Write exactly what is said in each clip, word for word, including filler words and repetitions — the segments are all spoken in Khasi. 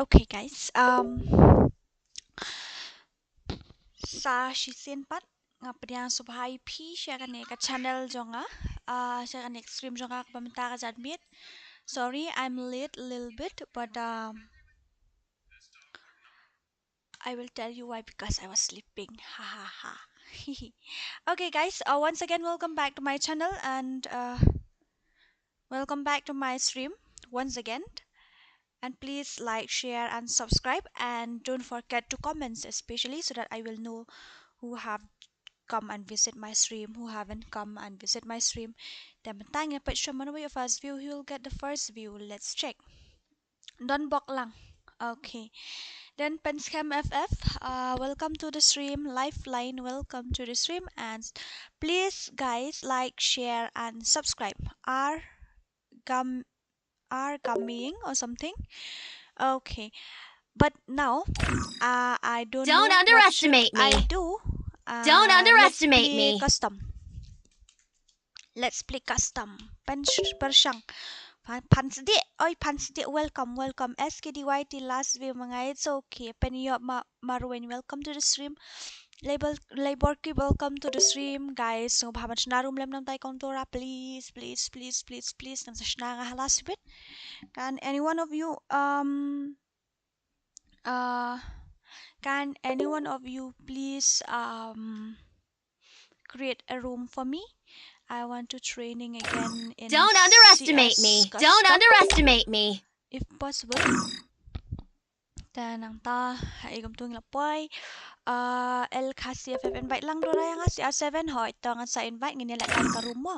Okay, guys. Um, sa shisien pat nga pdiang sngewbha ïa phi sha kane ka channel jong nga, ah, sha kane ka stream jong nga kaba mynta ka janmiet. Sorry, I'm late a little bit, but um, I will tell you why, because I was sleeping. Ha ha ha. Okay, guys. Uh, once again, welcome back to my channel and uh, welcome back to my stream once again. And please like, share, and subscribe. And don't forget to comment, especially so that I will know who have come and visit my stream, who haven't come and visit my stream. Te mynta ngin peit shuwa mano ba ïoh first view, he will get the first view. Let's check. Don Bok Lang. Okay. Then Penskhem F F, uh, welcome to the stream. Lifeline, welcome to the stream. And please, guys, like, share, and subscribe. R Gam R Gaming or something. Okay. But now, uh, I don't Don't know what should underestimate I me. do. Uh, Don't let's underestimate play me. custom. Let's play custom. Pan pyrshang. Pan, Pan Sdiak. Oi, Pan Sdiak, welcome, welcome. S K D Y T last view ma nga. It's okay. Pen ïoh ma Marwin, welcome to the stream. Labor, Labor Keep, welcome to the stream, guys. Sngewbha ban shna room lem nangtai kong Dora, please, please, please, please, please. Nang sa shna nga ha last bit. Can any one of you, um, uh, can any one of you please, um, create a room for me? I want to training again in Don't underestimate C S me. Don't custom, underestimate me. if possible. Te nangta, ha i kumtu ngi la poi. Uh, El Khasi F F invite lang Dora ïa nga C R seven, hoi to ngan sa invite, ngin ïa leh ka room mo.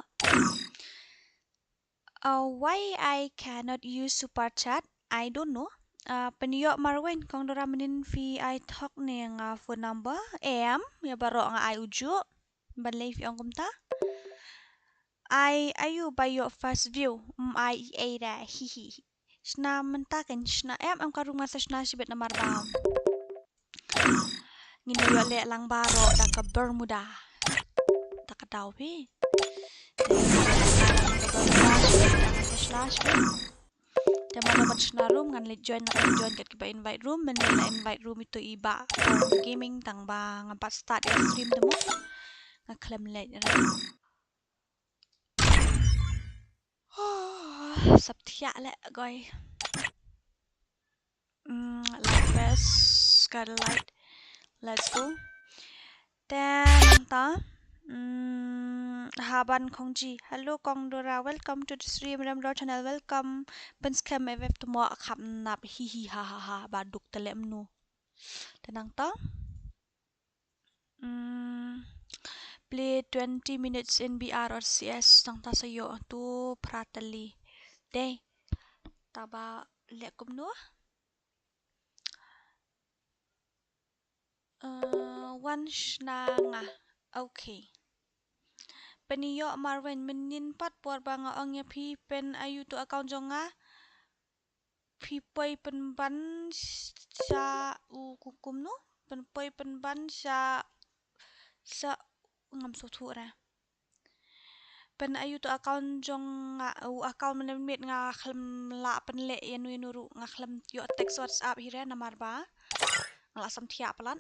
Uh, why I cannot use super chat? I don't know. Uh, pen ïoh Marwin, kong Dora mynnin phi ai thok ne nga phone number. Em, ïa baroh nga ai uju. Ban lei phi ong kumta. Ai, ayu ba ïoh first view. Mm, ai, ei da, hi, hi, hi. Shna mynta kan shna. Em, em ka room nga sa shna shibit namar ba ngin ïoh leh lang baroh da ka Bermuda. Da ka daw phi. Te mano ban shna room ngan leit join, ngan join kat kiba invite room, men la invite room ito i Bah Gaming tang ba ngam pat start ïa stream te mo. Nga khlem leit. Sap thiah leh goi. Mm, light best, got a light. Let's go. Te nangta. Mm, Haban Khongji. Hello, kong Dora. Welcome to the stream. Remdor channel. Welcome. Penskhem F F te mo kham nap. Hi hi ha ha ha. Ba duk te leh mnu. Te nangta. Mm, play twenty minutes in B R or C S, tang ta sa ïoh tu pratali. Dei. Taba leh kumno? Uh, wan shna nga. Okay. Pen ïoh Marwin mynnin pat por ba nga ong ïa phi pen ayu tu account jong nga. Phi poi pynban sha u kum, kumno? Pen poi pynban sha, sha ngam sngewthuh re. Pen ayu tu account jong nga, u account mynne mynmiet nga khlem lah pynleh ïa nu ïa nu ruh, nga khlem ïoh text WhatsApp hi re namar ba nga la sam thiah palat.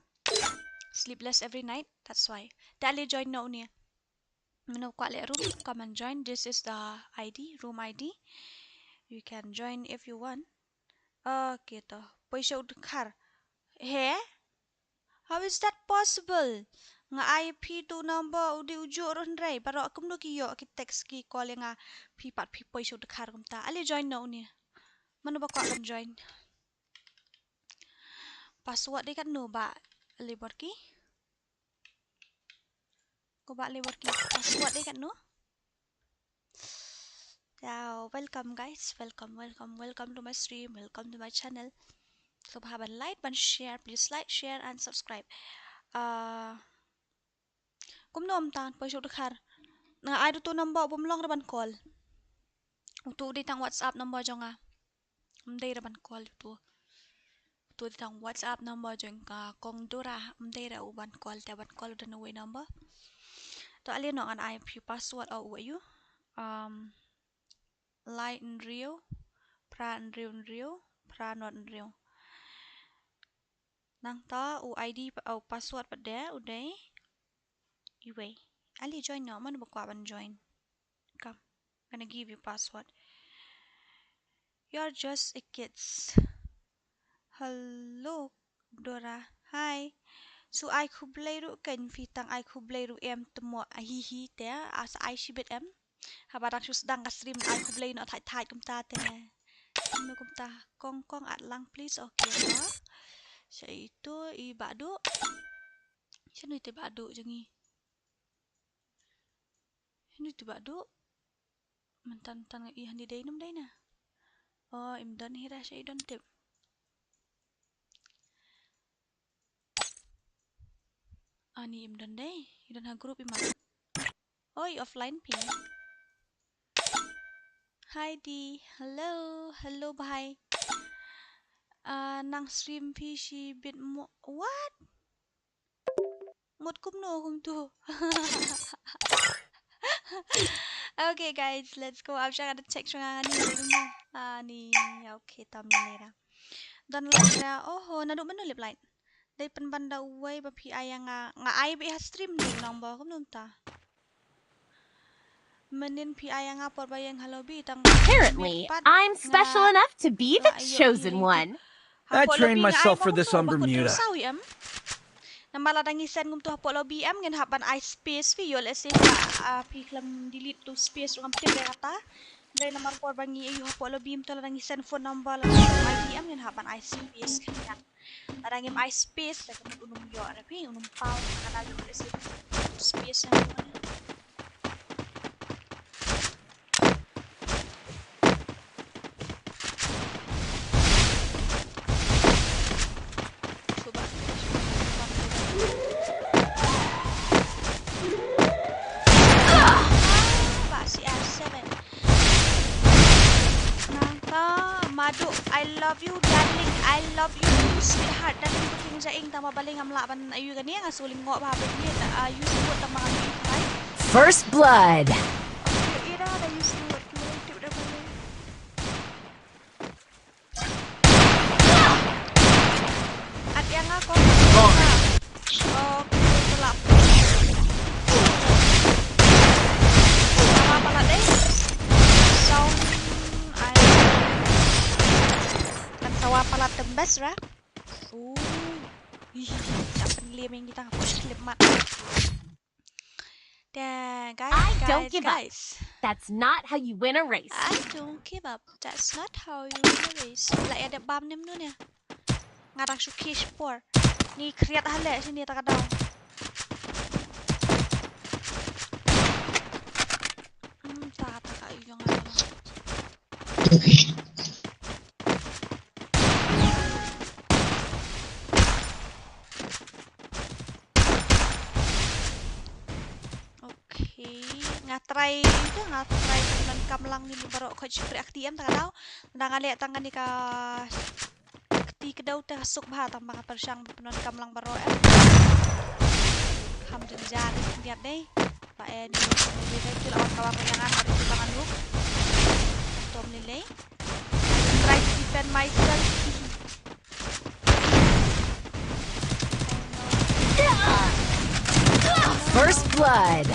Sleepless every night, that's why. Te ale join noh une. Mano kwah leh room, come and join. This is the I D, room I D. You can join if you want. Okay to. Poi sha u dkhar. He? How is that possible? Nga ai phi tu number u dei u juh ruh hynrei. Baroh kumno ki ïoh ki text ki call ïa nga. Phi pat phi poi sha u dkhar kumta. Ale join noh une. Mano ba kwah kan join. Password dei katno ba Labor Keep? Ko ba Labor Keep, password dei katno? Yow, welcome guys, welcome, welcome, welcome to my stream, welcome to my channel. Sngewbha ban like, ban share, please like, share and subscribe. Uh, kumno ym tang poi sha u dkhar. Nga ai da utu number u bym long re ban call. Utu u dei tang WhatsApp number jong nga. Ym dei re ban call utu. Utu dei tang WhatsApp number jong ka kong Dora. Ym dei re u ban call, te ban call u dei na uwei number. To ale noh ngan ai phi password o u ayu. Um, lai hynriew, phra hynriew hynriew, phra nod hynriew. Nangta u I D pa-, u password pat de u dei. Iwei. Ale join noh, mano ba kwah ban join. Come. Gonna give you password. You're just a kids. Hello, Dora. Hi. Shu ai khublei ruh kein, phi tang ai khublei ruh em, temo, ah, hi hi te, ah, sa ai shibit em. Haba dang shu sdang ka stream ai khublei noh thait thait kumta te. Kumno kumta, kong kong at lang please, okay to. Sha ito i Bah Duh. Shano ito i Bah Duh jong ngi? Shano ito i Bah Duh? Mynta mynta nga ïohi hangne, dei ne ym dei na. Oh, im don hi ra, sha i don tip. Ani im don dei, i don ha group i ma. Oi, offline phi. Hi di. Hello, hello bhai. Ah, nang stream phi shibit mo. What? Mut kumno kumtu. Okay guys, let's go. Ap sha ka da check sha nga ngani kumno. Ani, okay, tam ni ra. Don light ra. Oho, naduh mynno lip light? Dei pynban da uwei ba phi ai ïa nga, nga ai beit ha stream du nang ba kumno mynta. Mynnin phi ai ïa nga por ba ïeng ha lobby tang. Apparently, I'm special enough to be the chosen one. I trained myself for this on Bermuda. Namar lada ngi send kumtu hapoh lobby em, ngin hap ban ai space phi, ïoh lehse sa, ah, phi khlem delete tu space ruh ngam tip re kata. Dei namar por ba ngi ïoh hapoh lobby em, to lada ngi send phone number lada ngi I D em, ngin hap ban ai space khnang. Lada ngim ai space, lada ka mut un ym ïoh re phi, un ym paw, lada ïoh lehse space em. Ba C R seven. Nangta Madu, I love you darling, I love you too sweetheart. Darling, booking ja ing tang ba balei ngam lah ban ayu kane, nga shu lyngngoh bha ba ïa, ah, use code tang ba ngam ïa bai. First blood. Ira da use code, ki wei tip da balei. At ïa nga ko. Oh, okay, to lah. Sawa palat dei. Sound ai. Kan sawa palat the best ra. Oh. Ih, tak pynlem ïa kita, push clip mat. Te, guys, I don't give up. Guys. That's not how you win a race. I don't give up. That's not how you win a race. La ïa dep bam nem nun ïa. Nga dang shu kish por. Ngi kriat hale sini ta ka daw. Hmm, ta ta ka ïong hale. Okay, nga try tu, nga try pyndonkam lang ïa ini baroh, khoit shu trei akti em ta ka daw. Nda nga leh tang kane ka kti kdew te ha suk bha tang ba nga pyrshang pyndonkam lang baroh em. Kham jynjar ïa dei. Ba en ïa dei, te la wan ka wang ïa nga, ka dei ba nga nuk. Tom lei. Try to defend myself. First blood.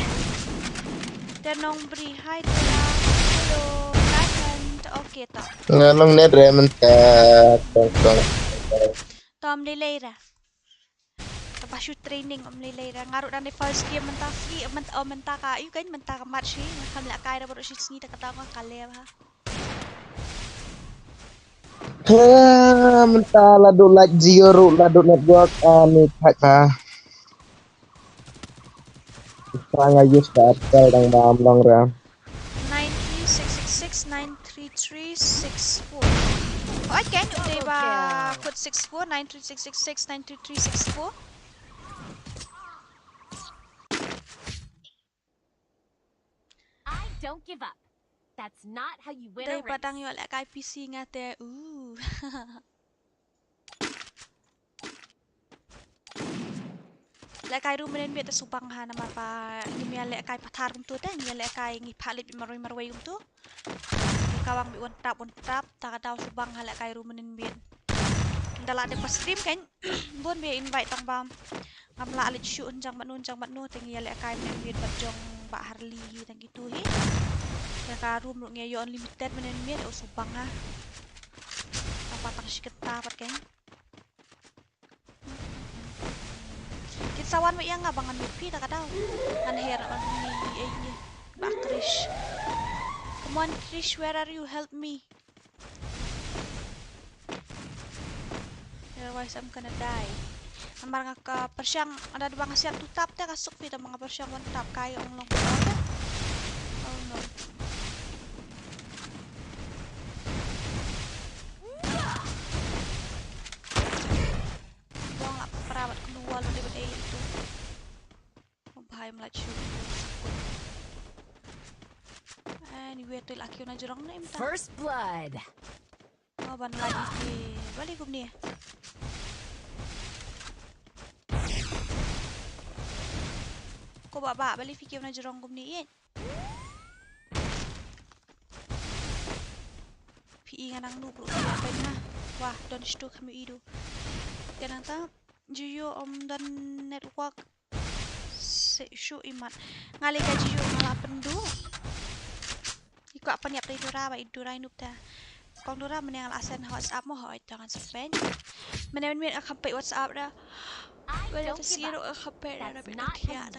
Te nong bri, hi Tela. Hello, Diamond. Okay to. Nga nong net re mynta. Tong tong. Tom lei lei ra. Kaba shu training ym lei lei ra. Nga ruh dang dei first game mynta free, mynta, oh, mynta ka, ïu kan mynta ka match hi. Nga kham lehkai ra baroh shi sngi ta ka daw nga ka leh bha. Ha, mynta la duh light Jio ruh la duh network, ah, ni thak ta. Mynta nga use ka Airtel dang bam long ra. Nine three six six six nine three three six four. Oh, I can do ba code six four, nine three six six six nine three three six four. I don't give up. That's not how you win a race. Dei ba dang ïoh lehkai P C nga te. Ooh. Lehkai ruh mynnin miet te subang ha namar ba ngim ïa lehkai pathar kumtu te, ngim ïa lehkai ngi phah leit marwei marwei kumtu. Ngi kawang beit one tap one tap, ta ka daw subang ha lehkai ruh mynnin miet. Ka la dep ka stream kan. Bun ba invite tang ba ngam lah leit shuh, jong mano jong mano, te ngi ïa leh kai mynmiet bad jong Bah Harley hi tang kitu hi. Ïa ka room ruh ngi ïoh unlimited mynmiet, u subang ha. Tang ba tang shi kynta pat kan. Kin sa wan wei ïa nga ba ngan mut phi ta ka daw. Ngan her on ni ei ni. Bah Krish. Come on Krish, where are you? Help me. Otherwise I'm gonna die. Namar nga ka pyrshang, ada dua nga siap tu tap te ka suk phi, ta ma nga pyrshang wan tap kai ong long. Oh no. Dong la pra bad keluar lo daripada itu. Bahai mlait shu. Anyway, tu laki una jrong na imta. First blood. Oh, ban lait ki. Bali kumni. Ko ba ba bali fiki una jrong kumni. Ye. Phi i nga nang nu bru phi apa na. Wah, don stu kami idu. Kanang ta jiyo om don network. Se shu imat. Nga le ka jiyo nga la pyndu. I kwah pynïap ta i Dura ba i Dura i nup ta. Kong Dura mane nga la send WhatsApp mo hoi ta ngan sa pen. Mane men men a kham peit WhatsApp da. Wala ta siro a kham peit da bit a thiah ta.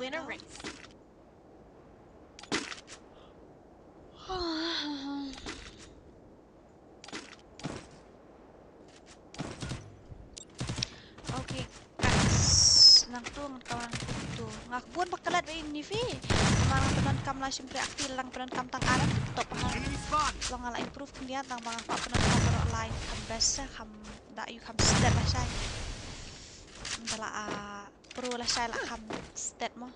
Okay, guys. Nang tu ngan kawan tu. Ngak bun bakalat ba ini fi. Namar ngan pyndonkam la shim pre akti lang pyndonkam tang aran top ha. Long ala improve khyndiat tang ba ngak pyndonkam baroh lai kham best kham da yu kham stet la shai. Nda la a pro la shai la kham stet mo.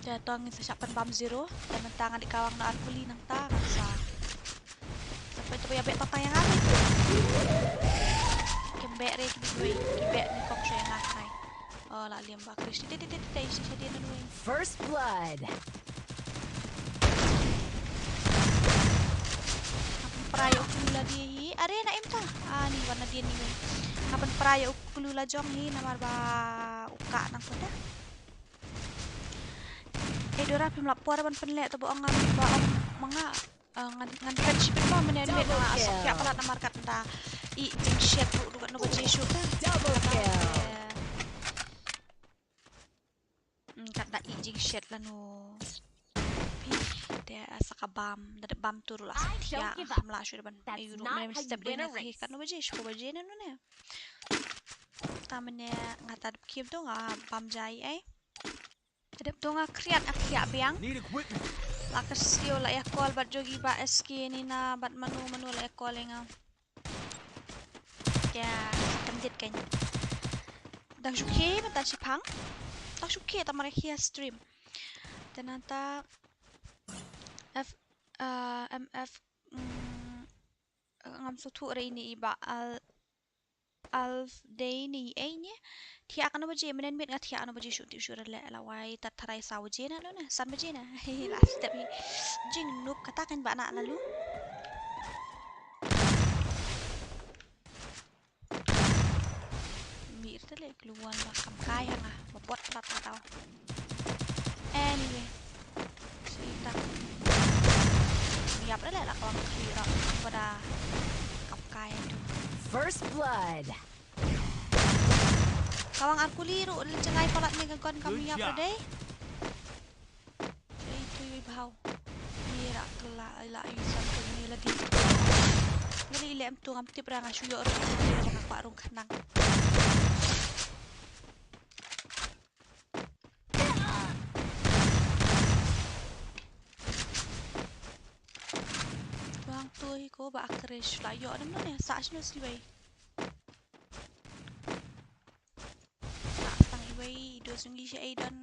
Te to ngin sa shah pynbam zero. Te mynta ngan dei kawang na arpuli nangta ngan sa. Sa peit to ba ïa beh tang ïa nga. Kim beh re kim beh kim beh ni kong sha ïa nga kai. Oh la liam ba Krish. Te te te te te shi shadien nun wei. First blood. Nga pynpra ïa u kulu la die hi. Are na im ta. Ah ni wan na die ni wei. Nga pynpra ïa u kulu la jong hi namar ba u ka nang pynda. Eh Dora phim lap por ban pynleh to ba ong ngan ba ong ma nga. Ah, ngan ngan friendship ba mane ne na asok ya pala namar kat nda i jingshet ruh ruh no ba Jesu ta. Double kill. Hmm, kat da i jingshet lano. Phi te asa ka bam da bam tu ruh la sak ya kham la shu ban. Ayu ruh mane step dei na hi kat no ba Jesu ba Jesu no ne. Ta mane nga ta dep kim tu nga bam jai ai. Dep tu nga kriat nga thiah biang. Need equipment. La ka siew la ïa call bad jogi ba S K ni na bad manu manu la ïa call ïa nga. Ya, kan dit kan. Dang shu khie mynta shiphang. Dang shu khie ta mara khia stream. Te nangta F, uh, M F, mm, ngam sngewthuh re ini i ba al Alf dei ni ei ni. Thiah kano baje menen mit nga thiah kano baje shu tip shu rele la wai tat tharai saw baje na lo na san baje na. La step hi. Jing nup kata kan ba na lalu. Mir te le kluan ba kam kai ha nga ba bot plat ka tau. Anyway. Sita. Yap le la kawang khli ra pada kam kai tu. First blood. Kawang arkuli ru le chengai palat ni ka kon kam yap dei. Ei tu yui bhau. Ni ra kela la yu san ko ni la di. Ngali le em tu ngam tip ra nga shu yo ru ni ra nga kwa rung khnang. Tuang tu hi ko ba akre shu la yo dam ne sa shu si wei. Sa sang i wei do sung i shi ai don.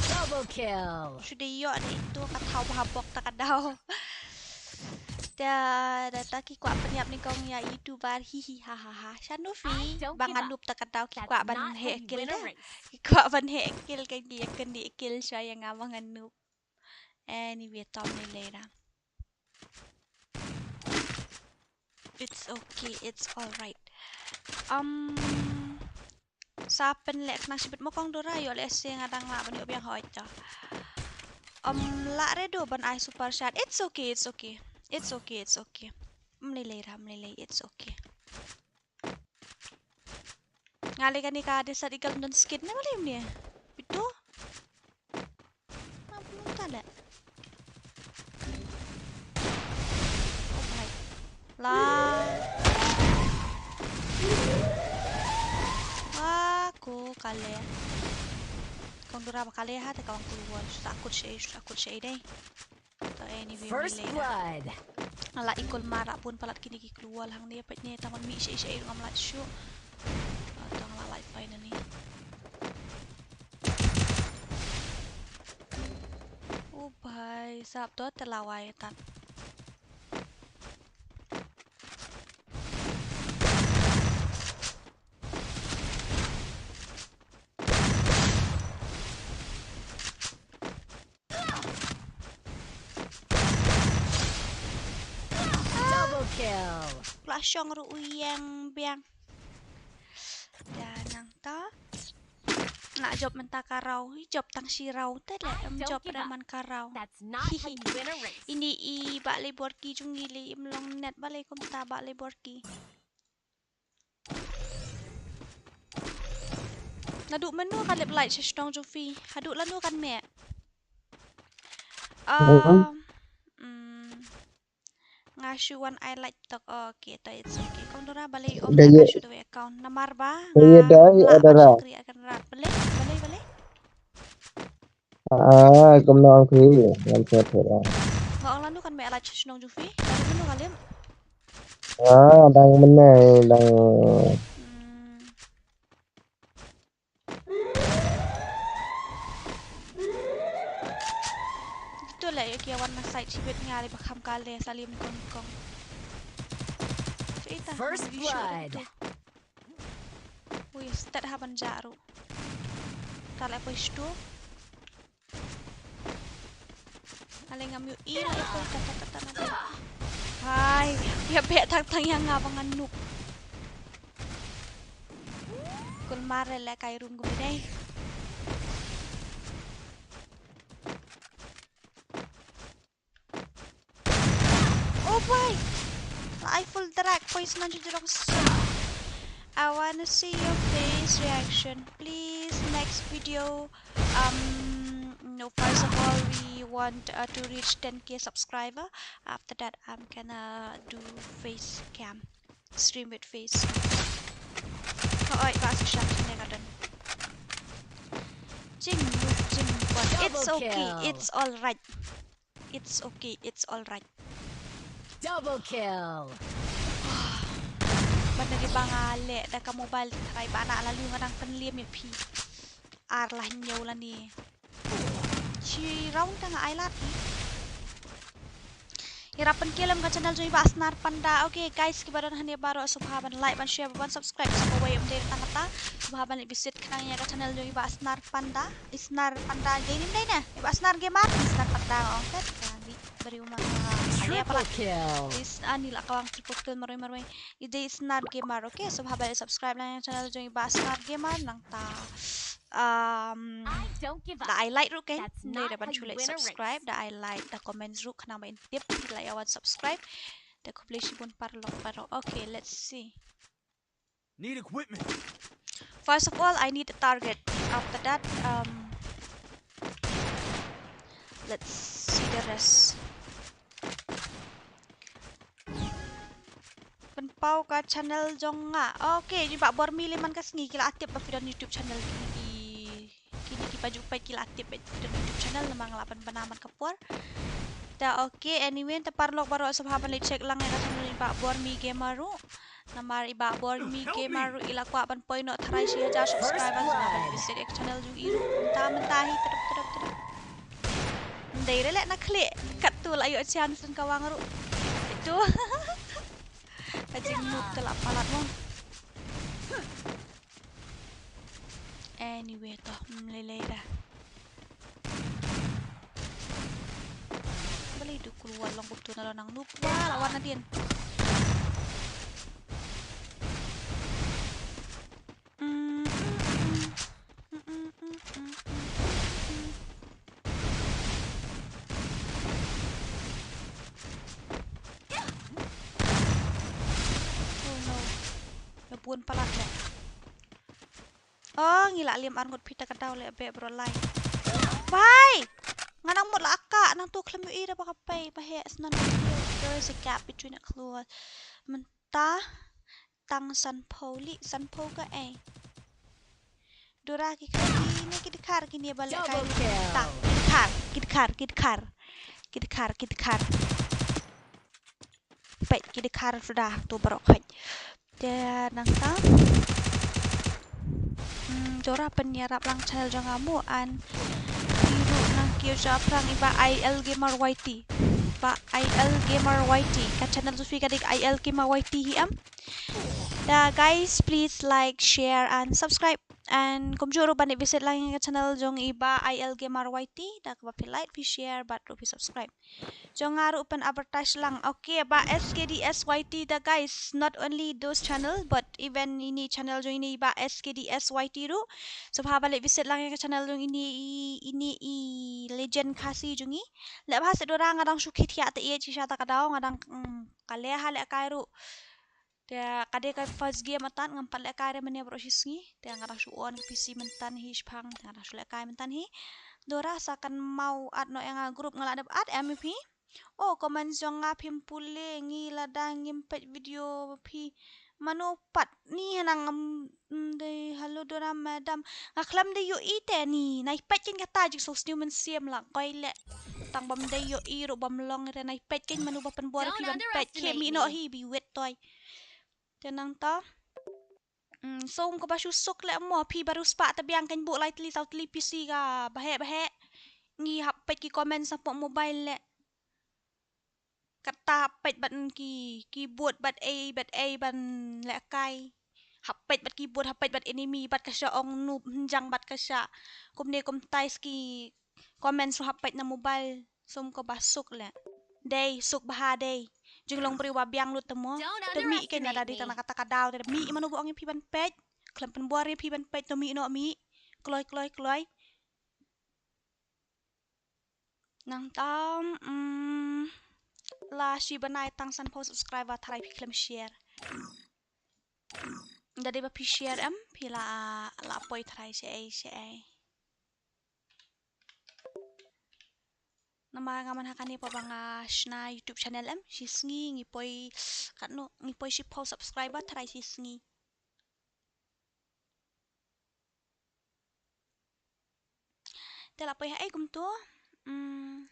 Double kill. Shu de yo ne tu ka thau ba bok ta ka dau. Da da ta ki kwah pynïap ni kong ïa YouTuber hi hi ha ha ha. Shano fi ba nga nup ta ka dau ki kwah ban he kill da. Ki kwah ban he kill kan ki ïa kan di kill sha ïa nga ba nga nup. Anyway, tom ni le da. It's okay, it's alright. Um, sa pynleh khnang shibit mo kong Dora, ïoh lehse nga dang lah ban ïoh biang hoi ta. Um, lah re do ban ai super chat. It's okay, it's okay. It's okay, it's okay. Mlilei ra, mlilei, it's okay. Nga lei kane ka Desert Eagle don skin ne, balei mne? Bitu? Ngam pynmynta leh. Oh my. La. Wa ko kale. Kong Dora ba kale ha te ka wan klur. Sa kut shei, sa kut shei dei. To anyway, first blood. Ala ikol mara pun palat kini ki klur hangne pat ne taman mi shei shei ngam lait shuh. Ah, tang la lait finally. Oh bhai, sap to te lawai tan. Double kill. Pla shong ruh u ïeng biang. Da nangta. Nga jop mynta ka raw, jop tang shi raw te leh, em jop re man ka raw. Hihi. Ini i ba lei bor ki jong ngi lei im long net ba lei kumta ba lei bor ki. Naduh mynno kan lep light sha shnong jong phi? Haduh lano kan meh? Um, mm, nga shu wan ai light tok. Oh, okay, to it's okay. Kong Dora balei om ka shu dawei account. Namar ba nga, nga shakri akan rat. Balei, balei, balei? Ah, kumno ang kri, ngam sngewthuh. Nga ong lano kan meh light sha shnong jong phi? Lano mynno ka lep? Ah, dang mynne, dang. Hmm. Gitu leh ïa ki wan na side shibit nga lei ba kham kale sa liem kong kong. First blood. Ui, stet ha ban jah ruh. Ta leh poi stu. Ale ngam ïohi la ïa poi ta ta ta ta na. Hai, ïa beh tang tang ïa nga ba ngan nuk. Kulmar le kai rum gum dei. Oh boy! La ai full drag, poi snan ju jrong sa. I wanna see your face reaction. Please, next video. Um, no, first of all, we want, uh, to reach ten K subscriber. After that, I'm gonna do face cam. Stream with face. Oi, ba sa shan ne ka don. Jing, jing, it's okay, it's all right. It's okay, it's all right. Double kill. Ban da ki ba nga leh da ka mobile tharai ba na la lu nga dang pynliem ïa phi. Ar la hynñiew lane. Shi round ka nga ai lad hi. Ïarap pynkiar lem ka channel jong i Bah Snar Panda. Okay guys, kiba don hangne baroh sngewbha ban like, ban share, ban subscribe sa kawei ym dei tang kata. Sngewbha ban leit visit khnang ïa ka channel jong i Bah Snar Panda. I Snar Panda dei ne ym dei ne? I Bah Snar Gamer, i Snar Panda. Oh, tet ka di bari uma ka. Triple kill. Is ani la kawang triple kill marwei marwei. I dei Snar Gamer, okay? Sngewbha ban leit subscribe lang ïa ka channel jong i Bah Snar Gamer nangta. Um, da ai like ruh kein. Ym dei da ban shu leh subscribe, da ai like, da comment ruh khnang ba in tip la ïa wan subscribe. Da khublei shibun paralok baroh. Okay, let's see. Need equipment. First of all, I need a target. After that, um, let's see the rest. Pynpaw ka channel jong nga. Okay, i Bah Bormi lei man ka sngi ki la tip ba phi don YouTube channel kine ki, kine ki ba ju peit ki la tip ba phi don YouTube channel namar nga la pynbna man ka por. Ta okay, anyway, ta paralok baroh sngewbha ban leit check lang ïa ka channel i Bah Bormi Gamer ruh. Namar i Bah Bormi Gamer ruh i la kwah ban poi noh tharai shi hajar subscribers, sngewbha ban visit ïa ka channel jong i ruh. Mynta mynta hi tadap tadap tadap. Ym dei re leh na khlieh. Katto la ïoh chance ka wang ruh. Itu. Ka jingmut te la palat mo. Anyway to, ym lei lei da. Balei du klur long kumtu na lo nang noob. Wa la wan nadien. Bun palat leh. Oh, ngi la liam ar ngut phi ta ka daw leh beh bro lai. Bai! Nga nang mut la ka nang tu khlem ïohi da ba ka pei ba heh snan. There is a gap between a clue. Mynta tang sanphew li sanphew ka ei. Dora ki khar ki ne ki dkhar ki ne ba leh kai. Double kill. Ta ki dkhar ki dkhar ki dkhar ki dkhar ki dkhar. Peit ki dkhar suda tu baroh khoit. Te nangta. Hmm, Dora pynïarap lang channel jong nga mo an. Ki ruh nang kiew sha phrang i ba I L Gamer Y T. Ba I L Gamer Y T. Ka channel jong phi ka dei I L Gamer Y T hi em. Da guys, please like, share and subscribe. And kumjuh ruh ban ïa visit lang ïa ka channel jong i ba I L Gamer Y T. Da kaba phi like, phi share, bad ruh phi subscribe. Jong nga ruh pyn advertise lang. Okay, ba S K D S Y T da guys. Not only those channel, but even ini channel jong ini ba S K D S Y T ruh. So bha ba leh visit lang ïa ka channel jong ini i, ini i legend Khasi jong i. Leh bha se Dora nga dang shu khit ïa te ïa chi sha ta ka daw nga dang, mm, ka leh ha leh kai ruh. Te ka dei ka first game atan ngam pat leh kai re mane baroh shi sngi. Te nga dang shu on ka P C myntan hi shipang. Te nga dang shu leh kai myntan hi. Dora sa kan mau add noh ïa nga group nga la dep add em phi. Oh, comment jong nga phim pule ngi lada ngim peit video phi. Mano pat ni hanang ngam, mm, dei hello Dora madam. Nga khlem dei ïohi te ni. Nai peit kin kata jingsoh sniew mynsiem la koi leh. Tang bam dei ïohi ruh bam long re nai peit kin mano ba pynbor phi ban peit. Khe mi noh hi bi wet toi. Te nangta. Mm, so um kaba shu suk leh mo phi baru spah ta biang kan buh lai tli saw tli P C ka baheh baheh. Ngi hap peit ki comment sa pok mobile leh. Kata hap peit ban ki keyboard bad ei bad ei ban leh kai. Hap peit bad keyboard hap peit bad enemy bad ka sha ong noob njang bad ka sha. Kumne kumtai ski comments ruh hap peit na mobile. Sum ko ba suk leh. Dei suk bha dei. Jinglong briew ba biang lut te mo. Te mih ke na dadi tang na kata ka daw te mih mano ba ong ïa phi ban peit. Khlem pynbor ïa phi ban peit to mih noh mih. Kloi kloi kloi. Nang tam, mm, la shi bnai tang sanphew subscriber tharai phi khlem share. Dadi ba phi share em phi la, la poi tharai shaei shaei. Namar nga man ha kane pha ba nga shna YouTube channel em shi sngi ngi poi katno ngi poi shiphew subscriber tharai shi sngi. Te la poi ha ei kumto. Hmm.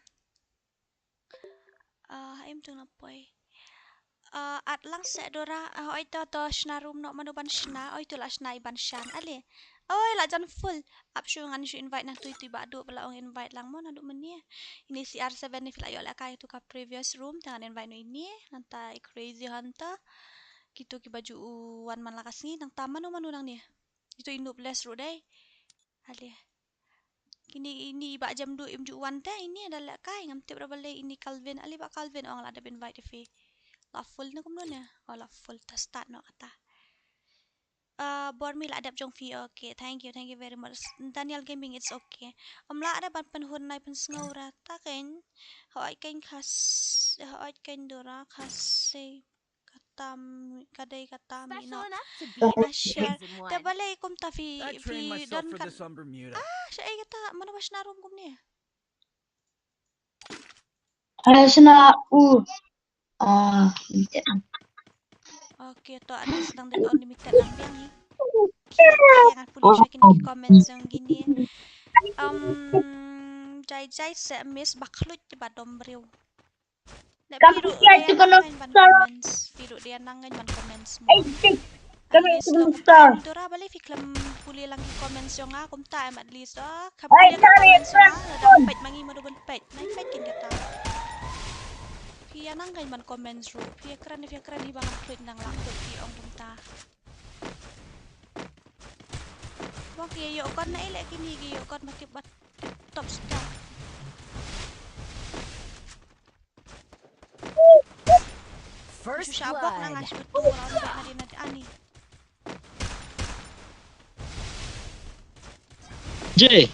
Ah, ha ei kumto la poi. Ah, at lang se Dora, ah, oi to to shna room noh mano ban shna, oi to la shna i ban shan ale. Oi la jan full. Ap shu ngan shu invite nang tui tui ba du ba la ong invite lang mo na du menia. Ini C R seven ni phi la ïoh leh kai tu ka previous room te ngan invite nu ini. Nangta i crazy hunter. Kitu ki baju u wan man la ka sngi nangta mano mano nang ni. Itu i noob les ruh dei. Ale. Kini ini ba jam du im ju wan te ini ada leh kai ngam tip ra balei ini Calvin ale ba Calvin ong la da invite phi. La full ne kumno ne? Oh la full ta start noh kata. Uh, bor mi la dep jong phi okay. Thank you, thank you very much. Daniel Gaming it's okay. Am la da ban pynhun nai pynsngew ra ta kein. Hoi kein khas hoi kein Dora khas se. Kata mi, ka dei kata mi no. Special enough to be in a share. Te balei kumta phi, phi don kan. Ah, sha ei kata, mano ba shna room kumne? Ai shna u. Ah, okay, to ada sedang dei unlimited lang biang ni. Jangan puli sha kini ki comments yang gini. Um, jai jai se miss ba khluit ba dom briew. Kam phi ruh dia nang ngan ban comments. Phi ruh dia nang ngan ban comments mo. At least no kumta em Dora balei phi khlem pule lang ki comments jong nga kumta em at least oh. Khlem pule lang comments jong nga lada peit ma ngi mano ban peit. Nai peit kin kata. Phi ïa nang ngan ban comments ruh. Phi ïa kren phi ïa kren hi ba nga peit nang la peit phi ong kumta. Mo ki ïoh kot na ei leh kini ki ïoh kot ma ki bat top star. First blood. Jay,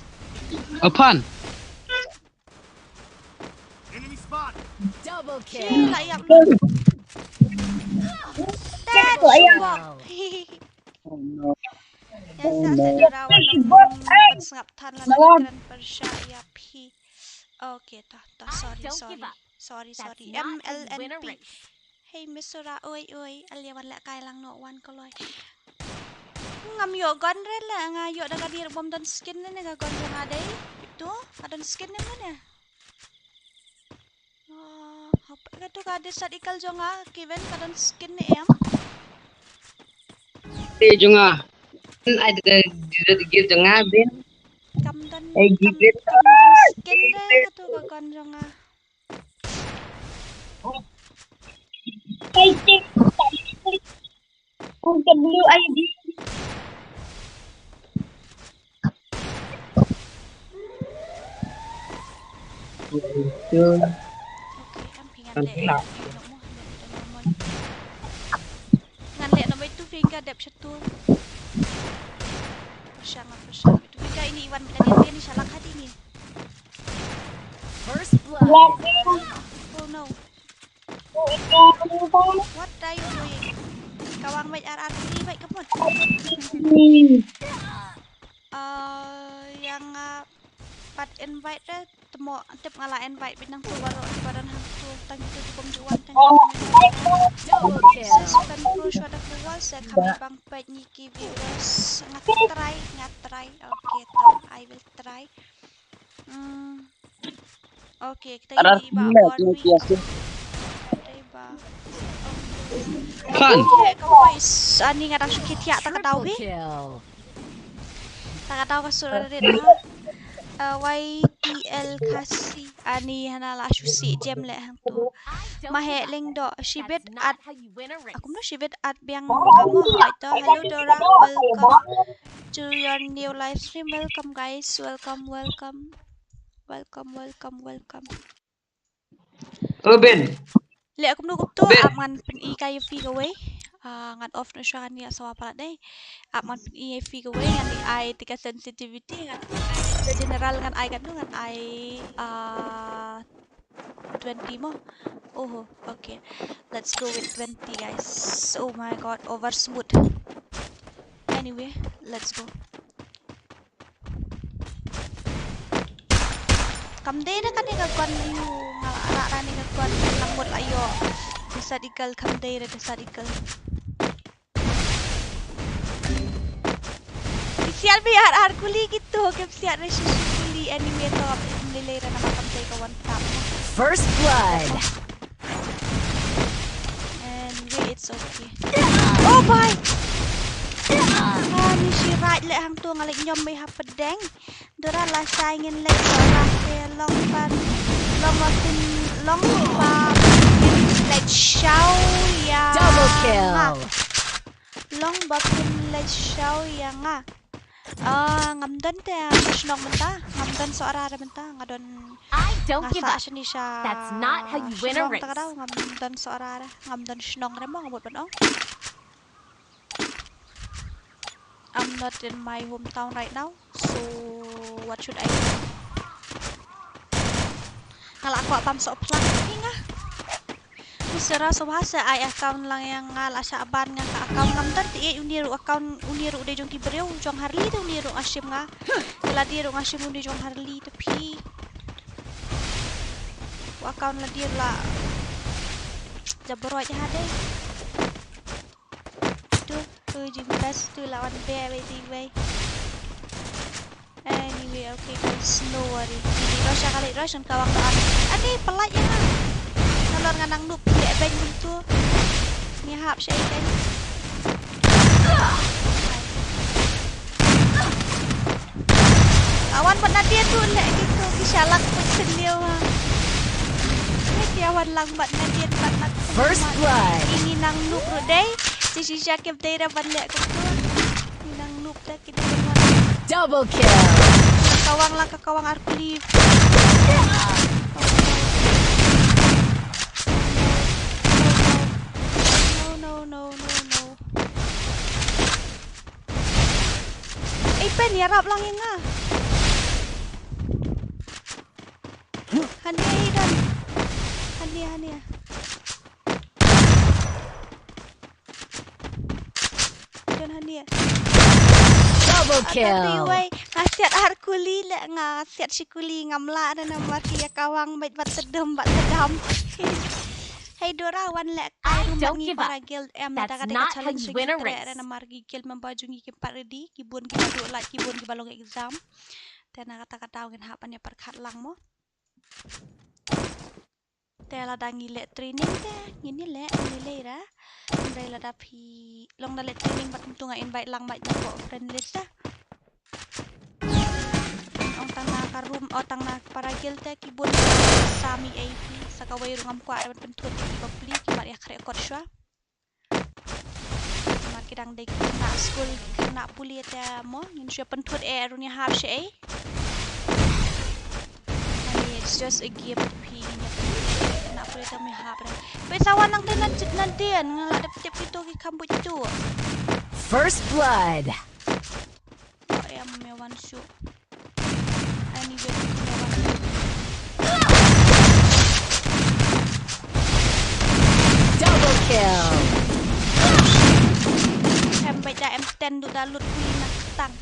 Apan. Enemy spot. Double kill. Shila ïap. Double kill. Oh no. Ïa sa sa Dora wan long pat sngap than la la kren pyrshah ïa phi. Okay, ta ta, sorry, sorry. Sorry, sorry. M L N P. Hey Miss Sura, oi oi, al ïa wan leh kai lang noh wan kloi. Ngam ïoh gun re la, nga ïoh da ka dir bom don skin ne ka gun jong nga dei. Tu ka don skin ne mane. Oh, hap ka tu ka desert eagle jong nga, Kevin, ka don skin ne em. Te jong nga. Ai de desert eagle jong nga ben. Kam don, ai kam, give it kam don skin ne ka tu ka gun jong nga. Ai te. Oh, W I D. Okay, am phi ngan leh. Ngan leh na mai tu finger dep shatu. Pyrshang, pyrshang. Tu finger ini iwan kita ni, ni shalak hati ni. First blood. Oh no. What are you doing? Kawang bait ar ar ni bait ka pun. Uh, yang uh, pat invite re temo tip nga la invite bit nang tu baroh ni badan hang tu tang tu tu bom juan tang tu. Double kill. Sis kan pro shwa da keluar se kami bang pet ni ki viewers ngat try ngat try. Okay, to I will try. Hmm. Okay, kita ini ba buat ni. Kita ba. Kan. Okay, ka voice ani nga dang shu kit ïa ta ka daw hi. Ta ka daw ka sur rit ha. Uh, Y T L Khasi ani hana la shu si jem le hang tu. Ma he leng do shibit at. Aku mno shibit at biang kamu ha ito. Hello Dora, welcome to your new live stream. Welcome guys, welcome, welcome. Welcome, welcome, welcome. Ruben. Le aku mno kup tu ap ngan pyni kai fi kawei. Ah, ngan off no shwa ngan ïa sawa palat dei. Ap ngan pyni fi kawei ngan ai tika sensitivity ngan ai general ngan ai kan ngan ai ah twenty mo. Oh, okay. Let's go with twenty guys. Oh my god, over smooth. Anyway, let's go. Kam dei da kane ka gun ïa u nga la ra da ne ka gun lang mut la ïoh. Desert eagle kam dei da desert eagle. Ki siat biar ar kuli gitu, ki siat re sisi kuli anyway to lele ra nama kam dei ka one tap. First blood. Anyway, it's okay. Oh, bye. Ah, ni shi right le hang tu nga lek nyom bai hapedeng. Dora la shai ngin lek dora ke long ban long ba phin long ba phin lek shau ya. Double kill. Long ba phin lek shau ya nga. Ah, ngam don te shnong mynta, ngam don sohra re mynta, nga don. I don't give up. That's not how you win a race. Ngam don sohra re, ngam don shnong re mo, nga mut ban ong. I'm not in my hometown right now, so what should I do? Nga la kwah bam soh plang ïa nga. Sera soba se ai account lang ïa nga la shah ban nga ka account ngam tan te uni ruh account uni ruh de jong ki briew jong Harley te uni ruh nga shim nga. Te la de ruh nga shim uni jong Harley te phi. Account la de la jabroi ha de. Tu tu jing best tu lawan be be di be. Anyway, okay guys, no worry. Ini rush ka leh rush ka wang ka. Ani pelai ya. Nalor nga nang noob leh beng tu. Ni hap sha ikan. Awan pat nadia tu leh gitu ki shalak pun sendiri ha. Ni ki awan lang pat nadia pat nat. First blood. Ini nang noob ruh dei. Sisi sha kim dei ra ban leh gitu. Ini nang noob. Double kill. Kawang lah, kawang Arcliffe. No, no, no, no, no. Eh, pen ya rap lang yang ah. Hania, Idan. Hania, Hania. Idan, Hania. Double kill. Wei, nga siat ar kuli le, nga siat shi kuli, ngam lah re namar ki ïa kawang bad bad tedem bad tedam. Hey Dora, wan leh kai room bad ngi para guild em, da kata ka challenge ngi treh re namar ki guild member jong ngi kim pat ready, ki bun ki ba duh lait, ki bun ki ba long exam. Te na kata ka daw ngin hap ban ïa pyrkhat lang mo. Te lada ngi leh training te ngin ïa leh, ngi leh ra. Hynrei lada phi long da leh training bad mynta nga invite lang bad na ko friend list da. Ong tang na ka room, o tang na para guild te ki bun sa mi A P sa kawei ruh ngam kwah ban pynthut ki bapli ki mat ïa khreh kot shwa. Namar ki dang dei ki khynnah skul, ki khynnah pule te mo, ngin shu pynthut eh ruh ngi hap sha ei. Ani, it's just a game to phi, ngin ïa pynthut eh khynnah pule te mo hap re. Peit sa wan nang te na jit na dien, nga la dep tip kito ki kham buit tu. First blood. Ba em me wan shu. Ani, ba em me wan shu. Double kill. Em bad da em ten du da lut puli na tang.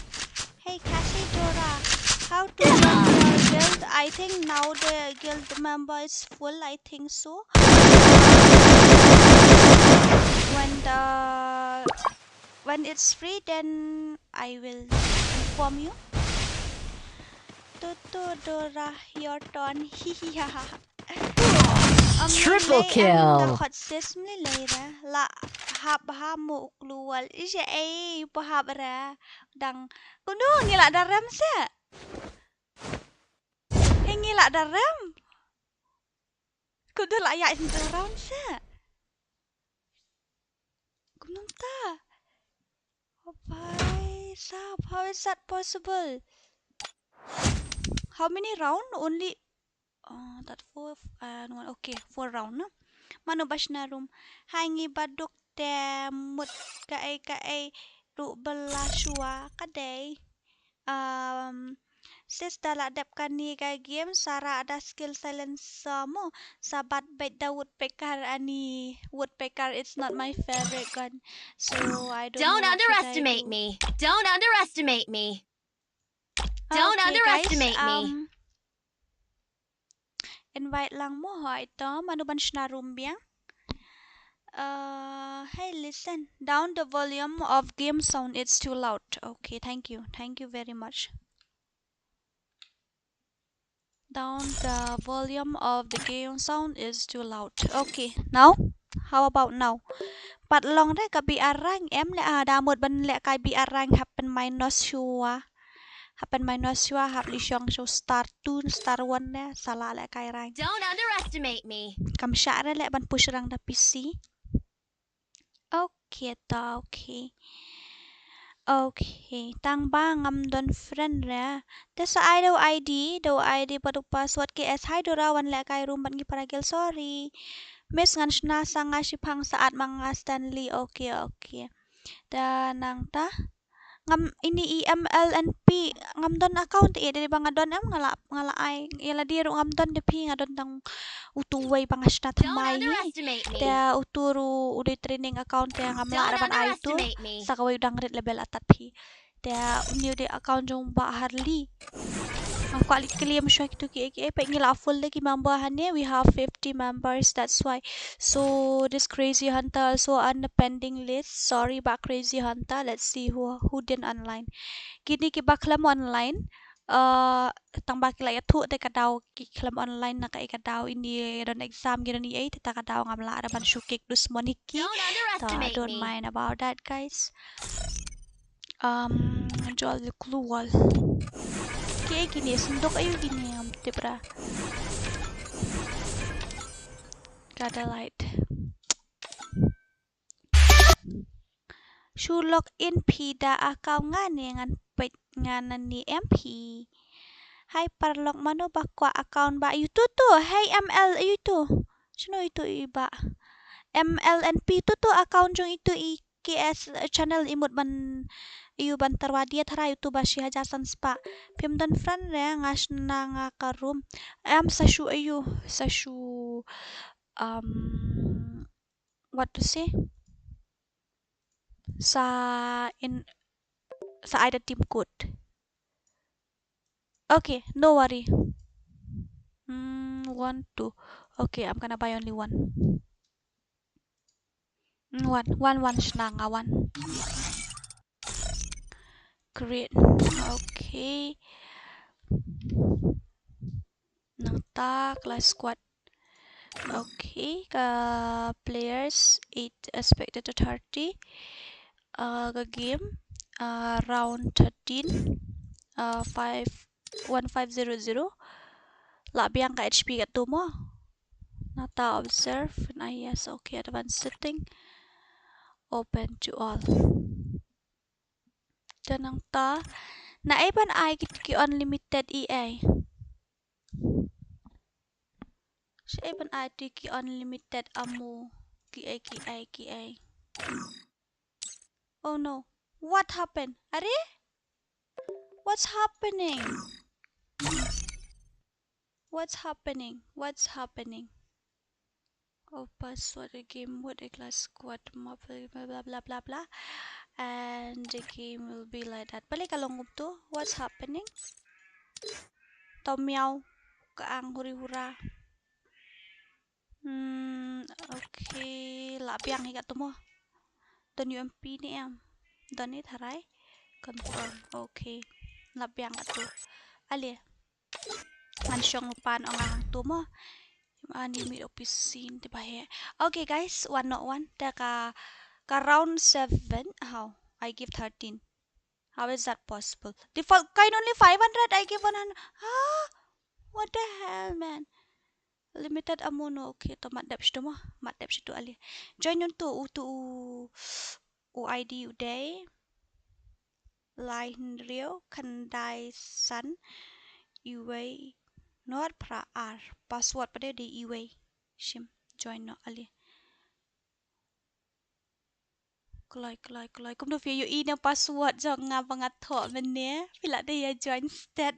Hey, Kashi Dora, how to join your guild? I think now the guild member is full, I think so. When the When it's free, then I will inform you. Tutu Dora, your turn. Hihiha. Triple kill. Nga khot sis mli lei ra. La hap ha mo u klur wal. Ija ei pa hap ra. Dang. Kunu ngi la da rem se. He ngi la da rem. Kunu la ïa in round se. Kumno ta? Oh, bhai sahab, how is that possible? How many round? Only, uh, that four and one. Okay, four round, no? Mano ba shna room? Hai ngi ba duk te mut kaei kaei ruh ba la shuwa ka dei. Um, sis da la dep kane ka game, sa rah da skill silencer mo, sa bat beit da woodpecker, ani woodpecker, it's not my favorite gun. So I don't know what should I do. Don't underestimate me. Don't underestimate me. Don't underestimate me. Okay, guys, um, invite lang mo, hooid to, mano ban shna room biang. Uh, hey, listen. Down the volume of game sound. It's too loud. Okay, thank you. Thank you very much. Down the volume of the game sound is too loud. Okay, now? How about now? Pat long re ka B R rank em le, ah, da mut ban leh kai B R rank hap pynminus shuwa. Hap pynminus shuwa, hap leit shong sha star two, star one ne, sa lah leh kai rank. Don't underestimate me. Kam shah re leh ban push rang da P C. Okay, ta, okay. Okay, tang ba ngam don friend re. Te sa ai da u I D, da u I D bad u password. K S, hi Dora, wan leh kai room bad ngi para guild, sorry. Miss, ngan shna sa nga shiphang, sa at ma nga Stanley. Okay, okay. Te nangta ngam, ini i M L N P, ngam don account, eh, dei ba nga don em, nga la, nga la ai, ïa lade ruh ngam don, da phi nga don tang utu uwei ba nga shna thymmai hi. Te utu ruh u dei training account, te ngam lah re ban ai utu. Sa kawei u dang rit level atat phi. Te uni u dei account jong Bah Harley. Ngam kwah leit claim shuwa kitu ki, ki, eh, peit ngi la full de ki member hangne, we have fifty members, that's why. So this Crazy Hunter also on the pending list. Sorry, Bah Crazy Hunter. Let's see who, who didn't online. Kine kiba khlem online, uh, tang ba ki la ïathuh te ka daw ki khlem online, na kaei ka daw, ini don exam, ki don ei, te ta ka daw ngam lah re ban shu kick dusmon hi ki. Ta, don't mind about that, guys. Um, jol the clue wall. Kiei kine, sanduk aïu kine, ngam tip re. Gather light. Shu log in phi da account nga ne, ngan peit nga na ni em phi. Hai paralok, mano ba kwah account Bah, aïu tu tu, hai M L aïu tu. Shano aïu tu i Bah. M L N P tu tu account jong itu i K S channel, i mut ban, aïu ban tyrwa dia tharai utu ba shi hajar san spah. Phim don friend re, nga shna nga ka room. Em sa shu aïu, sa shu, um, what to say? Sa in, sa ai da team code. Okay, no worry. Hmm, one, two. Okay, I'm gonna buy only one. Hmm, one, one, one, shna nga one. Create. Okay. Nangta class squad. Okay, ka players eight, uh, spectator thirty. Uh, ka game, uh, round thirteen, uh, five, one five zero zero. Lah biang ka H P katto mo. Nangta observe, na yes, okay, advanced setting. Open to all. Te nangta, naei ban ai ki, ki unlimited ei ei. Shaei ban ai ki unlimited ammo, ki ei, ki ei, ki ei. Oh no. What happened? Are? What's happening? What's happening? What's happening? Oh, password, a game mode, a class squad, map, blah, blah, blah, blah. And the game will be like that. Balei ka long kumto? What's happening? To miau, ka ang huri hura. Hmm, okay, lah biang hi katto mo. Don U M P ne em? Don ne tharai? Confirm. Okay. Lah biang katto. Ale. Ngan shong u pan ong hangto mo. Ani mi dok pisin te ba he. Okay guys, one not one. Te ka, ka round seven. How? I give thirteen. How is that possible? Default kind only five hundred, I give one hundred. Ah, what the hell, man? Limited ammo no, okay, to mat dep shitu mo, mat dep shitu ale. Join on to u, to u, u I D u dei. Lai hynriew, khyndai san, iwei, nod phra ar. Password pat de iwei. Shim, join no ale. Kloi, kloi, kloi. Kumno phi ïohi na password jong nga ba nga thoh mynne. Phi lah dei ïa join stet.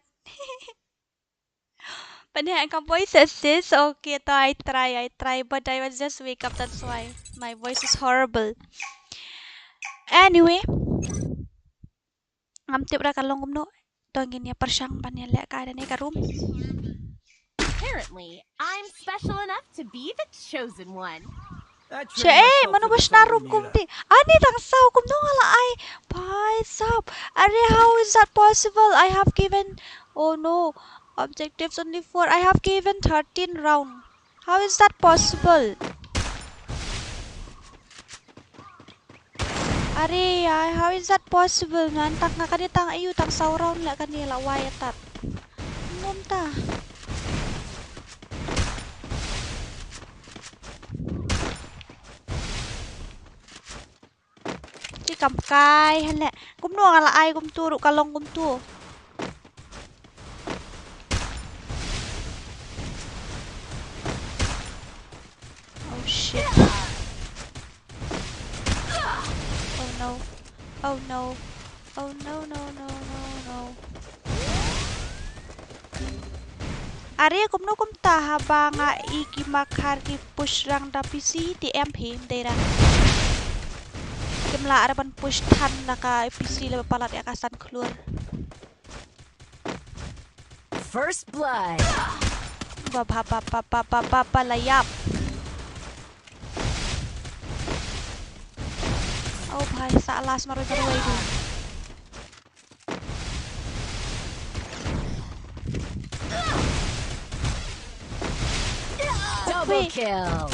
Pynheh ka voice assist. Okay, to I try, I try. But I was just wake up, that's why my voice is horrible. Anyway. Ngam tip ra ka long kumno. To ngin ïa pyrshang ban ïa leh kai da ne ka room. Apparently, I'm special enough to be the chosen one. Shaei, mano ba shna room kumte? Ani tang saw kumno nga la ai. Bhai sab. Are, how is that possible? I have given, oh no. Objectives only four. I have given thirteen round. How is that possible? Are, ai, how is that possible, man? Tang nga kane tang ayu tang saw round la kane la wai atat. Ngom ta. Ti kam kai hale. Kumno nga la ai kumtu ruh ka long kumtu. Oh shit. Oh no. Oh no. Oh no, no, no, no, no. Are kumno kumta haba nga i ki makhar ki push rang da P C ti em phi dei ra. Kim lah ra ban push than na ka P C leba palat ïa ka san khlur. First blood. Ba ba ba ba ba ba ba la ïap. Oh bhai, sa last marwei marwei du. Double kill.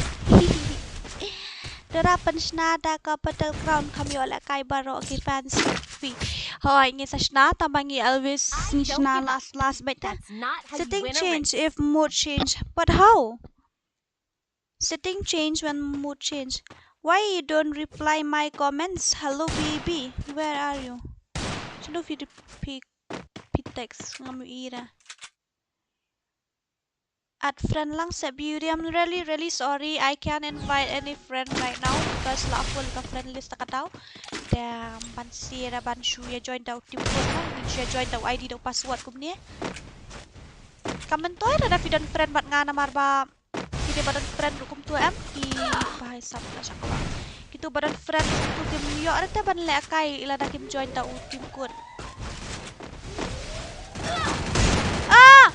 Dora pynshna da ka Battleground, kham ïoh lehkai baroh ki fans phi. Hooid, ngi sa shna, tangba ngi always ngi shna last, last beit. Setting change if mode change. But how? Setting change when mode change. Why you don't reply my comments? Hello baby, where are you? Shu phi, phi, phi text ngam ïohi ra. Add friend lang seh Beauty. I'm really, really sorry. I can't invite any friend right now because la full ka friend list ka daw. Te ban shu ïa ban shu ïa join da u team code mo. Ngin shu ïa join da u I D da u password kumne. Ka myntoi lada phi don friend bad nga namar ba phi dei ba don friend ruh kumtu em. Ki bhai sab la shah kwah. Ki Tu ba don friend tu kim ïoh re te ban lehkai lada kim join da u team kut. Ah!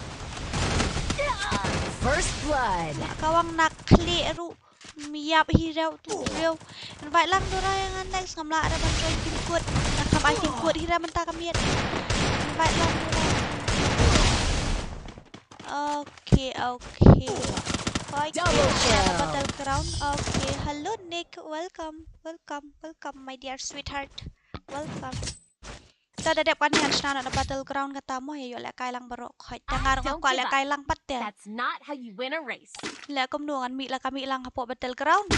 First blood. Ka wang na khlieh ruh. Miap hi rau tu rau. Invite lang Dora ïa nga next, ngam lah re ban join team kut. Nga kham ai team kut hi re mynta ka miet. Invite lang Dora. Okay, okay. Hoi, Double kill. Battleground. Okay, hello Nick, welcome, welcome, welcome, my dear sweetheart. Welcome. Ta da dep kan ngan shna na Battleground kata mo, ïoh lehkai lang baroh. Hoi, ta nga ruh nga kwah lehkai lang pat te. That's not how you win a race. Leh kumno ngan mih la ka mih lang hapoh Battleground.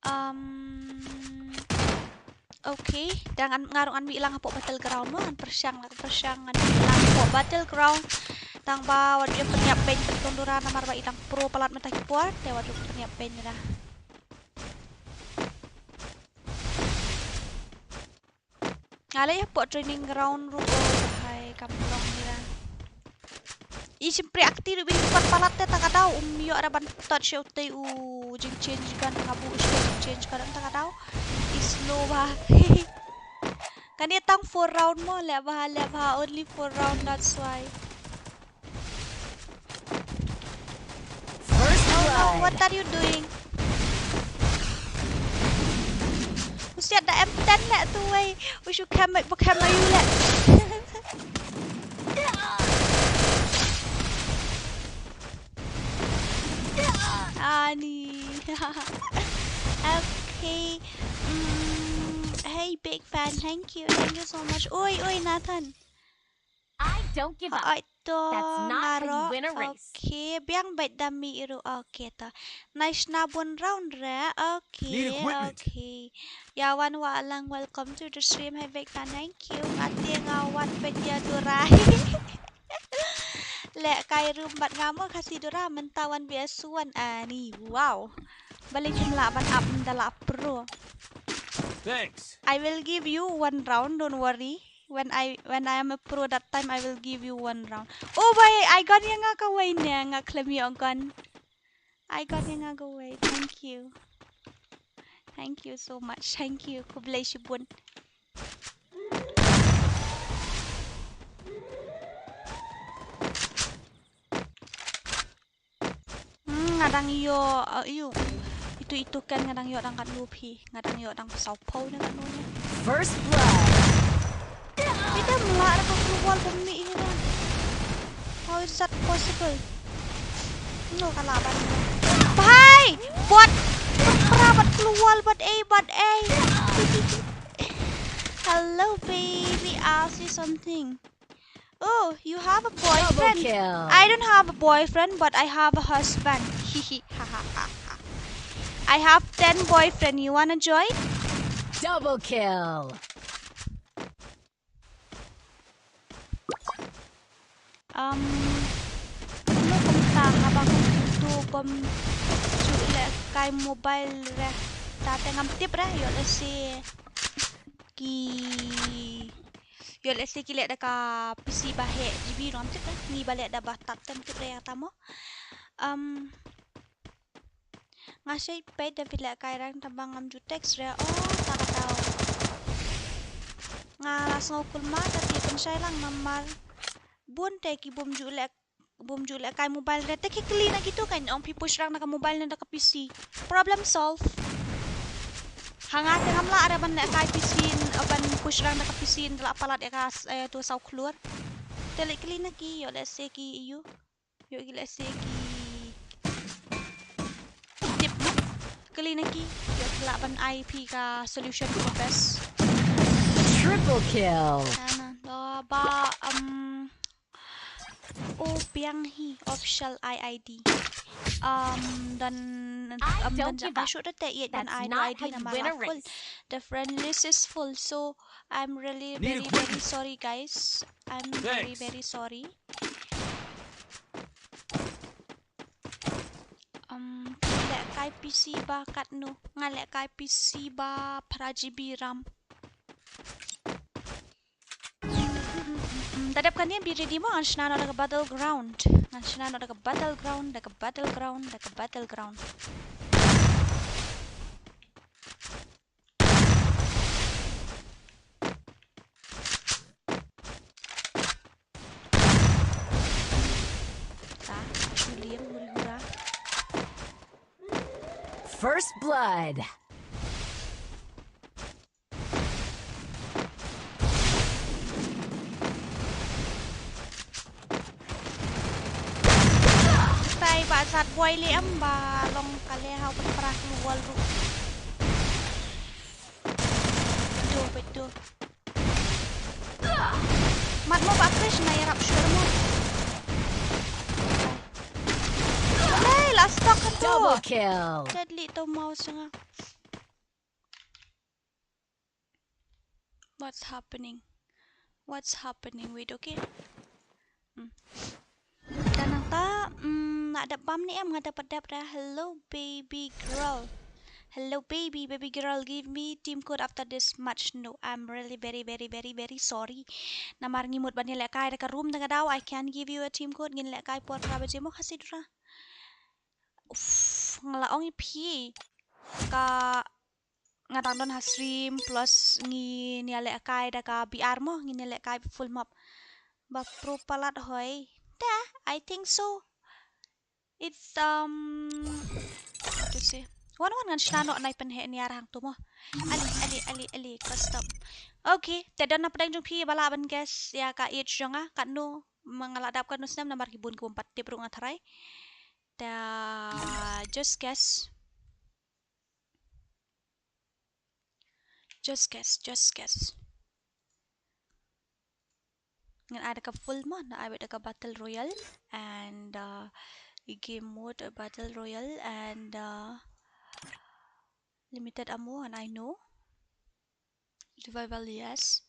Um, okay, da ngan nga ruh ngan mih lang hapoh Battleground mo, ngan pyrshang, ngan pyrshang ngan mih lang hapoh Battleground. Tang ba wat ïa pynïap beiñ bad Dora namar ba i dang pro palat mynta ki por, te wat ïa pynïap beiñ ra. Nga leh hapoh training ground ruh, oh hai kam long hi ra. I shim priak ti ruh bin pat palat te ta ka daw, um ïoh re ban tot sha utei u jingchange gun, nga buh u jingchange gun ta ka daw. I slow bha. Kane tang four round mo, leh bha, leh bha, only four round, that's why. First Oh no, blood. What are you doing? Usiat da M ten leh tu wei. Ushu khem bu khem ayu leh. Ani. Okay. Mm, hey, big fan. Thank you. Thank you so much. Oi, oi, Nathan. I don't give up. Oi, to That's not how you Maro. Win a race. Okay, biang bad da mi iru. Okay, to. Nice na bun round re. Okay, Need equipment. Okay. Yawan wa lang, welcome to the stream. Hey, big fan. Thank you. Ati nga wan bad ya Dora. Lehkai room bad nga mo Khasi Dora, mynta wan B S one. Ani, wow. Balei kim lah ban up da lah pro. Thanks. I will give you one round, don't worry. When I when I am a pro that time, I will give you one round. Oh boy, I got ïa nga kawei ne, nga khlem ïoh gun. I got ïa nga kawei. Thank you. Thank you so much. Thank you. Khublei shibun. Hmm, nga dang ïoh, uh, ïoh. Itu itu kan nga dang ïoh dang katno phi, nga dang ïoh dang saw phew ne katno ne. First blood. Ita mla ada ka keluar bumi ini. How is that possible? No, ka laban. Bhai, bot pra bot keluar bot A bot A. Hello baby, ask you something. Oh, you have a Double boyfriend. kill. I don't have a boyfriend, but I have a husband. Hihi, ha ha ha ha. I have ten boyfriend. You wanna join? Double kill. Um, kumno kumta haba kumtu bym ju lehkai mobile re. Ta te ngam tip re, ïoh lehse ki ïoh lehse ki leh da ka P C ba heh G B ruh ngam tip re. Ngi ba leh da ba tap te ngam tip re ïa kata mo. Um, Nga shait peit da phi lehkai rank tang ba ngam ju text re. Oh, ta ka daw. Nga la sngew kulmar da phi pynshai lang namar bun te ki bym ju leh, bym ju lehkai mobile re. Te ki kylli na kitu kan ong phi push rank da ka mobile ne da ka P C. Problem solve. Ha nga te ngam lah re ban lehkai P C, ban push rank da ka P C ne da la palat ïa ka, eh, tu saw khlur. Te leh kylli na ki, ïoh lehse ki ïoh. Ïoh ki lehse ki tip mo. Kylli na ki, ïoh ki lah ban ai phi ka solution ka best. Triple kill. Ana, da ba, um, oh, biang hi official I I D. Um, dan, I um, don't dan give ka up. shoot te ïeit ban That's I not D how na you ma win la a full. race. The friend list is full, so I'm really Need very very equipment. Sorry guys. I'm very Thanks. Very sorry. Um, lehkai P C ba katno? Nga lehkai P C ba phra G B RAM. Mm, mm, mm, mm, mm. Te dep kane, be ready mo, ngan shna noh da ka battleground. Ngan shna noh da ka battleground, da ka battleground, da ka battleground. Ta, Julian, huri hura. First blood. Tai ba sat boy le am ba long kale hau ban pra klu wall ru. Betul, betul. Mat mo ba Krish na yarap sure mo. Alai, last stock tu. Double kill. Deadly to mouse nga. What's happening? What's happening? Wait, okay. Hmm. Te nangta, mm, nga dep bam ne em, nga dep dep da. Hello, baby girl. Hello, baby, baby girl, give me team code after this match. No, I'm really very, very, very, very sorry. Namar ngi mut ban ïalehkai da ka room da nga daw, I can give you a team code, ngin lehkai por phra baje mo Khasi Dura. Uff, nga la ong ïa phi. Ka nga dang don ha stream plus ngin ïalehkai da ka B R mo, ngin ïalehkai full map. Ba pro palat hoi. Te, I think so. It's, um, what to say. Wan wan ngan shna noh nai pynheh niar hangtu mo. Ali, ali, ali, ali, custom. Okay, te don na pdeng jong phi ba lah ban guess ïa ka age jong nga, katno, ma nga la dap katno snem namar ki bun ki bym pat tip ruh nga tharai. Te, just guess. Just guess, just guess. Ngan ai da ka full mo, ngan ai da ka battle royale and, uh, game mode, uh, battle royale and, uh, limited ammo, and I know. Revival, yes.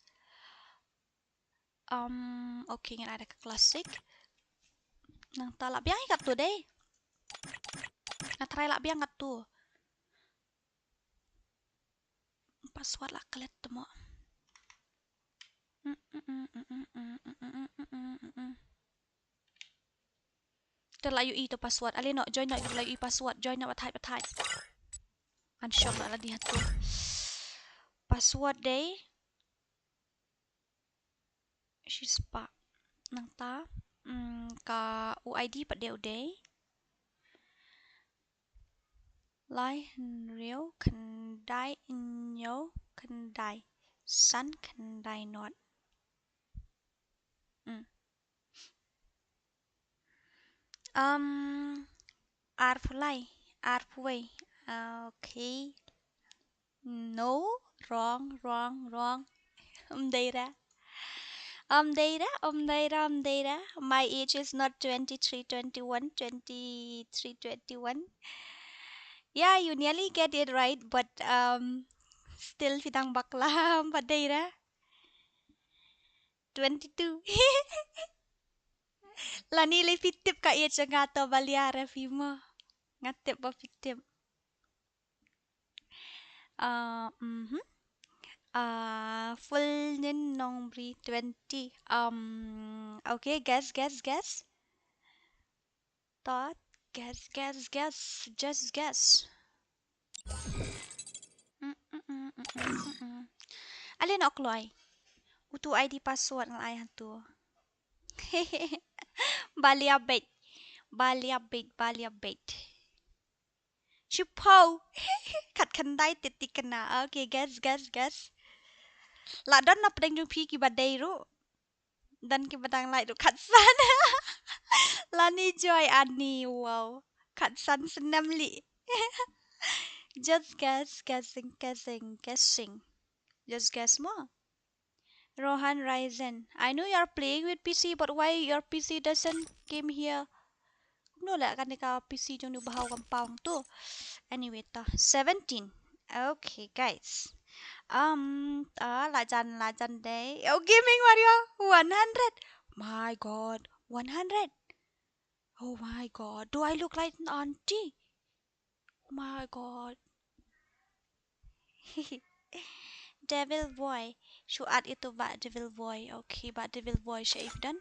Um, okay, ngan ai da ka classic. Nangta lah biang ïa katto dei. Nga try lah biang katto. Password lah klet mo. Te lah ïohi to password. Ale noh, join noh, lah ïohi password. Join noh, batai, batai. Ngan shong noh lade hato. Password dei. Shispah. Nangta, mm, ka U I D pat dei u dei. Lai hynriew khyndai hynñiew khyndai san khyndai nod. Mm. Um, arphew lai, arphew wei. Okay. No, wrong, wrong, wrong. Ym dei re. Ym dei re, ym dei re, ym dei re. My age is not twenty-three, twenty-one, twenty-three, twenty-one. Yeah, you nearly get it right, but, um, still phi dang bakla, ym pat dei re. Twenty-two. Lane lei phi tip ka age jong nga to ba liar re phi mo. Nga tip ba phi tip. Uh, mhm. Uh, full nin nong bri twenty. Um, okay, guess, guess, guess. Tot, guess, guess, guess, just guess. Mm, mm, mm. Ale noh kloi. Utu I D password nga ai hato. Ba liar beit. Ba liar beit, ba liar beit. Shiphew. Khatkhyndai tylli khyndai. Okay, guess, guess, guess. Lah don na pdeng jong phi kiba dei ruh. Don kiba dang lait ruh khatsan. Lane Joy Ani, wow. Khatsan snem lei. Just guess, guessing, guessing, guessing. Just guess mo. Rohan Ryzen. I know you're playing with P C, but why your P C doesn't came here? Kumno leh kane ka P C jong u ba hau kam pawang tu. Anyway, ta seventeen. Okay, guys. Um, ah, lajan, lajan dei. Oh, Gaming Warrior, one hundred. My God, one hundred. Oh my God, do I look like an auntie? Oh my God. Devil boy. Shu add ïa uto Bah Devil Boy. Okay, Bah Devil Boy sha i phi don.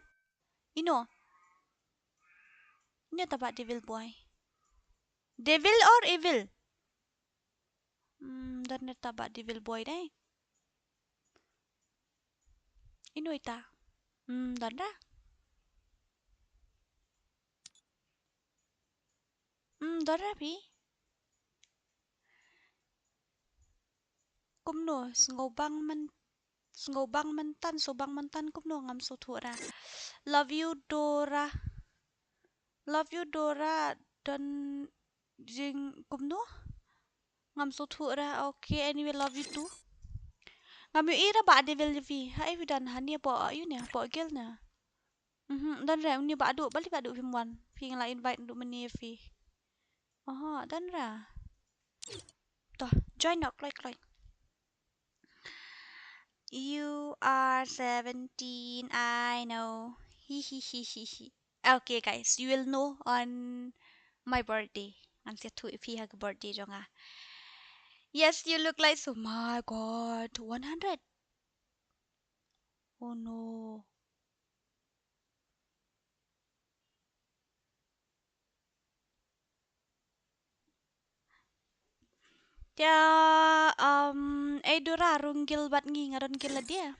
Ino. Ino ta Bah Devil Boy. Devil or evil? Hmm, don re ta Bah Devil Boy dei. Ino ita. Hmm, don re. Hmm, don re phi. Kumno, sngewbang men, sngewbang myntan, sngewbang myntan kumno ngam sngewthuh ra. Love you Dora. Love you Dora, don jing kumno? Ngam sngewthuh ra. Okay, anyway, love you too. Ngam ïohi ra Bah Devil ïa phi. Ha i phi don hangne hapoh ïu ne, hapoh guild ne. Mhm, don re, une Bah Duh, balei Bah Duh phim wan. Phi nga la invite Duh mynne ïa phi. Oho, don re. To, join noh kloi kloi. You are seventeen, I know. Hi hi hi hi hi. Okay guys, you will know on my birthday. Ngan sa ïathuh ïa phi ha ka birthday jong nga. Yes, you look like, oh my God, one hundred. Oh no. Te, um, ei Dora, rung guild bad ngi, nga don guild lade.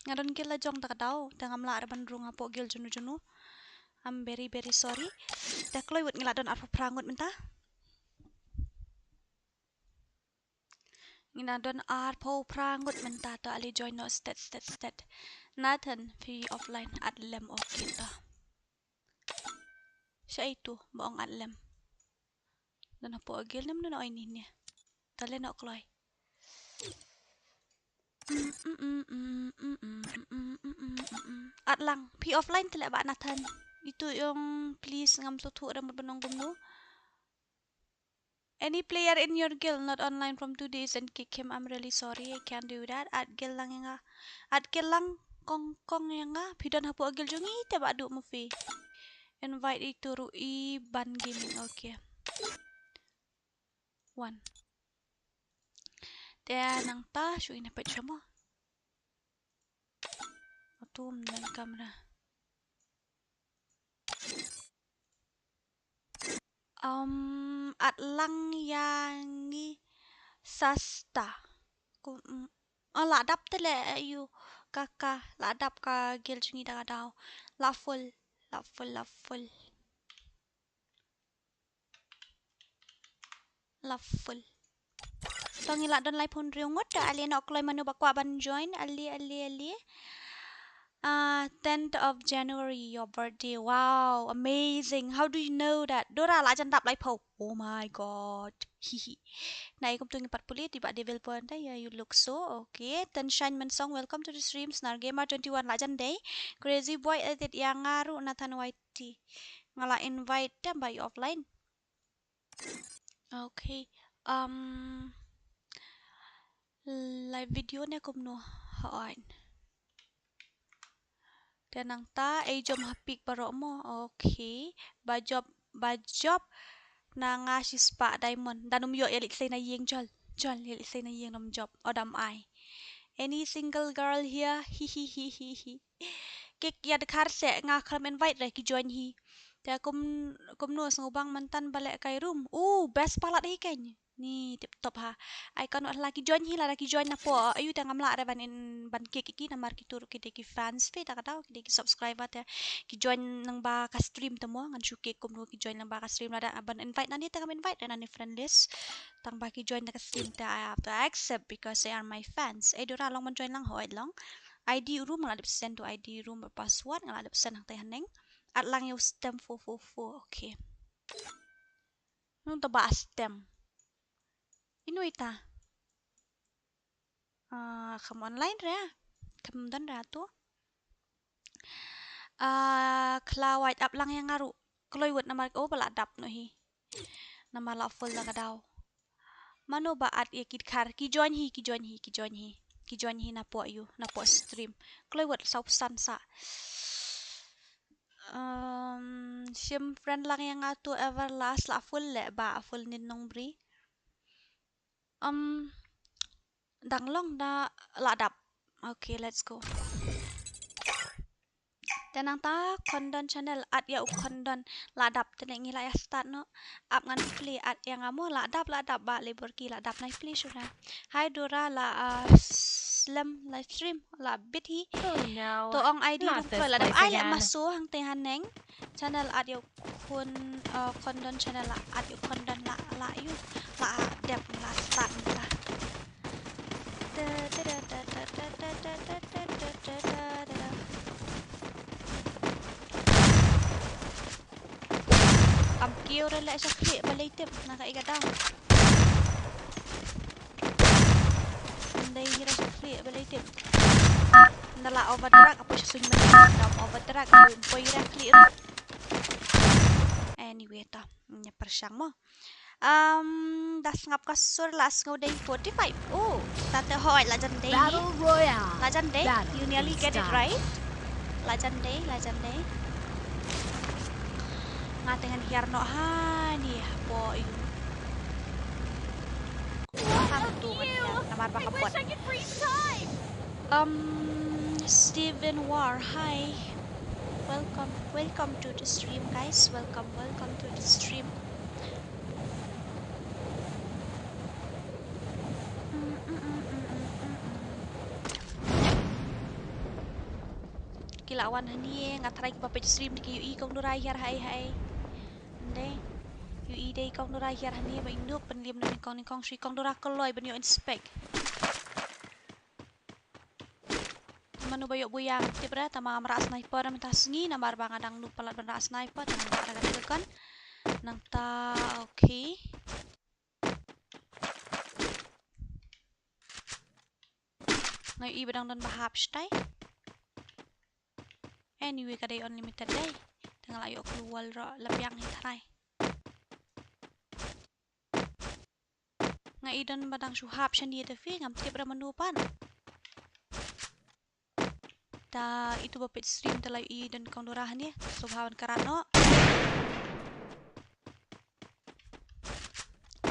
Nga don guild la jong ta ka daw, te ngam lah re ban rung hapoh guild jong u jong u. I'm very, very sorry. Te kloi wut, ngi la don arphew phra ngut mynta. Ngi la don arphew phra ngut mynta, to ale join noh stet stet stet. Nathan, phi offline, add lem, okay to. Sha ito ba ong add lem. Don hapoh guild ne mano, oi ni ne. To le noh kloi. Add lang. Phi offline te le Bah Nathan. Ito ong please, ngam sngewthuh re mut ban ong kumno. Any player in your guild not online from two days and kick him. I'm really sorry, I can't do that. Add guild lang ïa nga. Add guild lang kong kong ïa nga. Phi don hapoh guild jong ngi te Bah Duh ma phi. Invite ito ruh i Ban Gaming. Okay. One. Te nangta shu ina pet shamo. Atum nan kamera. Um, add lang ïa ngi sasta. Ku, mm, oh, la dap te le, eh, ïu kaka, la dap ka guild jong ngi da ka daw. La full, la full, la full. La full. To ngi la don laiphew hynriew ngut, ale noh kloi mano ba kwah ban join, ale, ale, ale. Ah, tenth of January, your birthday. Wow, amazing. How do you know that? Dora, la jan dap laiphew. Oh my God. Hihi. Na i kumtu ngi pat pule, te Bah Devil pon te, yeah, you look so. Okay. Ten Shine Mensong, welcome to the stream. Snar Gamer twenty-one, la jan dei. Crazy Boy, edit ïa nga ruh, Nathan Y T. Nga la invite te ba i offline. Okay. Um, live video ne kumno, hooid. Te nangta ei jom ha pick baroh mo. Okay. Ba jop, ba jop na nga shispah diamond. Dang ym ïoh, ïa leit sei na ïing, jol. Jol, ïa leit sei na ïing, dang ym jop. O dang ym ai. Any single girl here? Hi hi hi hi hi. Kik ïa dkhar se, nga khlem invite re ki join hi. Te kum, kumno, sngewbang myntan ba leh kai room. U, best palat hi keiñ. Ni tip top ha. Ai kan wat la ki join hi, lada ki join napoh. Ayu te ngam lah re ban in, ban kik ïa ki namar kito ruh ki dei ki fans phi ta ka daw, ki dei ki subscriber te. Ki join nang ba ka stream te mo, ngan shu kik kumno ki join nang ba ka stream, lada ban invite nangne te ngam invite re nangne friend list. Tang ba ki join na ka stream te I have to accept because they are my fans. Ei Dora, long ban join lang, hooid long. I D room, nga la dep send to I D room, password nga la dep send hangtai haneng. Add lang ïa u Stem four four four. Okay. Nangta ba Stem. Ino ita? Ah, kham online re. Kham don re to. Ah, khlawait, add lang ïa nga ruh. Kloi wut namar, oh, ba la dap noh hi. Namar la full da ka daw. Mano ba add ïa ki dkhar, ki join hi, ki join hi, ki join hi. Ki join hi napoh ïu, napoh stream. Kloi wut, saw phew san sa. Um, shim friend lang ïa nga to Everlast, la full leh ba full nin nongbri. Um, dang long da la dap. Okay, let's go. Te nangta Khondon channel, add ïa u Khondon, la dap te ne ngi la ïa start noh. Ap ngan play, add ïa nga mo, la dap, la dap ba labor ki la dap, nai play shuh na. Hi Dora, la, uh, slem live stream, la bit hi. Oh no. To ong I D dong kloi, la dap. Ai leh maso hangtei haneng. Channel add ïa u Khon, uh, Khondon channel, la add ïa u Khondon, la, la ïa u, la dep, la start mynta. Kam kiew re leh sha khlieh ba lei tip na ka ïa ka daw. Ndei hi ra sha khlieh ba lei tip. Nda la over drag apo sha suiñ mynta. Nda over drag apo poi ra khlieh. Anyway ta. Nya pyrshang mo. Um, da sngap ka sur la sngew dei forty-five. Oh, ta te hoi la jan dei. Battle Royale. La jan dei. You nearly get it right. La jan dei, la jan dei. Nga te ngan hiar noh ha ni hapoh ïu. Nga tu ngan hiar namar ba ka bot. Um, Steven War, hi. Welcome, welcome to the stream, guys. Welcome, welcome to the stream. Ki la wan hangne, nga tharai kiba peit stream ki ïohi kong Nura hiar hai hai. Ndei. Ïohi dei kong Nura hiar hangne ba ïnduk ban lim na nyngkong nyngkong shu kong Nura kloi ban ïoh inspect. Mano ba ïoh buya tip re, tama mrah sniper mynta sngi namar ba nga dang nuk palat ban rah sniper, tang ba ka gun. Nangta, okay. Nga ïohi ba dang don ba hap shtai. Anyway, ka dei unlimited dei. Te nga la ïoh clue wall ro la biang hi tharai. Nga i don ba dang shu hap shane te phi ngam tip ra mano pat. Ta itu ba peit stream te la i don kong Nura hangne. Sngewbha ban krat noh.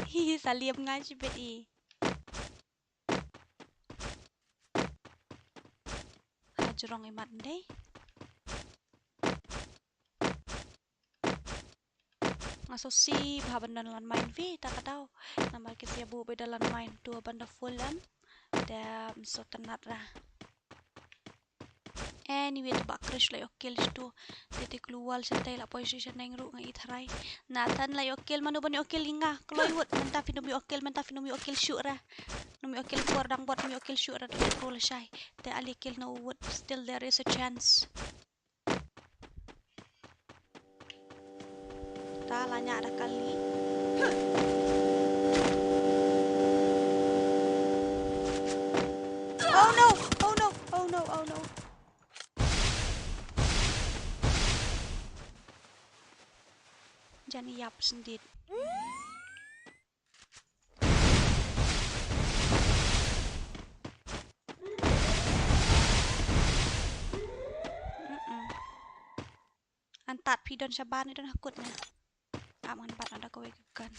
Hi hi, sa liam nga shibit i. Ha jrong imat ndei. Nga sngewsih bha ban don landmine phi ta ka daw. Namar ki sia buh beit da landmine tu ban da full em. Te ym sngewtynnat ra. Anyway, tu ba crash la ïoh kill tu. Te te clue wall shatei la poi shu shaneng ruh nga i tharai. Nathan la ïoh kill, mano ban ïoh kill ïa nga. Kloi wut, mynta phin ym ïoh kill, mynta phin ym ym ïoh kill shuh ra. Ym ïoh kill por dang bot, ym ïoh kill shuh ra, dang pro la shai. Te ale kill no wut, still there is a chance. Ta la ñiah da kali. Oh no! Oh no! Oh no! Oh no! Jan ïap sendit. Mm-mm. An tat phi don shabar ne don hakut ne. Am ngan bat anda kawei ka gun.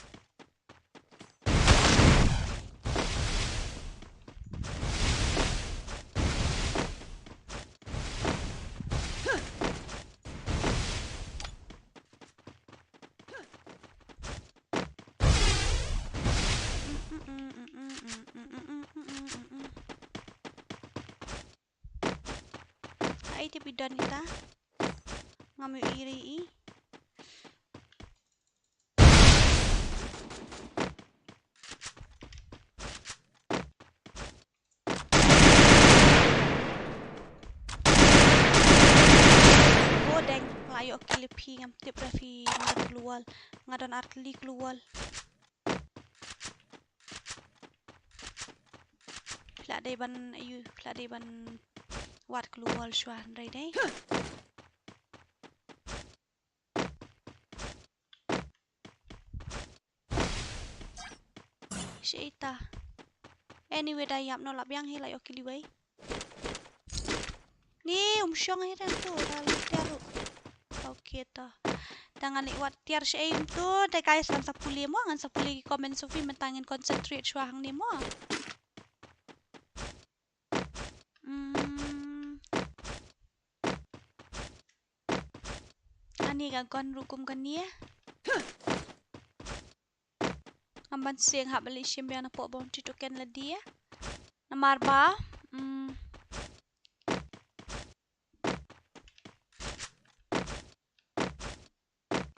Ai te bidan ita. Ngam ïohi re i. Bodeng, la ïoh kill phi ngam tip ra phi nga don clue wall. Nga don ar tylli clue wall. Phi la dei ban, ayu, phi la dei ban wad clue wall shuwa hynrei dei. Shi ita. Anyway, da ïap no la biang hi la ïoh kill iwei. Ni um shong hi ren tu, da la tiar ruh. Okay to. Te ngan ïa wad tiar sha ei to. Te guys, ngan sa pule mo, ngan sa pule ki comment sha phi mynta, ngin concentrate shuwa hangne mo. Hmm. Ani ka gun ruh kum kane. Ngam ban seng hap ban leit shim biang na pok bounty token lade. Namar ba, mm,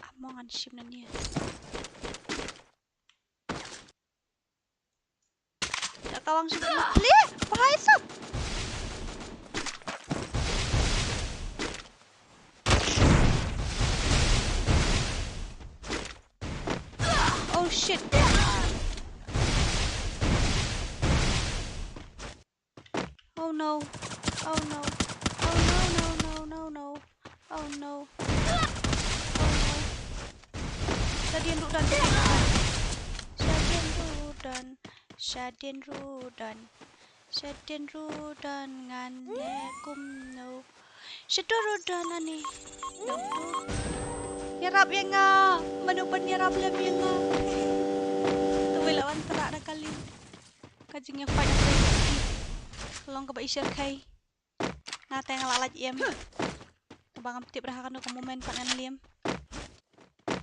amo ngan shim na ne. Ka kawang shu plie. Bahai sap. Oh shit. Oh no. Oh no. Oh no, no, no, no, no. Oh no. Oh no. Shadien ruh don. Shadien ruh don. Shadien ruh don. Shadien ruh don ngan leh kumno. Shadien ruh don ani. Dong tu. Ïarap ïa nga. Mano ban ïarap lem ïa nga. Tu wei la wan trak da kali. Ka jingïafight na ka long kaba i shyrkhei. Nga te nga la lait im. Kaba ngam tip ra ha kano ka moment pat ngan lem.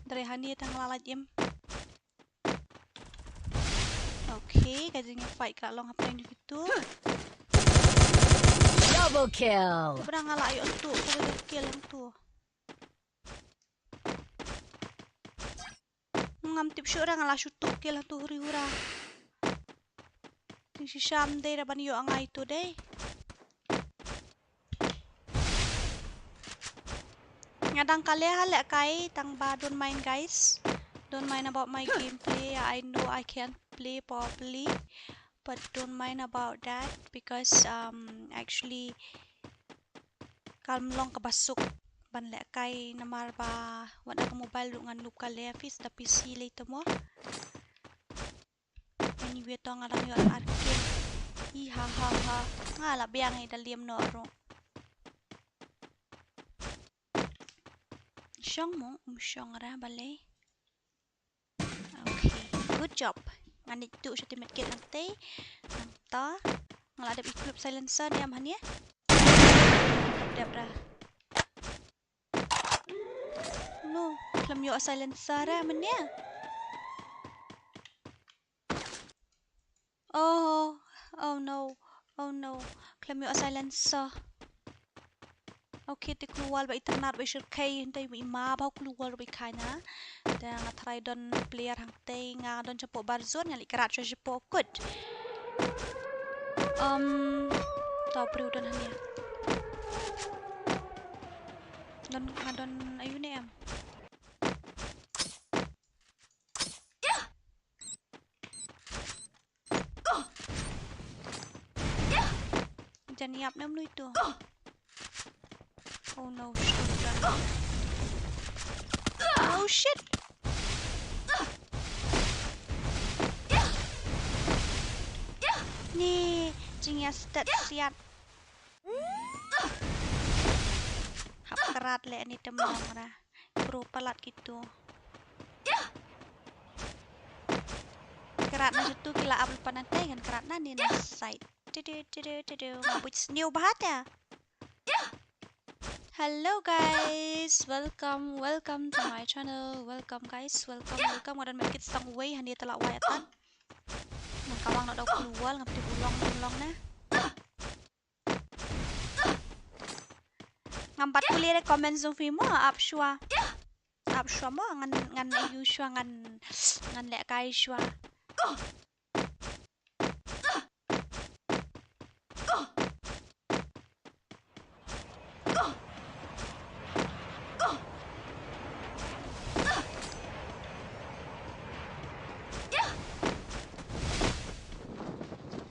Dre hani te nga la lait im. Okay, ka jingïafight ka la long hapdeng jong kitu. Double kill. Kaba nga la ïoh tu, kaba ïoh kill hangtu. Ngam tip shuh ra nga la shu tuh kill hangtu huri hura. Jingshisha ym dei ra ban ïoh nga ïa tu dei. Nga dang kale ha lehkai tang ba don't mind guys. Don't mind about my gameplay. I know I can't play properly. But don't mind about that because, um, actually kam long kaba suk ban lehkai namar ba wat la ka mobile ruh ngan noob kale, phi sa da P C lei te mo. Anyway to nga dang ïoh ar kill. Hi ha ha ha. Nga la biang ïa da lem noh ruh. Shong mo, um shong ra balei. Okay, good job. Ngan ïa tuh sha team medkit nangtei. Nangta nga la dep equip silencer ne em hane. Dep ra. No, khlem ïoh silencer ra mane. Oh, oh no, oh no. Khlem ïoh silencer. Okay, te klur wal ba itynnad ba ishyrkhei hynrei ba i map ha u klur wal ba i khaina. Te nga tharai don player hangtei, nga don shapoh bar zone, nga leit krat shuwa shapoh kut. Um, to briew don hane. Don, nga don ayu ne em. Jan ïap ne mano ito. Oh no, shit. Oh shit. Ni jingïastat siat. Hap krat leh ni te mlong ra. Bro palat kitu. Krat na situ ki la ap lypa nangtei ngan krat na ni na side. Tudu tudu tudu. Nga buit sniew bha te. Hello guys, welcome, welcome to my channel. Welcome guys, welcome, welcome. Nga don medkit stang wei hane te la wai atan. Nang kawang na dau klur wal ngam tip u long u long na. Ngam pat pule re comment jong phi mo, ap shuwa. Ap shuwa mo, ngan, ngan ïa shuwa, ngan, ngan lehkai shuwa.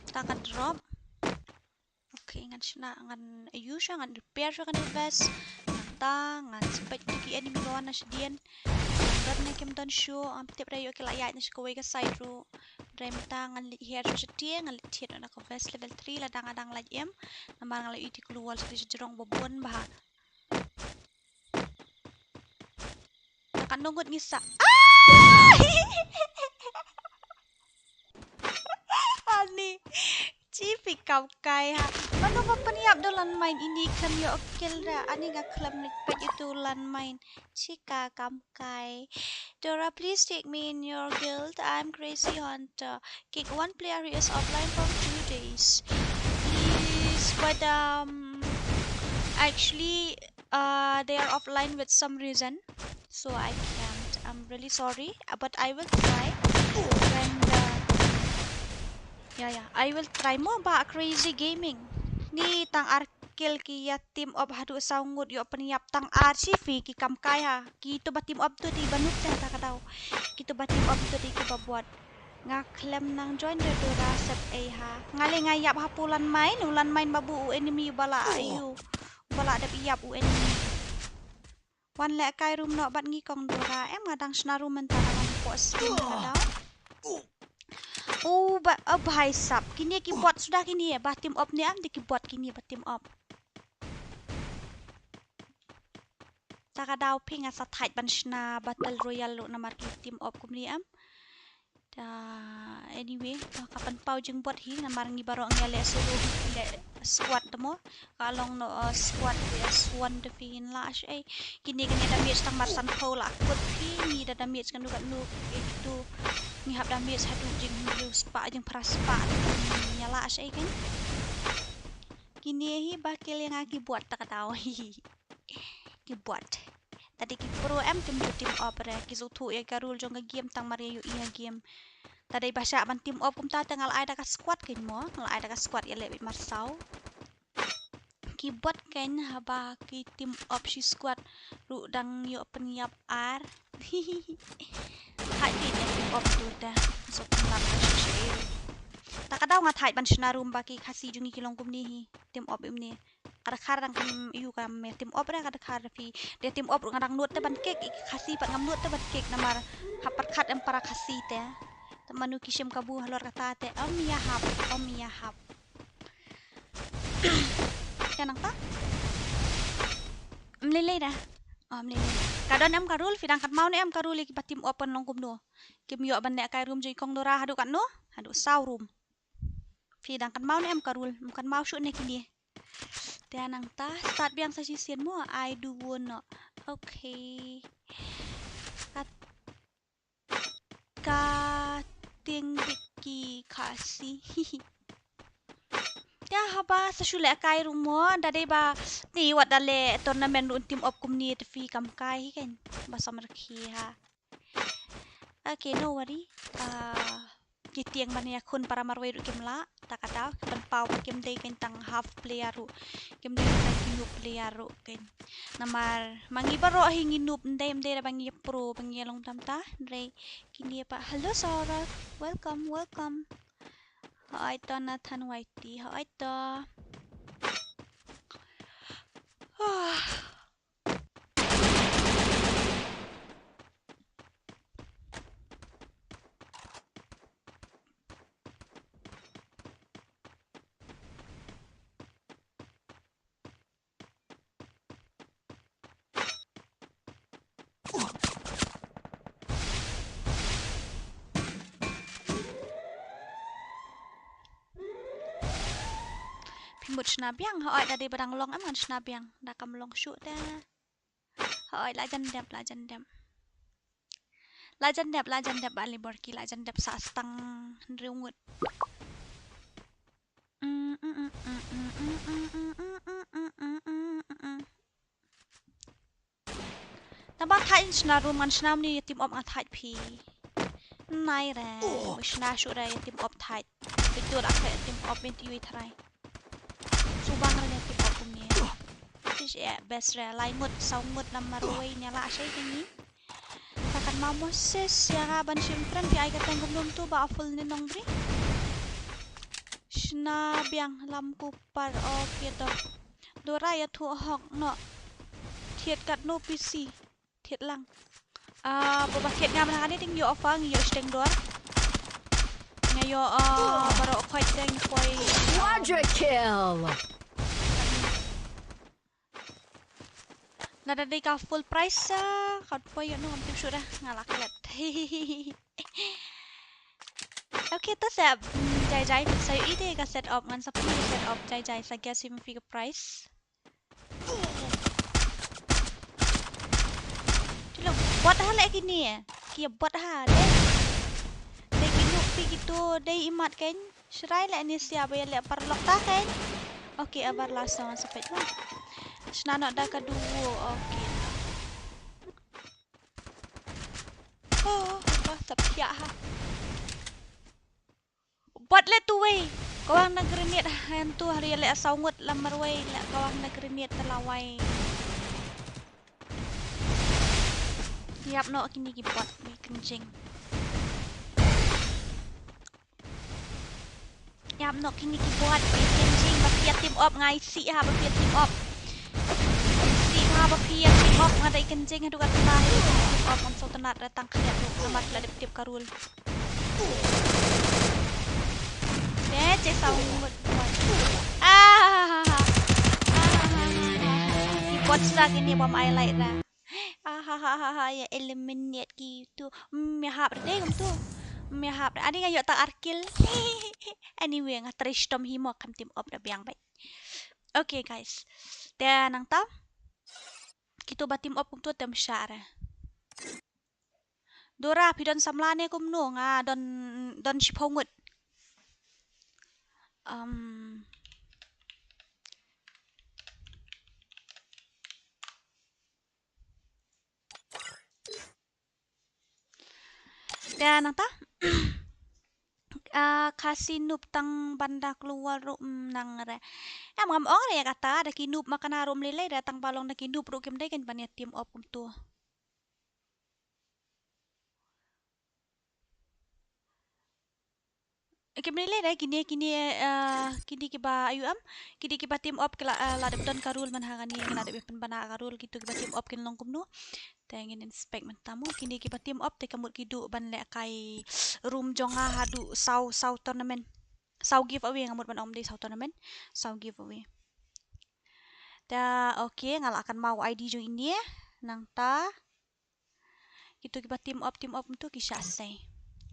Ta ka drop. Okay, ngan shna, ngan ïa shuwa, ngan repair shuwa kane ka vest. Nangta ngan spot ïa ki enemy ba wan na shadien. Don ne kim don shuh, ngam tip re, ïoh ki la ïaid na sha kawei ka side ruh. Hynrei mynta ngan leit her shuwa shatei, ngan leit thied na ka vest level three, lada nga dang lait im. Namar nga la ïohi te klur wal shatei shajrong ba bun bha. Nongot ngi sa. Ah! Ani. Chi phi kam kai ha. Mano ba pynïap da u landmine, ini khlem ïoh kill ra. Ani nga khlem rit pat ïa utu u landmine. Chi ka kam kai. Dora, please take me in your guild. I'm Crazy Hunter. Kick one player who is offline for two days. Please, but um, actually, uh, they are offline with some reason, so I can't. I'm really sorry, uh, but I will try. And uh, yeah, yeah, I will try mo ba Crazy Gaming. Ni tang ar kill ki ïa team up haduh saw ngut, ïoh pynïap tang ar chi phi ki kam kai ha. Kitu ba team up tu dei ba noob te ta ka daw. Kitu ba team up tu dei ki ba bot. Nga khlem nang join da Dora set ei ha. Nga leh nga ïap hapoh u landmine, u landmine ba buh u enemy ba la ïoh. Ba la dep ïap u enemy. Wan leh kai room noh bad ngi kong Dora. Em nga dang shna room mynta, nga dang poh screen ka daw. Oh, ba, oh, bhai sab. Kine ki bot suda kine, ba team up ne em, dei ki bot kine ba team up. Ta ka daw phi nga sa thait ban shna Battle Royale ruh namar ki team up kumne em. Ta, anyway, ka pynpaw jingbot hi namar ngi baroh ngi leh solo, ngi leh squad te mo. Ka long no, uh, squad te swan te phi ngin lah shi ei. Kine kine damage tang mar san phew la kut phi, ngi da damage kanu kanu kitu. Ngi hap damage haduh jingspah jingphra spah te ngi lah shi ei kan. Kine hi ba kill ïa nga ki bot ta ka daw hi. Ki bot. Ta dei ki pro em, kim ju team up re. Ki shu thuh ïa ka rule jong ka game tang mar ïa ïohi ha game. Ta dei ba shah ban team up kumta te nga la ai da ka squad kein mo. Nga la ai da ka squad ïa leh beit marsaw. Ki bot kein haba ki team up shi squad ruh dang ïoh pynïap ar. Thait kein ïa team up tu te. Shu pynlap ka shi shi. Ta ka daw nga thait ban shna room ba ki Khasi jong ngi ki long kumne hi. Team up kumne. Ka dkhar dang kam ïoh kam me team up re ka dkhar phi. Dei team up ruh nga dang nud te ban kick, i Khasi pat ngam nud te ban kick namar ha pyrkhat em para Khasi te. Te mano ki shim kabu halor kata te. Om ïa hap, om ïa hap. Te nangta? Em lei lei da. Om lei lei. Ka don em ka rule phi dang kynmaw ne em ka rule ïa ki ba team up pynlong kumno. Kim ïoh ban leh kai room jong i kong Dora haduh katno? Haduh saw room. Phi dang kynmaw ne em ka rule? Em kynmaw shuh ne kine. Te nangta start biang sa shisien mo, I do wanna. Okay. Ka, ka tieng bit ki Khasi. Te haba sa shu leh kai ruh mo, da dei ba te wat da leh tournament ruh team up kumne te phi kam kai hi kan. Ba samrkhie ha. Okay, no worry. Ah, ki tieng ban ïakhun para marwei ruh kim lah, ta ka daw, ki pynpaw ba kim dei kein tang half player ruh. Kim dei tang ki noob player ruh kein. Namar ma ngi baroh hi ngi noob, ym dei, ym dei da ba ngi pro, ba ngi long tam ta, hynrei kine pat. Hello Sora, welcome, welcome. Hooid to Nathan Whitey, hooid to. Phi mut shna biang, hooid, da dei ba dang long em ngan shna biang, da kam long shuh te. Hooid, la jan dep, la jan dep. La jan dep, la jan dep, ba li bor ki la jan dep sa stang hynriew ngut. Tang ba thait shna room ngan shna mni ïa team up nga thait phi. Nai re, ba shna shuh re ïa team up thait. Bitu la khe team up binti wi thrai. Subang re ïa team up kumne. Tis e best re, lai ngut, saw ngut namar wei nia la shai kini. Takan ma Moses ïa nga ban shim friend phi ai ka teng kumnum tu ba a full ni nong bri. Shna biang lam ku par ok ïa to. Dora ïa thu hok no. Thied kat no P C. Thied lang. Ah, ba ba thied nga mana kane ting ïoh offer ngi ïoh shteng dor. Nga ïoh, ah, baroh khoi teng khoi. Quadra kill. Lada dei ka full price sa, ka poi ïa no, ngam tip shuh da, nga la klet. Okay, to sa, mm, jai jai, sa ïohi te ka set up, ngan sa pynlong ka set up, jai jai, sa guess ïa phi ka price. Te long bot ha leh kine, ki bot ha, dei. Dei ki noob phi kito, dei imat kein. Shrai leh ni sia ba ïa leh paralok ta kein. Okay, abar la song sa peit la. Shna noh da ka duo, okay. Oh, ba sa pia ha. Bot leh tu wei. Kawang na grenade ha tu, ha ri leh saw ngut lamar wei leh kawang na grenade ta lawai. Ïap noh kine ki bot, mi kynjing. Ïap noh kine ki bot, mi kynjing, ba phi ïa team up, nga isih ha ba phi ïa team up. Isih ha ba phi ïa team up, nga dei kynjing haduh katta, team up, ngam sngewtynnat re tang khlieh ruh, namar phi la dep tip ka rule. Te, te saw ngut bot. Ah, ha, ha, ha. Ah, ha, ha, ha, ha, ha. Ki bot sa kine bym ai like da. Ah, ha, ha, ha, ha, ïa eliminate kitu. Mm, ïa hap re dei kumtu. Mm, ïa hap re. Ani nga ïoh ta ar kill. Anyway, nga trei shitom hi mo, kam team up da biang beit. Okay, guys. Te nangta kito ba team up kumtu te ym shah re. Dora, phi don samla ne kumno? Nga don, don shiphew ngut. Um, Te nangta, ah, Khasi noob tang ban da kloi ruh, mm, nang re. Em, ngam ong re ïa kata, da ki noob ma kane ruh ym lei lei, da tang ba long da ki noob ruh kim dei kein ban ïa team up kumtu. Kim lei lei re kine, kine, ah, kine kiba, aïu em, kine kiba team up ki la, ah, la dep don ka rule man ha kane, ki la dep pynbna ka rule, kito kiba team up kin long kumno. Te ngin inspect mynta mo, kine kiba team up te ka mut ki duh ban lehkai room jong nga haduh saw, saw tournament. Saw giveaway, nga mut ban ong ym dei saw tournament. Saw giveaway. Te, okay, nga la kynmaw ID jong ine, nangta. Kito kiba team up, team up kumtu ki shah sei.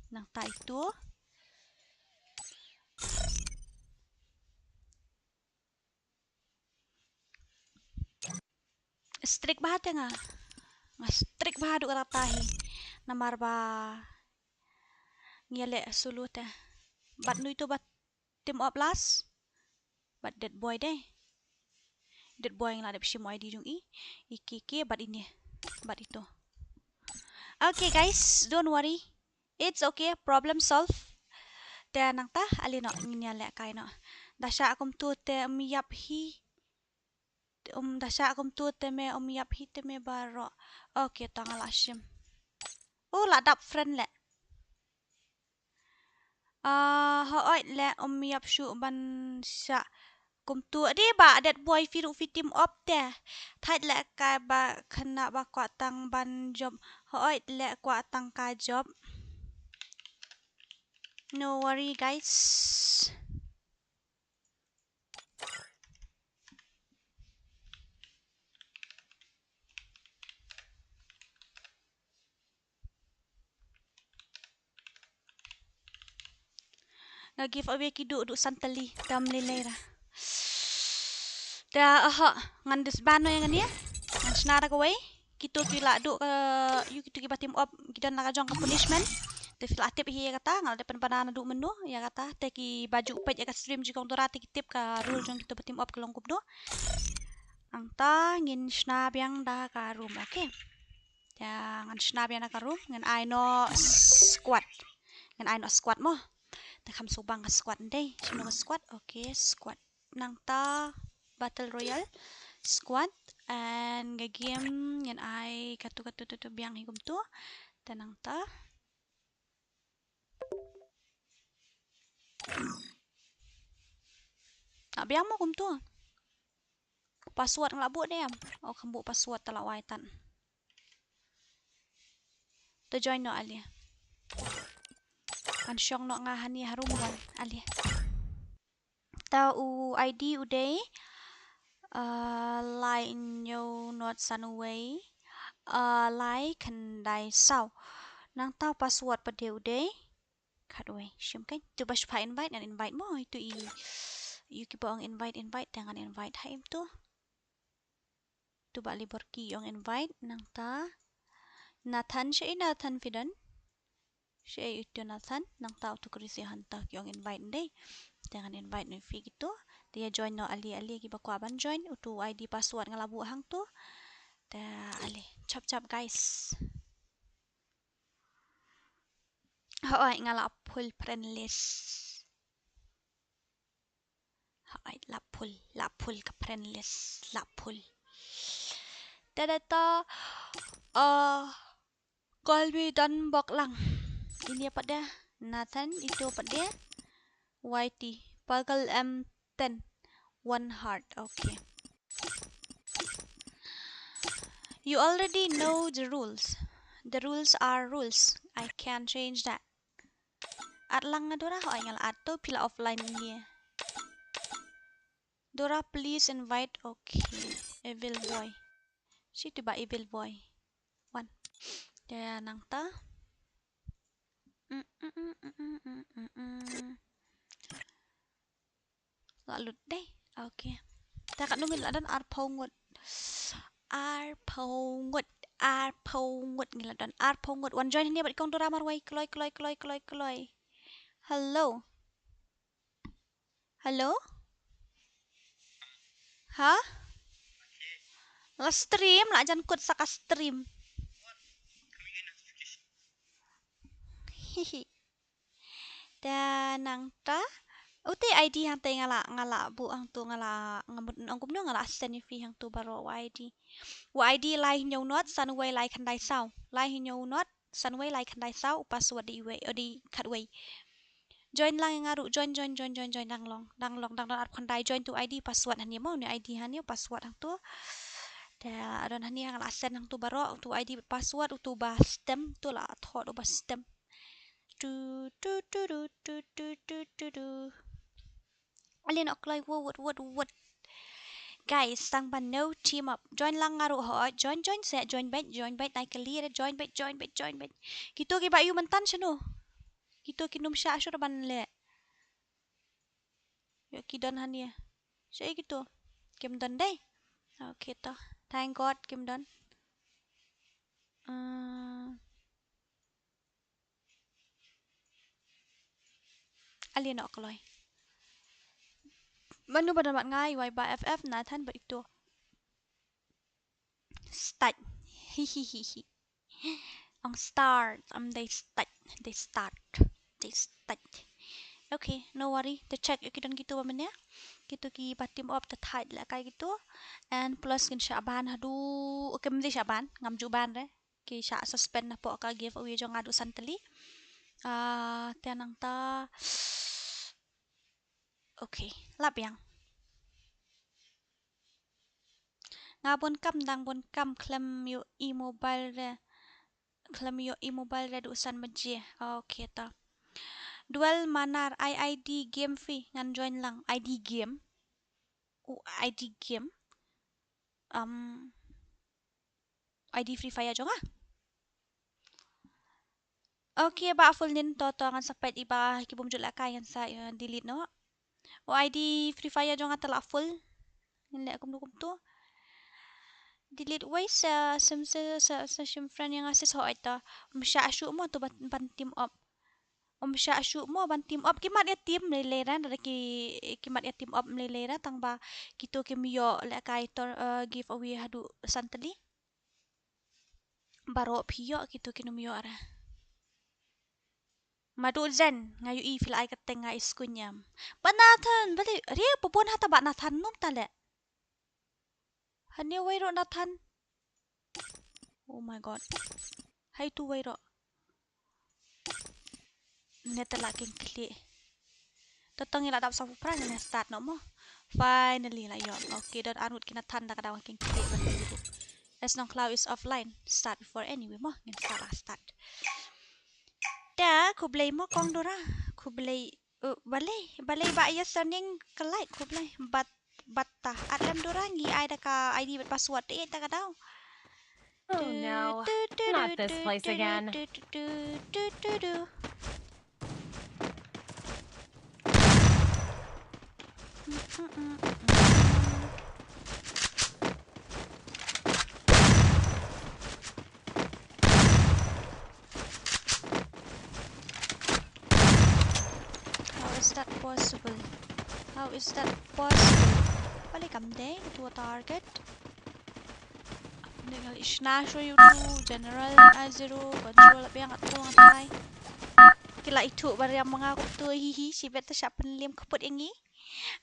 Nangta ito. Strict bha te nga. Nga strict bha haduh katta hi. Namar ba ngi ïa leh solo te. Bad nu ito ba team up last. Bad Dead Boy dei. Dead Boy nga la dep shim ID jong i. I K K bad ine. Bad ito. Okay guys, don't worry. It's okay, problem solved. Te nangta, ale noh, ngin ïa lehkai noh. Da shah kumtu te ym ïap hi. Um, da shah kumtu te me ym ïap hi te me baroh. Okay, to nga la shim. Oh, la dap friend leh. Ah, hooid leh ym ïap shuh ban shah. Kumtu dei ba Dead Boy phi ruh phi team up te. Thait leh kai ba khynnah ba kwah tang ban jop. Hooid leh kwah tang ka jop. No worry guys. Nga giveaway ki duh, duh san tylli, tam lei lei ra. Te, aha, ngan disband noh ïa ngane. Ngan shna da kawei. Kito ki la duh ka, ïa kito kiba team up, ki don la ka jong ka punishment. Te phi la tip hi ïa kata, nga la dep pynbna naduh mynno ïa kata. Te kiba ju peit ïa ka stream jong Dora te ki tip ka rule jong kito ba team up ka long kumno. Nangta ngin shna biang da ka room, okay. Te ngan shna biang da ka room, ngan ai noh squad. Ngan ai noh squad mo. Te kham sngewbang ka squad ndei. Shano ka squad? Okay, squad. Nangta Battle Royale squad and ka game ngan ai katu katu tu tu biang hi kumtu. Te nangta. Ah, biang mo kumtu. Password nga la buh ne em? Oh, kham buh password, te la wai tan. To join noh ale. Kan shong noh nga hani harum wan ale. Ta u ID u dei, Ah, lai hynñiew nod san wei. Ah, lai khyndai saw. Nangta u password pat de u dei khatwei. Shim kein. Tu ba shu phah invite, ngan invite mo. Itu i, ïa kiba ong invite, invite, te ngan invite ha im tu. Tu ba Liborki ong invite, nangta Nathan, shaei Nathan phi don? Shaei uto Nathan, nangta uto Chris, ïa hangta ki ong invite ndei. Te ngan invite noh ïa phi kito. Te ïa join noh ale ale kiba kwah ban join, uto ID password nga la buh hangto. Te ale, chap chap guys. Hooid, nga la full friend list. Hooid, la full, la full ka friend list, la full. Te da to, uh, Kolbi Don Bok lang. Ini pat de? Nathan, ito pat de? Y T. Purple M ten. One heart. Okay. You already know the rules. The rules are rules. I can't change that. At lang nga Dora, hooid nga la at to, phi la offline ïa. Dora, please invite. Okay. Evil boy. Shi tu ba evil boy. One. Te nangta. Mm, mm, mm. La lut dei. Okay. Ta ka nung la don arphew ngut. Arphew ngut. Arphew ngut ngi la don. Arphew ngut. Wan join hangne bad kong Dora marwei. Kloi, kloi, kloi, kloi, kloi. Hello. Hello? Ha? La stream, la jan kut sa ka stream. Hihi. Te nangta. Uto ID hangta nga la, nga la buh hangto nga la, nga mut ong kumno nga la send ïa phi hangto baroh u ID. U ID lai hynñiew nod, san wei lai khyndai saw. Lai hynñiew nod, san wei lai khyndai saw, u password dei wei, o dei khatwei. Join lang ïa nga ruh, join, join, join, join, join, dang long, dang long, dang don arphew khyndai, join to ID password hangne mo, une ID hangne password hangto. Te don hangne nga la send hangto baroh, uto ID password, uto ba stem, uto la thot uba stem. Tu, tu, tu, tu. Ale noh kloi, wut, wut, wut, wut. Guys, tang ban no team up. Join lang nga ruh hooid. Join, join seh, join beit, join beit, nai kylli re, join beit, join beit, join beit. Kito kiba ïoh mynta shano? Kito kin ym shah shuh ban leh. Ïoh ki don hangne. Shaei kito? Kim don dei. Okay to. Thank God kim don. Hmm. Ale noh kloi. Mano ba don bad nga, Iwai ba F F, Nathan bad ito. Start. Hihihihi. Ong start, um, dei start, dei start, dei start. Okay, no worry. Te check ïa ki don kito ba mynne. Kito kiba team up te thait lehkai kito. And plus kin shah ban haduh, okay, ym dei shah ban, ngam ju ban re. Ki shah suspend napoh ka giveaway jong nga haduh san tylli. Ah, te nangta. Okay, lap biang. Nga bun kam, dang bun kam, khlem ïohi mobile re. Khlem ïohi mobile re haduh san baje. Okay to. Duel Manar, ai ID game phi, ngan join lang. ID game. U ID game. Um, ID Free Fire jong nga. Okay, ba full nin to, to ngan sa peit, iba ki bym ju lehkai ngan sa, eh, delete noh. U ID Free Fire jong nga te la full. Ngin leh kumno kumto. Delete wei sa, sim sa, sa, sa shim friend ïa nga sis, hooid to. Ym shah shuh mo to ban, ban team up. Ym shah shuh mo ban team up. Ki mat ïa team lei lei ra, da ki, ki mat ïa team up lei lei ra, tang ba kito kim ïoh lehkai tor, eh, giveaway haduh san tylli. Baroh phi ïoh, kito kin ym ïoh ra. Madu Zen, nga ïohi phi la ai kyrteng, nga i skuñ ïam. Ba Nathan, balei, re, ba bun hata ba Nathan, ym ta leh. Hangne wei ruh Nathan. Oh my God. Hai tu wei ruh. Ne te la kin khlieh. To tang ïa la dap sa pura ngin start noh mo. Finally la ïoh. Okay, don arngut ki Nathan da ka daw kin khlieh ban ïoh. As Nongkhlaw is offline. Start before anyway mo. Ngin start la start. Te khublei mo Kong Dora. Khublei. Uh, balei, balei ba ïa sending ka like, khublei. But Bad ta at lem dura ngi ai da ka I D bad password te ta ka daw. Oh no, not this place again. How is that possible? How is that possible? Pali kam dei to target. Ngal ishna show you to general a zero control biang at kong atai. Kila itu bariam manga kutu hihi sibet ta sha pynlim keput yangi.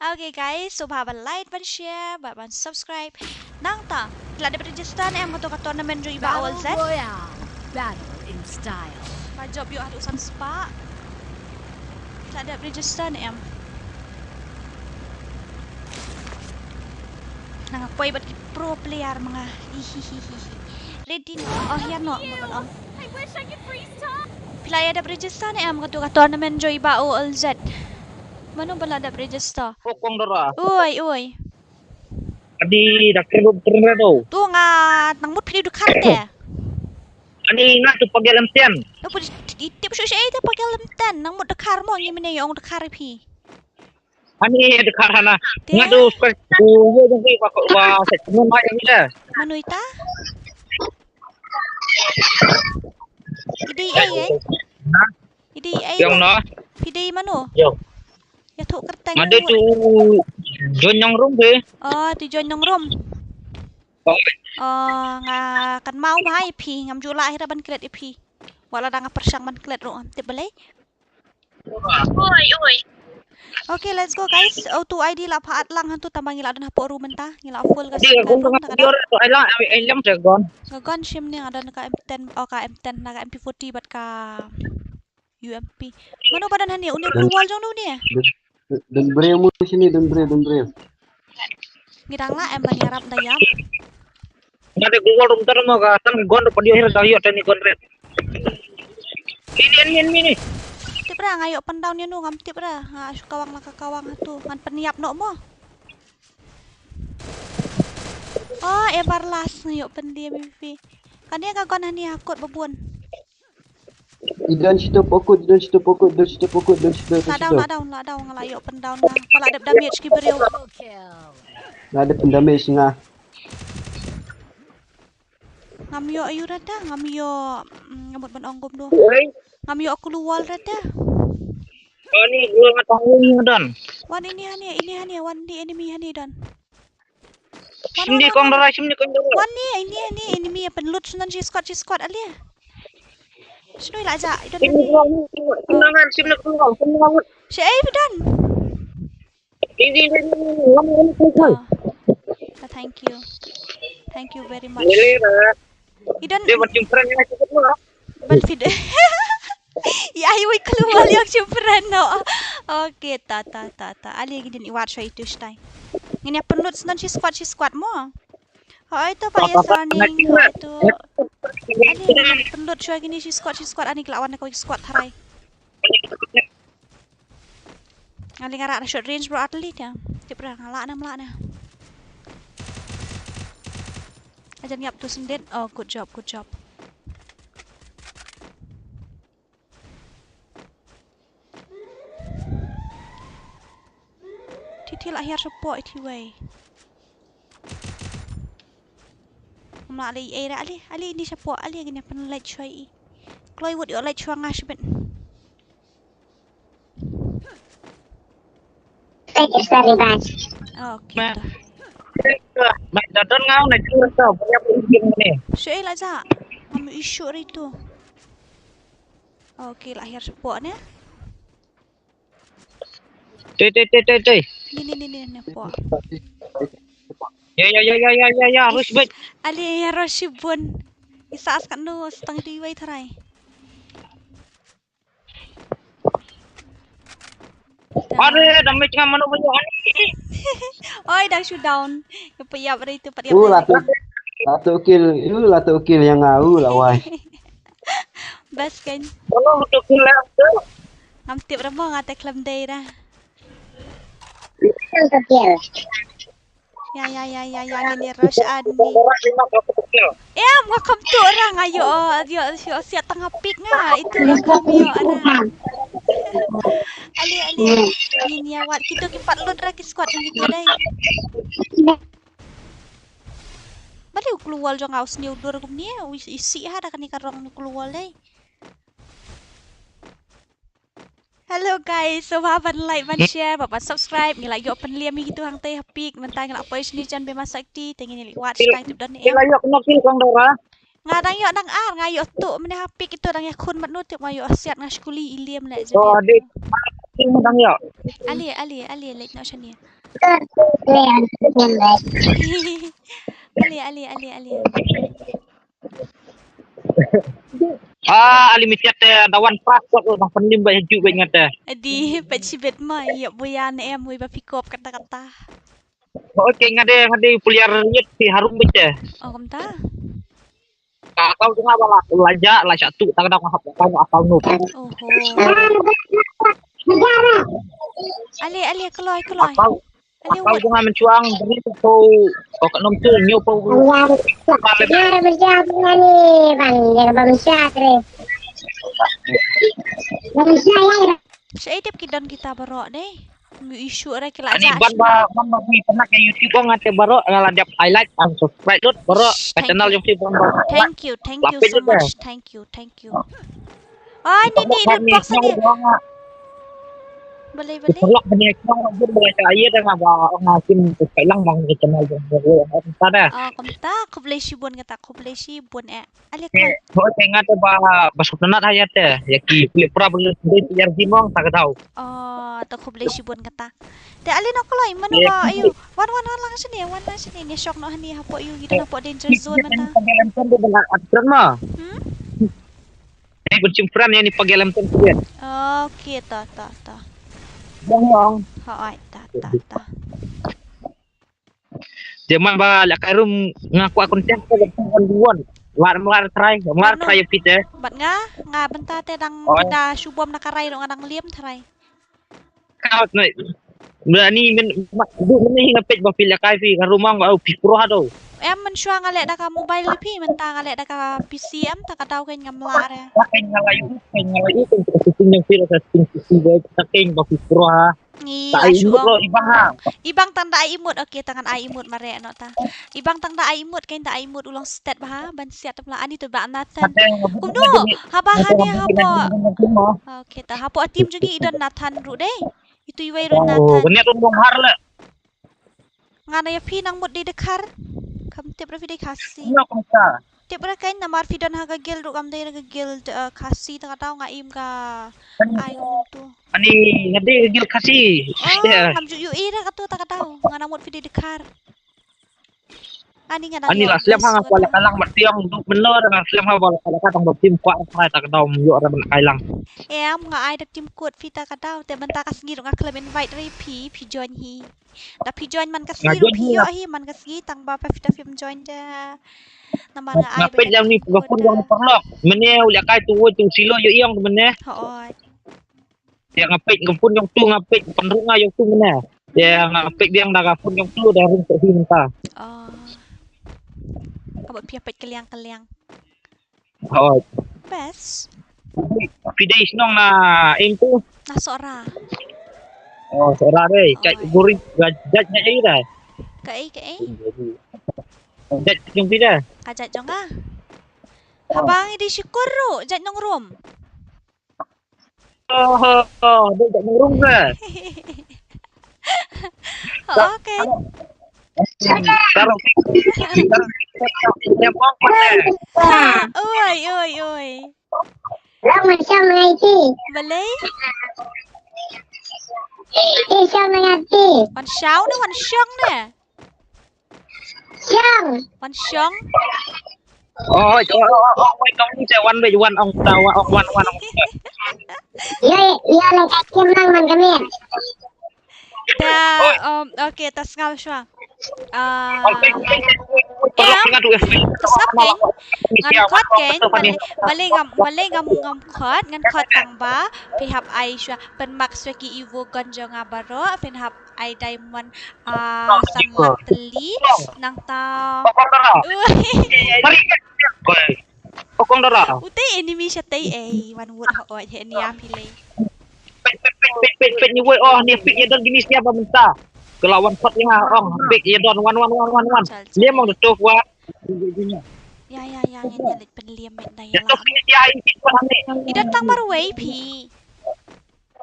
Okay guys, so ba ban like, ban share, ba ban subscribe. Nangta, la dep register ne em kato ka tournament jong i Bah Ol Zed. Battle Royale. Battle in style. Ba jop ïoh haduh san spah. La dep register ne em. Nang poi bad ki pro player manga. Hihihihi. Ready no. Oh ya no, mo ban ong. I wish I could freeze time. Phi la ïa dep register ne em kato ka tournament jong i Bah Ol Zed. Mano ba la dep register? Ko kong dara. Oi, oi. Adi daktar do turun redo. Tu nga nang mut phi dukar te. Ani nga tu pagel M ten. Tu pun tip shu shu ita pagel M ten. Nang mut dukar mo ngi mene ong dukar phi. Ani dukar hana. Te? Nga tu spek tu ye jong ki wa wa se nu ma yang ida. Manu ita? Idi ai ai. Idi ai. Yang na. Phi dei mano? Yang. Ïa thu kyrteng. Nga dei tu John Nongrum ke? Oh, tu John Nongrum. Oh. Oh, nga kan mau ma ïa phi, ngam ju lah hi ra ban klet ïa phi. Wat la dang nga pyrshang ban klet ruh ngam tip balei. Oi, oi. Okay, let's go guys. Auto I D la pha at lang hantu tang ba ngi la don hapoh room mynta. Ngi la full ka. Ai lang ai lang te gon. Nga gon shim ne nga don ka M ten, oh ka M ten na ka M P forty bad ka U M P. Mano ba don hangne? Une u wall jong une. Don briew mo shini, don briew, don briew. Ngi dang la em ban ïarap da ïap. Nga de global room tar mo ka tang gon ruh padiah hir da ïoh tani gon red. Ni ni ni ni ni. Tip ra nga ïoh pyndown ïa no ngam tip ra. Nga shu kawang la ka kawang hatu ngan pynïap noh mo. Oh, Everlast nga ïoh pyndiam ïa phi. Kane ka gon hani ha kot ba bun. I don shito pokut, i don shito pokut, i don shito pokut, i don shito pokut. La down, la down, la down, nga la ïoh pyndown nga. Pala dep damage ki briew. La dep damage nga. Ngam ïoh ayu rata, ngam ïoh, mm, ngam mut ban ong kumno. Ngam ïoh aku luwal rata. Ani gua nga tahu ni don. Wan ini hani, ini hani, wan di enemy hani don. Shim ni kong dara, shim ni kong dara. Wan ni, ini, ini, ini mi pynlut sunan shi squad, shi squad alia. Shinu ila ja, i don. Ini gua ni, tunangan shim ni kong dara, shim ni kong dara. Shi ai don. Ini, ini, ini, ini, ini, ini. Oh. Thank you. Thank you very much. Boleh dah. I don. Dia macam friend ni cukup lah. Ban fid. Ya, ai wei klua liang shim friend no. Okay, ta ta ta ta. Ali gidin i wat shoi tu shtai. Ngin ïa pynlut snan shi squad shi squad mo. Hoi to pa ya running hoi to. Ali ngin pynlut shoi gini shi squad shi squad ani kla wan ko squad tharai. Ali nga rak na short range bro atli ta. Tip ra nga la na mla na. Ajan yap tu sendit. Oh, good job, good job. Ti ti la hiar support ti wei. Mla ali ai ra ali, ali ni support ali gini pen light shoi i. Kloi wut yo light shoi nga shibit. Thank you very much. Okay. Ma. Ma da don ngau na jing to, punya pun jing ni. Shoi la ja. Am issue ri tu. Okay, la hiar support ne. Tei tei tei tei tei. Ni ni ni ni ni po. Ya ya ya ya ya ya ya, rush bet. Ali ya rush bun. Isa as kanu stang di wai tharai. Are damage nga mano banyak ni. Oi, dang shoot down. Ke payap ri tu payap. Uh, latu. Latu kill. Uh, latu kill yang ngau lawai. Bas kan. Kalau betul kill lah tu. Ngam tip ra mo nga te khlem dei ra. Betul kill. Ya, ya, ya, ya, ya, ngin ïa rush ani. Em, nga kham tuh ra nga ïoh, ïoh, ïoh siat tang ha pik nga. Itu nga kham ïoh ra. Ale, ale. Ngin ïa wad kito ki pat lut ra ki squad jong kito dei. Balei u klewol jong nga u sniew dur kumne, u isih ha da kane ka rong u klewol dei. Hello guys, sngewbha ban like, ban share, bad ban subscribe. Ngi la ïoh pynliam ïa kito hangtei ha pik, mynta ngi la poi shane jan Bema Sakti, te ngin ïa leit wad shatai tip don ne em. Ngi la ïoh kano ki kong dora? Nga dang ïoh dang ar, nga ïoh tuh mynne ha pik ito dang ïakhun mat no tip nga ïoh siat nga skuli i liam leh. Oh, jadi. Dang ïoh. Ale, ale, ale, leit noh shane. Ale, ale, ale, ale. Ah, ali mitiat te dawan pras kok dang pynlim ba juk ba ngate. Adi, pet sibet ma, ïa buya ne em, wi ba pick up kata kata. Okay, ngade, ngade puliar yet si harum bete. Oh, kumta? Ka kau jong nga ba la, la ja, la satu, tak ada ngahap, tak ada akal nup. Oho. Ale, ale, kloi, kloi. Akal, ale, akal jong nga mynchuang, beri tu, kau kat nom tu, nyu pau. Biar berjalan ni, bang, jangan bang siat ni. Bang siat ya. Shaei dep ki don kita baroh dei. Ngi issue re ki la. Ani ban ba, ban ba wi pernah ke YouTube ong ate baroh, nga la dep highlight and subscribe lut baroh. Ka channel jong ki ban ba. Thank you, thank you so much. Thank you, thank you. Ai ni ni ni box ni. Balei balei. Perlu bani kong ong bun balei ka aye dah nga ba ong akin ka lang bang ka channel jong baroh. Ong ta dah. Oh, kumta, khublei shibun kata, khublei shibun eh. Ale kloi. Hoi te nga te ba, ba suk nanat ha ïa te. Ïa ki pli pra beli beli ïa ri mong ta ka dau. Oh, to khublei shibun kata. Te ale no kloi mano ba ayu. Wan wan wan lang shane, wan lang shane. Ni shok no hani hapo yu gitu hapo danger zone mata. Ni pagel em ton de bela atran ma. Hmm? Ni kuncim pran ya ni pagel em ton de. Okay, to to to. Bang bang. Hoi, ta ta ta. Te man ba la kai rum nga kwah content ko ba pun duan. Lar mlar trai, mlar trai pite. Bad nga, nga bynta te dang da shubom na karai ruh nga dang liam trai. Kau na berani men du men hi nga peit ba phi la kai phi ka rumang ba phi pro ha do. Em mynshuwa nga leh da ka mobile phi mynta nga leh da ka P C em ta ka daw kein ngam lah re. Kein nga la yu, kein nga la yu, kein ka sitting yang phi la ka sitting P C ba kein ba phi pro ha. Ngi la shu ong. Ibang tang da ai imut, okay, tang ngan ai imut mareh noh ta. Ibang tang da ai imut, kein da ai imut u long stet bha ban siat tymla ani tu ba Nathan. Kumno haba hani hapo. Okay, ta hapo a team jong ngi i don Nathan ruh dei. Itu iwei ruh Nathan. Kane tu long har le. Ngan ïa phi nang mut dei dkhar. Kam tip ra phi dei Khasi. Tip ra kein namar phi don ha ka guild ruh kam dei ra ka guild, eh, Khasi ta ka daw nga im ka ai tu. Ani nga dei ka guild Khasi. Oh, ngam ju ïohi ra katu ta ka daw. Nga nang mut phi dei dkhar. Ani nga nang. Ani la slem ha nga kwah la kalang mat tiang duk menor nga slem ha ba la kalang tang ba tim kwah ta ka daw ym ïoh ra ban kai lang. Em nga ai da tim kut phi ta ka daw te mynta ka sngi ruh nga khlem invite ra phi, phi join hi. Da phi join man ka sngi ruh phi ïoh hi man ka sngi tang ba phi ta phim join da. Namar nga ai ba peit jam ni ba phone jong paralok. Mene u leh kai tu wei tu silo ïoh ïong mene. Hooid. Ïa nga peit ka phone jong tu nga peit pynrung nga jong tu mene. Ïa nga peit biang da ka phone jong tu da ring tu hi mynta. Oh. Ka ba phi peit keliang keliang. Hooid. Best. Phi dei shnong na ing tu? Na Sohra. Oh, Sohra dei. Jait guri, jait jait ira. Kaei kaei? Jait jong phi da. Ka jait jong nga. Haba ngi dei shikor ruh, jait nongrum. Oh, oh, oh, dei jait nongrum da. Okay. Oi, oi, oi. Long man shong ngai ti. Balei? Ti shong ngai ti. Wan shaw ne wan shong ne? Shong. Wan shong. Oh, oh, oh, oh, oh, wan ong te wan be wan ong ta wan ong wan wan ong. Yo, yo, le ka kim lang man kami. Ta, um, okay, ta sngaw shwa. Ah, Ka sngap kein. Ngan khot kein. Balei, balei ngam, balei ngam, ngam khot, ngan khot tang ba phi hap ai shuwa, pynmak shuwa ki Evo gun jong nga baroh, phin hap ai diamond, ah, san lak tylli, nangta. Ui. Ko kong dara. Ute enemy shatei ei, wan wut ha oi he niam hi lei. Pek, pek, pek, pek, pek, ni wei, oh, ni pek ïa don kine sia ba mynta. Ka la wan pat ïa nga, ong, pek ïa don, wan, wan, wan, wan, wan. Chal, chal. Ni mong da tok wa. Ya, ya, ya, ngin ïa leit pynliem met na ïa la. Ïa tok ni ïa in ki pat ni. I don tang marwei phi.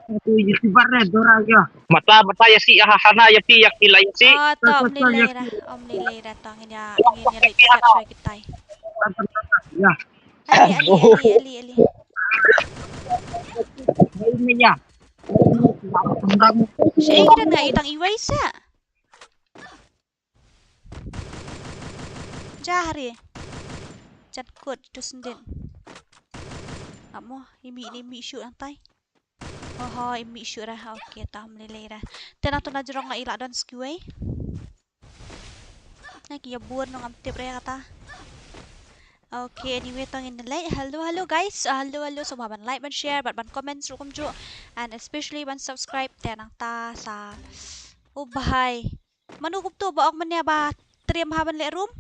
Ui, YouTuber ne, dora ïa. Mata, mata ïa si, ha, hana ïa phi, ïa ki la ïa si. Oh, to, ym lei lei ra, ym lei lei ra, to, ngin ïa, ngin ïa leit siap shuwa kitai. Ya. Ali, ali, ali, ali, ali. Shaei don nga i tang iwei sa. Jahre. Jan kut tu sendin. Amo, imi ni imi shu antai. Oho, imi shu ra. Okay, tam lele ra. Tena tu na jrong nga i la don skiwei. Nga ki ïa bun nong am tip re kata. Okay, anyway, tong in lei. Hello, hello guys. Uh, hello, hello. So ban like, ban share, ban, ban comment ruh kumjuh. And especially ban subscribe. Te nangta sa. Oh bhai. Mano kumto ba ong mane ba trim ha ban leh room.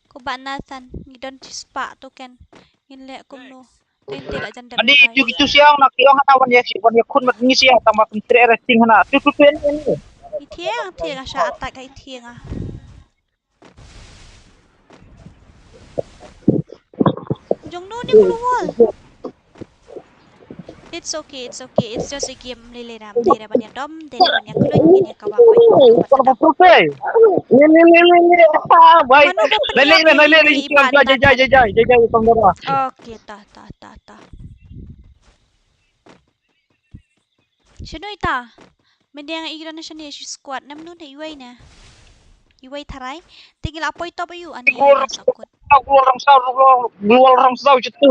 Ko ba Nathan, ngi don shispah token. Ngin leh kumno. Ten te la jan dep. Ani, ïa kitu siang na ki ong hana wan ïa shi, wan ïa khun mat ngi sia tang ma pyntreh re ting hana. Tu, tu, tu, ni, ni. I thiang, thiang, sha attack i thiang ah. Jong no ni ko wall. It's okay, it's okay. It's just a game. Lele ram, dei ra ban ïa dom, dei ra ban ïa khluit, ngin ïa kawak. What about trophy? Ni, ni, ni, ni, ni. Ah, bhai. Mano ba pynïap ni, ni, ni, ni, ni, jai, jai, jai, jai, jai, jai, jai, jai, jai, jai, jai. Okay, ta, ta, ta, ta. Shano ita? Mynta nga i kira na shane shi squad, nam nun iwei na. Iwei tharai. Te ngi la poi top ayu, ani iwei na sakut. Glor rong saw, glor, glor rong saw jitu.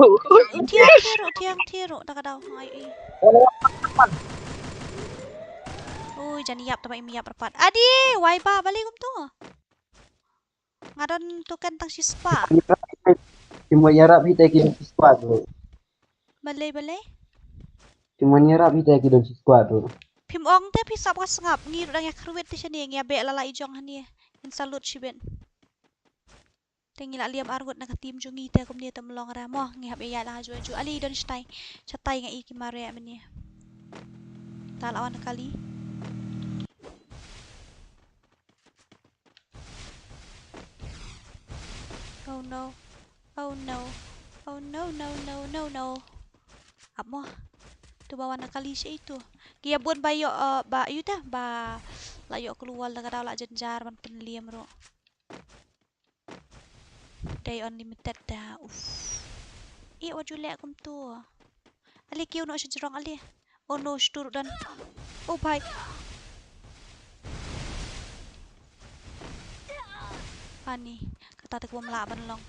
Thiang thiru, thiang thiru, ta ka daw. Ai, ai. Ui, jan ïap tama im ïap rapat. Adi, wai ba, balik kumtu. Nga don token tang shispah. Ki mon ïarap hi te ki don shispah tu. Balei, balei? Ki mon ïarap hi te ki don shispah tu. Phim ong te phi sap ka sngap, ngi ruh dang ïa kyrwit te shane, ngi ïa beh la la i jong hane. Ngin salute shibit. Te ngi la liam arngut na ka team jong ngi te kumne te mlong ra mo, ngi hap ïa ïa la ha ju ju. Ali don shatai. Shatai nga i ki mare mane. Ta la wan kali. Oh no. Oh no. Oh no, no, no, no, no. Ap mo. Tu ba wan na kali shi itu. Ki ïa bun ba ïoh, uh, ba ïoh ta ba la ïoh keluar la ka daw la jynjar ban pynliam ruh. Dei unlimited da. Uff. Ïa wat ju leh kumtu. Ali kiew noh sha jrong ali. Oh no, stur don. Oh bhai. Ani, kata te kwam lah ban long.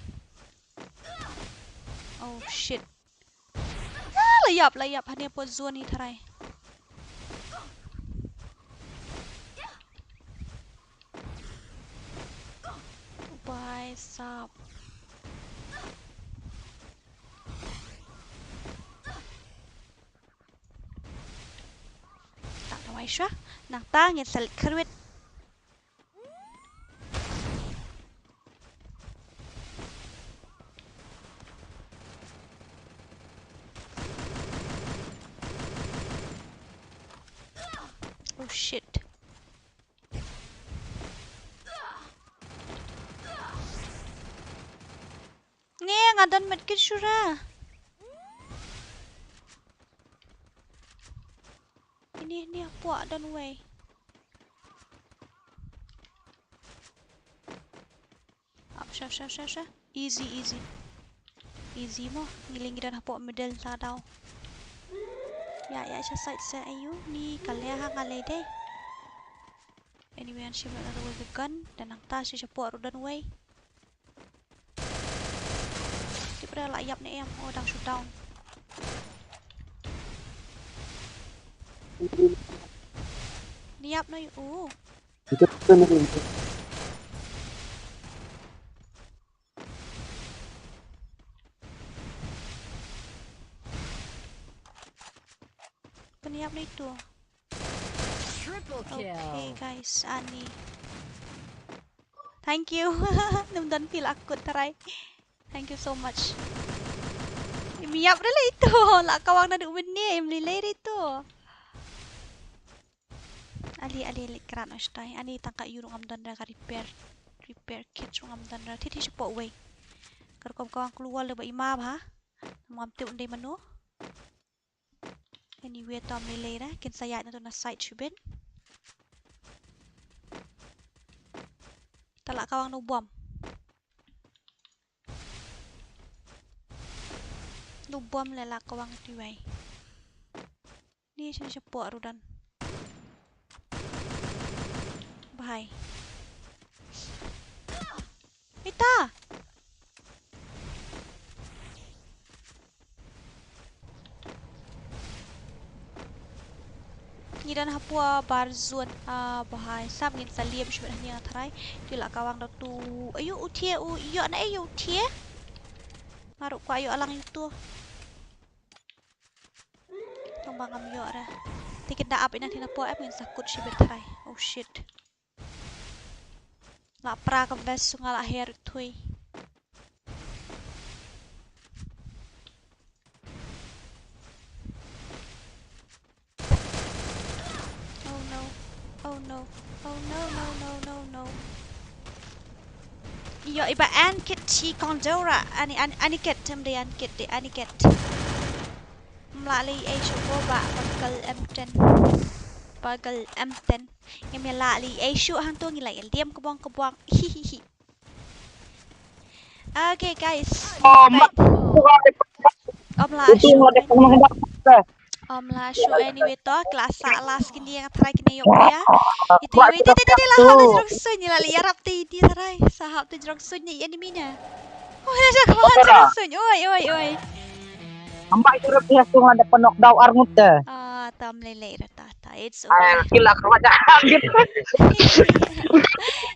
Oh shit. Ah, la ïap, la ïap, hani hapoh zone hi tharai. Bhai sahab. Tak da wai shuwa, nangta ngin sa leit kyrwit. Oh shit. Nge nga don medkit shuh ra. Ini, ini hapoh don wei. Ap sha, sha, sha, sha. Easy, easy. Easy mo. Ngi lyngngoh don hapoh middle ta daw. Ïa, ïa sha side sa ayu. Ni ka leh ha nga leh dei. Anyway, an shim la ruh ka gun. Don nangta shi shapoh ruh don wei. Tip re la ïap ne em, oh dang shoot down. Ni ïap no yu. Ito, ito na rin. Pynïap na ito. Triple kill. Okay, guys, ani. Thank you. Num don pil akut trai. Thank you so much. Im ïap re la ito. La kawang naduh mynne, im lei lei re ito. Ali, ali, li krat noh shtai. Ani tang ka ïu ruh ngam don re ka repair. Repair kit ruh ngam don re. Thit hi shapoh wei. Ka rukom kawang klur wall ba i ma bha. Ngam tip ym dei mano. Anyway, to ym lei lei re, kin sa ïaid na to na side shibit. Ta la kawang nu bom. Nu bom le la kawang tu wei. Ni sha shapoh ruh don. Bhai. Ita. Ngi don hapoh bar zone, ah, bhai. Sap ngin sa liam shibit hangne nga tharai. Te la kawang da tu. Ayu u thie u ïoh na ayu u thie. Nga ruh kwah ïoh lang ïa uto. Tang ba ngam ïoh re. Te kin da ap ina tina po em ngin sa kut shibit tharai. Oh shit. La pra ka vest su nga la her thui. Oh no. Oh no. Oh no, no, no, no, no. Ïoh iba an kit chi kong dora. Ani, an, ani kit tem de an kit de ani kit. Mla li ei shu ko ba pagal em ten. Pagal em ten. Ngim ïa lah li ei shu hangto ngi la ïa liam kebong kebong. Hihihi. Okay, guys. Oh, ma- Om la shu. Om la shu, anyway to, ki la sah last kine nga tharai kine ïoh pia. Itu iwei te te te la hap te jrong suiñ, la li ïarap te ini tharai. Sa hap te jrong suiñ ni enemy na. Oh, la sa ko jrong suiñ. Oi, oi, oi. Ambai suruh pia sung ada penok dau arngut te. Ah, tam lele rata. It's okay. Kila keluar dah.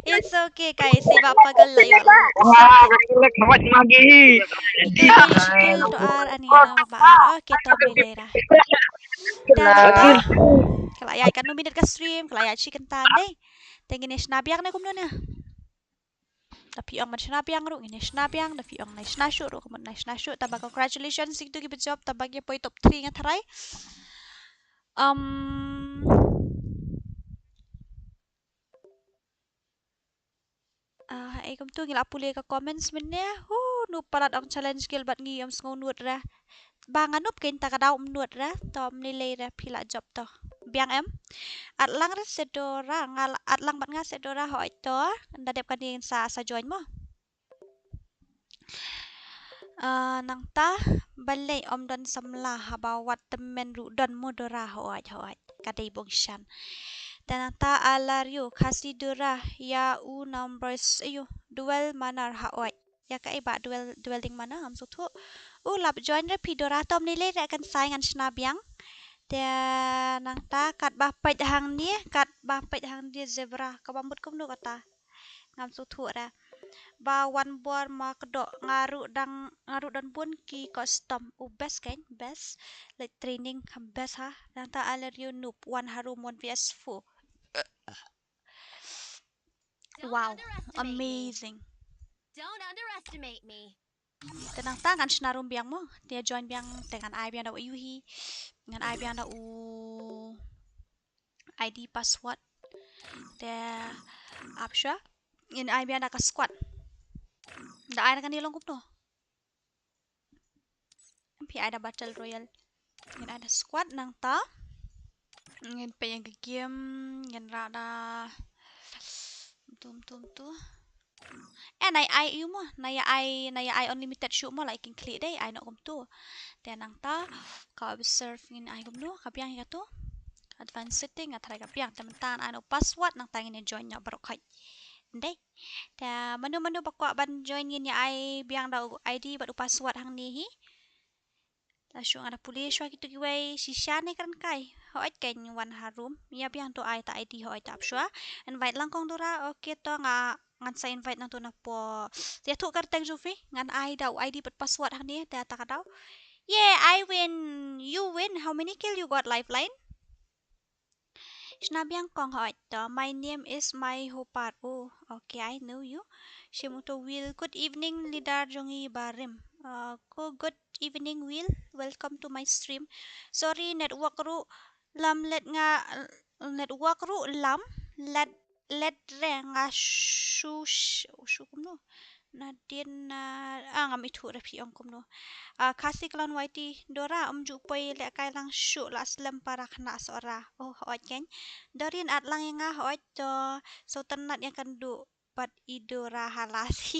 It's okay, guys. Iba pagal la ïoh. Wah, keluar lagi. Skill to ar ani na ba ar. Okay, to mele ra. Kala ïa ka no minute ka stream, kala ïa chi kynta dei. Te ngin ïa shna biang ne kumno ne. Da phi ong ban shna biang ruh ngin ïa shna biang, da phi ong nai shna shuh ruh kumno nai shna shuh. Taba congratulations ïa kito kiba jop, taba ki poi top three nga tharai. Um, ah, ei kumtu ngi la pule ka comments mynne. Hu, nu palat ong challenge guild bad ngi ym sngew nud re. Ba nga nup kein ta ka dau ym nud re, to ym ni lei re phi la jop to. Biang em. At lang re se Dora, nga la, at lang bad nga se Dora hoi to. Nda dep kane sa, sa join mo. Ah, nangta balei ym don samla haba wat tymmen ruh don mo Dora hoi hoi. Ka dei bong shan. Te nangta Alario Khasi Dora ïa u numbers ayu dual mana hoi. Ïa kaei ba dual, dual ding mana ngam sngewthuh. U lap join re phi Dora to ym ni lei re kan sai ngan shna biang. Te nangta katba peit hangne, katba peit hangne zebra kaba mut kumno kata. Ngam sngewthuh re. Ba wan bor ma kdoh nga ruh dang, nga ruh don bun ki custom. U best kein, best. Like training best ha. Nangta Alario noob one harum one V S four. Wow, amazing. Don't underestimate me. Te nangta ngan shna room biang mo. Te join biang te ngan ai biang da u ayu hi. Ngan ai biang da u I D password. Te ap shuwa. Ngin ai biang da ka squad. Da ai na kane long kumno. Phi ai da battle royale. Ngin ai da squad nangta. Ngin peit ïa ka game, ngin rah da. Tum tum tu. Eh, nai ai ïu mo, nai ai, nai ai unlimited shuh mo, la i kin klik dei, ai noh kumtu. Te nangta, ka observe ngin ai kumno, ka biang hi katu. Advanced setting, nga tharai ka biang, te mynta ai noh password, nangta ngin ïa join noh baroh khoit. Dei. Te mano mano ba kwah ban join ngin ïa ai biang da u I D bad u password hangne hi. La shu nga da pule shuwa kito kiwei shisha ne kren kai. Hooid, kan wan ha room. Ïa biang to ai ta I D hooid ta ap shuwa. Invite lang kong Dora. Okay, to nga ngan sa invite nangto na pdeng. Ïathuh ka kyrteng jong phi. Ngan ai da u I D bad password hangne da ta ka daw. Yeah, I win. You win. How many kill you got, Lifeline? Shna biang kong hooid to. My name is Mai Hopar. Oh, okay, I know you. Shim uto Will. Good evening, leader jong i barim. Uh, ko good evening, Will. Welcome to my stream. Sorry, network ruh lam let nga, network ruh lam let let re nga shu shu kumno. Nadien, ah, ngam ithuh re phi ong kumno. Ah, Khasi Clan Y T, Dora, um ju poi lehkai lang shuh la slem para khynnah Sohra. Oh, hooid kein. Dorin at lang ïa nga hooid to, so tynat ïa kan duh pat i Dora halas.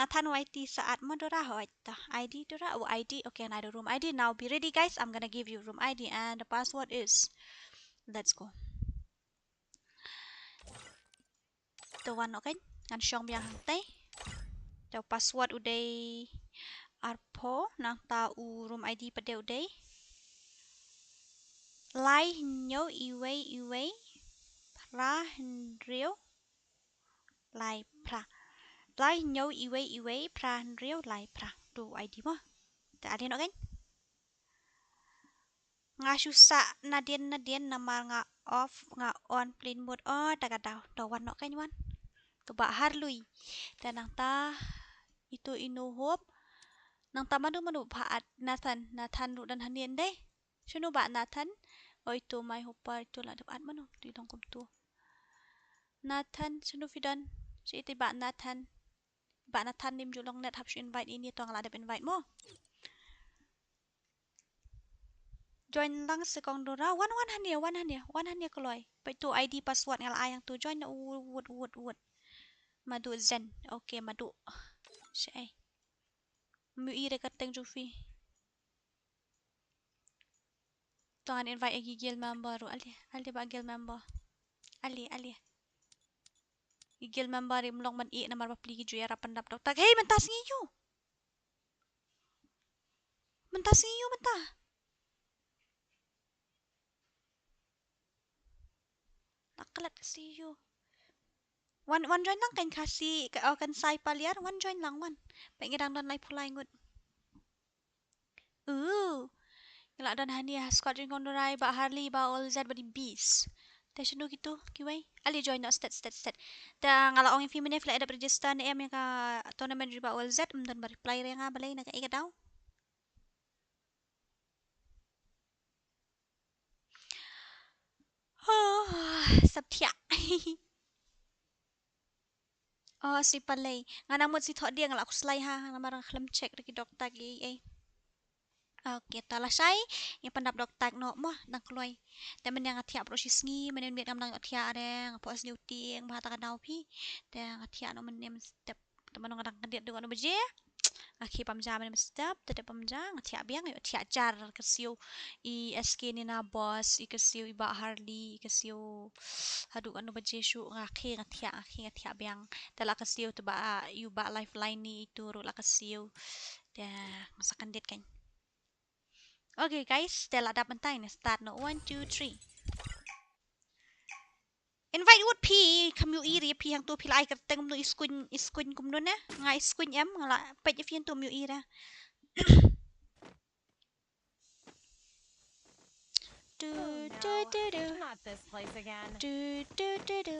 Nathan Y T sa at mo Dora hooid to. I D Dora, oh, I D. Okay, another room I D. Now be ready, guys. I'm gonna give you room I D and the password is. Let's go. To wan, okay. Ngan shong biang hangtai. To password u dei arphew, nangta u room I D pat de u dei lai hynñiew iwei iwei phra hynriew lai phra. Lai hynñiew iwei iwei phra hynriew lai phra. To I D mo. To adin, okay. Nga shu sah nadien nadien namar nga off, nga on plane mode. Oh, ta ka daw. To wan noh kein wan. To Bah Harlui. Te nangta ito ino hop. Nangta mano mano ba at Nathan, Nathan ruh don hangne ndei. Shano Bah Nathan? Oh, ito Mai Hopar, ito la dep at mano. Ito i long kumto. Nathan, shano phi don? Shi ito Bah Nathan. Bah Nathan nim ju long net hap shu invite ini to nga la dep invite mo. Join lang se kong Dora. Wan, wan hangne, wan hangne, wan hangne kloi. Peit to I D password nga la ai hangto. Join na wut, wut, wut. Madu Zen. Okay, madu. Shi ai. Mu i re ka teng ju phi. To ngan invite ïa ki guild member ruh. Ale, ale Bah guild member. Ale, ale. Ki guild member im long ban ïeh namar ba pli ki ju ïarap pyndap doktak. Hei, mynta sngi ïoh. Mynta sngi ïoh mynta. La klet ka sngi ïoh. Wan, wan join lang kan Khasi, ka, oh, kan Sai Paliar, wan join lang wan. Peit ngi dang don laiphew lai ngut. Uh. Ngi la don hangne ha squad jong kong Dorai, Bah Harley, Bah Olzat, Bah Beast. Te shano kito kiwei? Ale join noh stet, stet, stet. Te nga la ong ïa phi mynne phi la dep register ne em ïa ka tournament jong Bah Olzat, ym don ba reply re nga balei na kaei ka daw. Oh, sap thiah. Oh, si palei. Nga nang mut si thoh dieng la khuslai ha, namar nga khlem check da ki doktak ei ei. Okay, ta lashai, ïa pyndap doktak noh mo, dang kloi. Te mynne nga thiah baroh shi sngi, mynne miet ngam dang ïoh thiah re, nga phoh sniew tieng, bha ta ka daw phi. Te nga thiah noh mynne mynstep. Te mano nga dang kyndit haduh katno baje. Nga khie pam ja mynne mynstep, te dep pam ja, nga thiah biang, ïoh thiah jar ka siew. I S K ne na boss, i ka siew, i Bah Harley, i ka siew. Haduh katno baje shuh, nga khie nga thiah, nga khie nga thiah biang. Te la ka siew te Bah, ïu Bah Lifeline ne itu ruh la ka siew. Te nga sa kyndit kan. Okay guys, te la dap mynta ne start noh. One, two, three. Invite wut phi, kham ïohi re phi hangto phi la ai kyrteng kumno, i skuin, i skuin kumno ne? Nga i skuin em, nga la peit ïa phi hangto, ym ïohi re. Du, du, du, du. Not this place again. Du, du, du, du.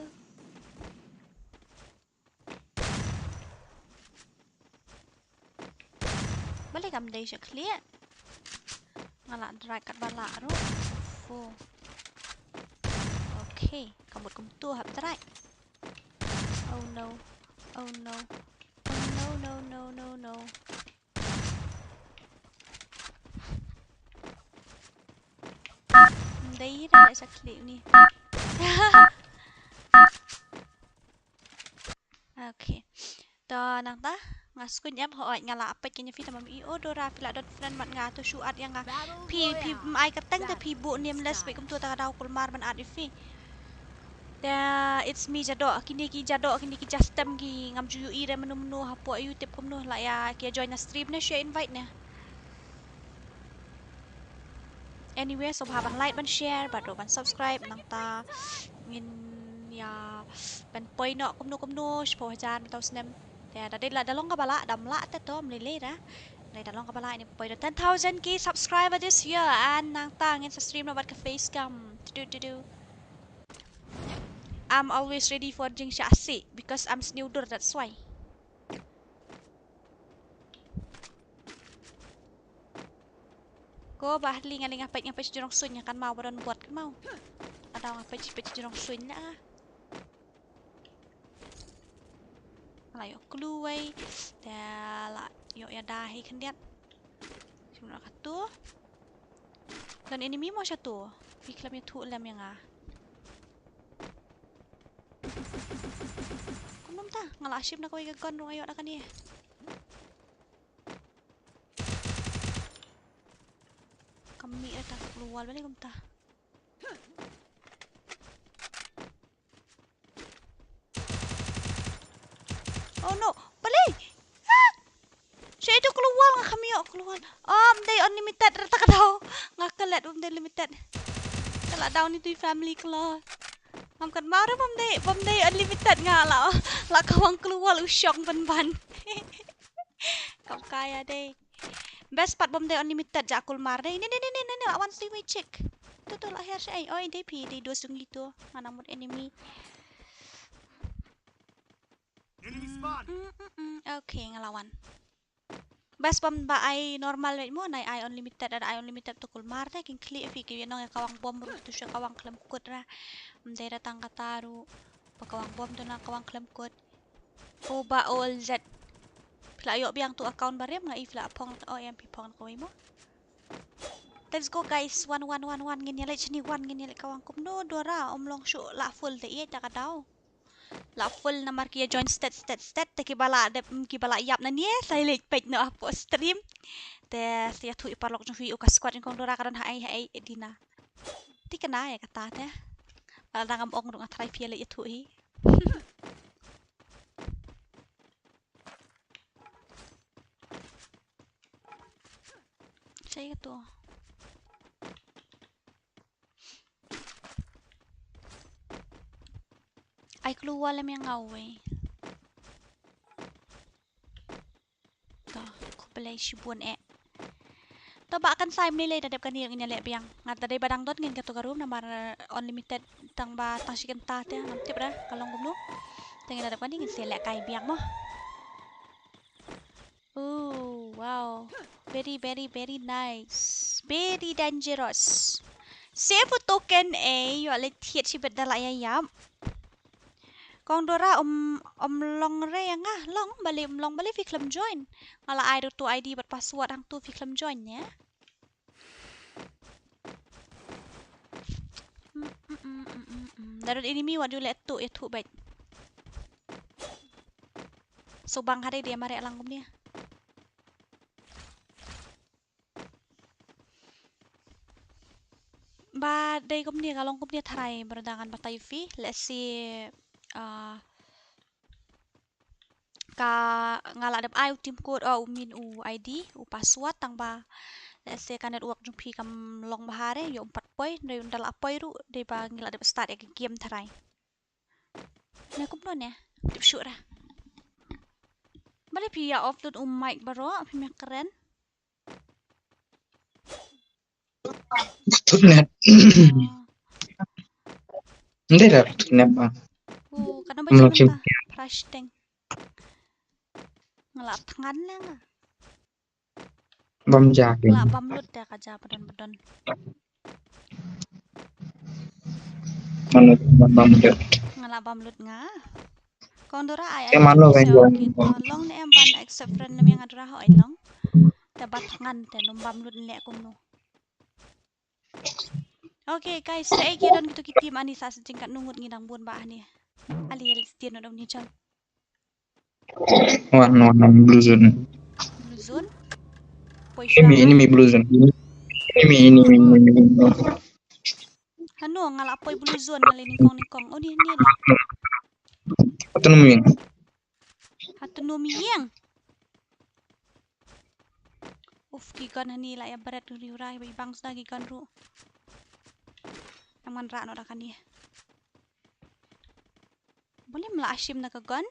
Balei kam dei sha khlieh? Nga la drai katba lah ruh. Fu. Okay, ka mut kumto hap drai. Oh no. Oh no. Oh no, no, no, no, no. Dei re sha khlieh ni. Okay. To nangta nga skuin em, hooid nga la peit kane phi, te ma ym i, oh Dora phi la don friend mat nga, to shu add ïa nga. Phi, phi ym ai kyrteng te phi buh nameless, peit kumto ta ka daw kulmar ban add ïa phi. Te it's me Jadoh, kine ki Jadoh, kine ki Jastem ki ngam ju ïohi re mano mano hapoh YouTube kumno, la ïa ki join na stream ne shu invite ne. Anyway, sngewbha ban like, ban share, bad ruh ban subscribe, nangta ngin ïa ban poi noh kumno kumno shiphew hajar mynta u snem. Te da dei la da long kaba lah, dam lah te to, ym lei lei da. Dei da long kaba lah, ngin poi da ten thousand K subscriber this year, and nangta ngin sa stream noh bad ka face cam. Tudu tudu. I'm always ready for jingshah sih because I'm sniewdur, that's why. Ko Bah Lee, nga leh nga peit, nga peit jingrong suiñ, nga kan maw ba don bot kan maw. Ada nga peit, peit jingrong suiñ na. Nga la ïoh clue wei. Te la ïoh ïada hi khyndiat. Shim na katu. Don enemy mo shatu. Phi khlem ïathuh lem ïa nga. Kumno mynta? Nga la shim na kawei ka gun ruh nga ïoh na kane. Ka mih ïa ta ka klur wall balei kumta. Oh no, balei? Ah! Sha ïa tu klur wall, nga kham ïoh klur wall. Oh, ym dei unlimited ra ta ka daw. Nga klet ym dei limited. Ka la daw ni tu family klur. Ngam kat mare bym dei, bym dei unlimited nga la. La kawang klur wall u shong ban ban. Kam kaya dei. Best pat bym dei unlimited ja kulmar dei. Ni ni ni ni ni la wan sui wei chick. Tu tu la her sha ai. Oi dei phi dei dos dung gitu. Nga nang mut enemy. Enemy spawn. Mm, mm, mm. Okay, nga la wan. Best bym ba ai normal wei mo, nai ai unlimited, ada ai unlimited tu kulmar dei, kin klik phi ki nong ïa kawang bom ruh tu sha kawang khlem kut ra. Ym dei ra tang kata ruh. Ba kawang bom tu na kawang khlem kut. O ba ol zet. Phi la ïoh biang tu account barim nga i phi la phong o em phi phong kawei mo. Let's go guys, one one one one ngin ïa leit shini one ngin ïa leit kawang kumno Dora ym long shuh la full te ïa ta ka daw. La full namar ki ïa join stet stet stet te ki ba la dep ki ba la ïap na nie sa leit peit no apo stream. Te sa ïathuh i paralok jong phi u ka squad jong kong Dora ka don ha ai ha ai dina. Ti kana ïa kata te. Ba la dang am ong ruh nga try phi ïa leit ïathuh hi. Sa ïa kato. Ai klur wall lem ïa nga wei. To, khublei shibun eh. To ba kan sa ym lei lei da dep kane ngin ïa leh biang. Nga da dei ba dang dot ngin kato ka room namar, eh, unlimited tang ba tang shi kynta te ngam tip ra ka long kumno. Te ngin da dep kane ngin sa leh kai biang mo. Oh, wow. Very, very, very nice. Very dangerous. Save u token eh, ïoh leit thied shibit da la ïa ïap. Kong Dora um, um long re ïa nga, long, balei um long, balei phi khlem join. Nga la ai ruh tu I D bad password hangtu phi khlem join ïa. Mm, mm, mm, mm, mm, mm. Da don enemy wat ju leh tu ïathuh bad. So bang ha dei dei mareh lang kumne. Ba dei kumne ka long kumne tharai ba da ngan batai ïa phi. Let's see, uh, ka nga la dep ai u team code, oh, u min u I D, u password tang ba. Let's say ka network jong phi kam long bha re, ïoh um pat poi, dei ynda la poi ruh, dei ba ngi la dep start ïa ka game tharai. Ne kumno ne? Tip shuh ra. Balei phi ïa offload u mic baroh, phi mih kren. Bluetooth net. Ndei da Bluetooth net ba. Oh, ka nang ba jin mynta. Rush teng. Nga la thngan ne nga. Bam ja ki. La bam lut da ka ja padon padon. Mano bam lut. Nga la bam lut nga. Kong Dora ai. Mano bam lut. Long ne em ban accept friend ne nga Dora ho ai long. Te ba thngan te num bam lut leh kumno. Okay guys, te ai ki don kitu ki team ani sa sejeng kat nungut ngi dang bun ba ani. Ali ali stia no dong ni chal. Wan wan wan blue zone. Blue zone. Poi enemy, enemy blue zone. Enemy, enemy, enemy, enemy. Hano nga la poi blue zone nga le nyngkong nyngkong. Oh ni ni la. Hatu num ïing. Hatu num ïing. U Ki gun hani la ïa bret riewrai, ba i bang sda ki gun ruh. Nang man rah noh da kane. Balei ym lah shim da ka gun?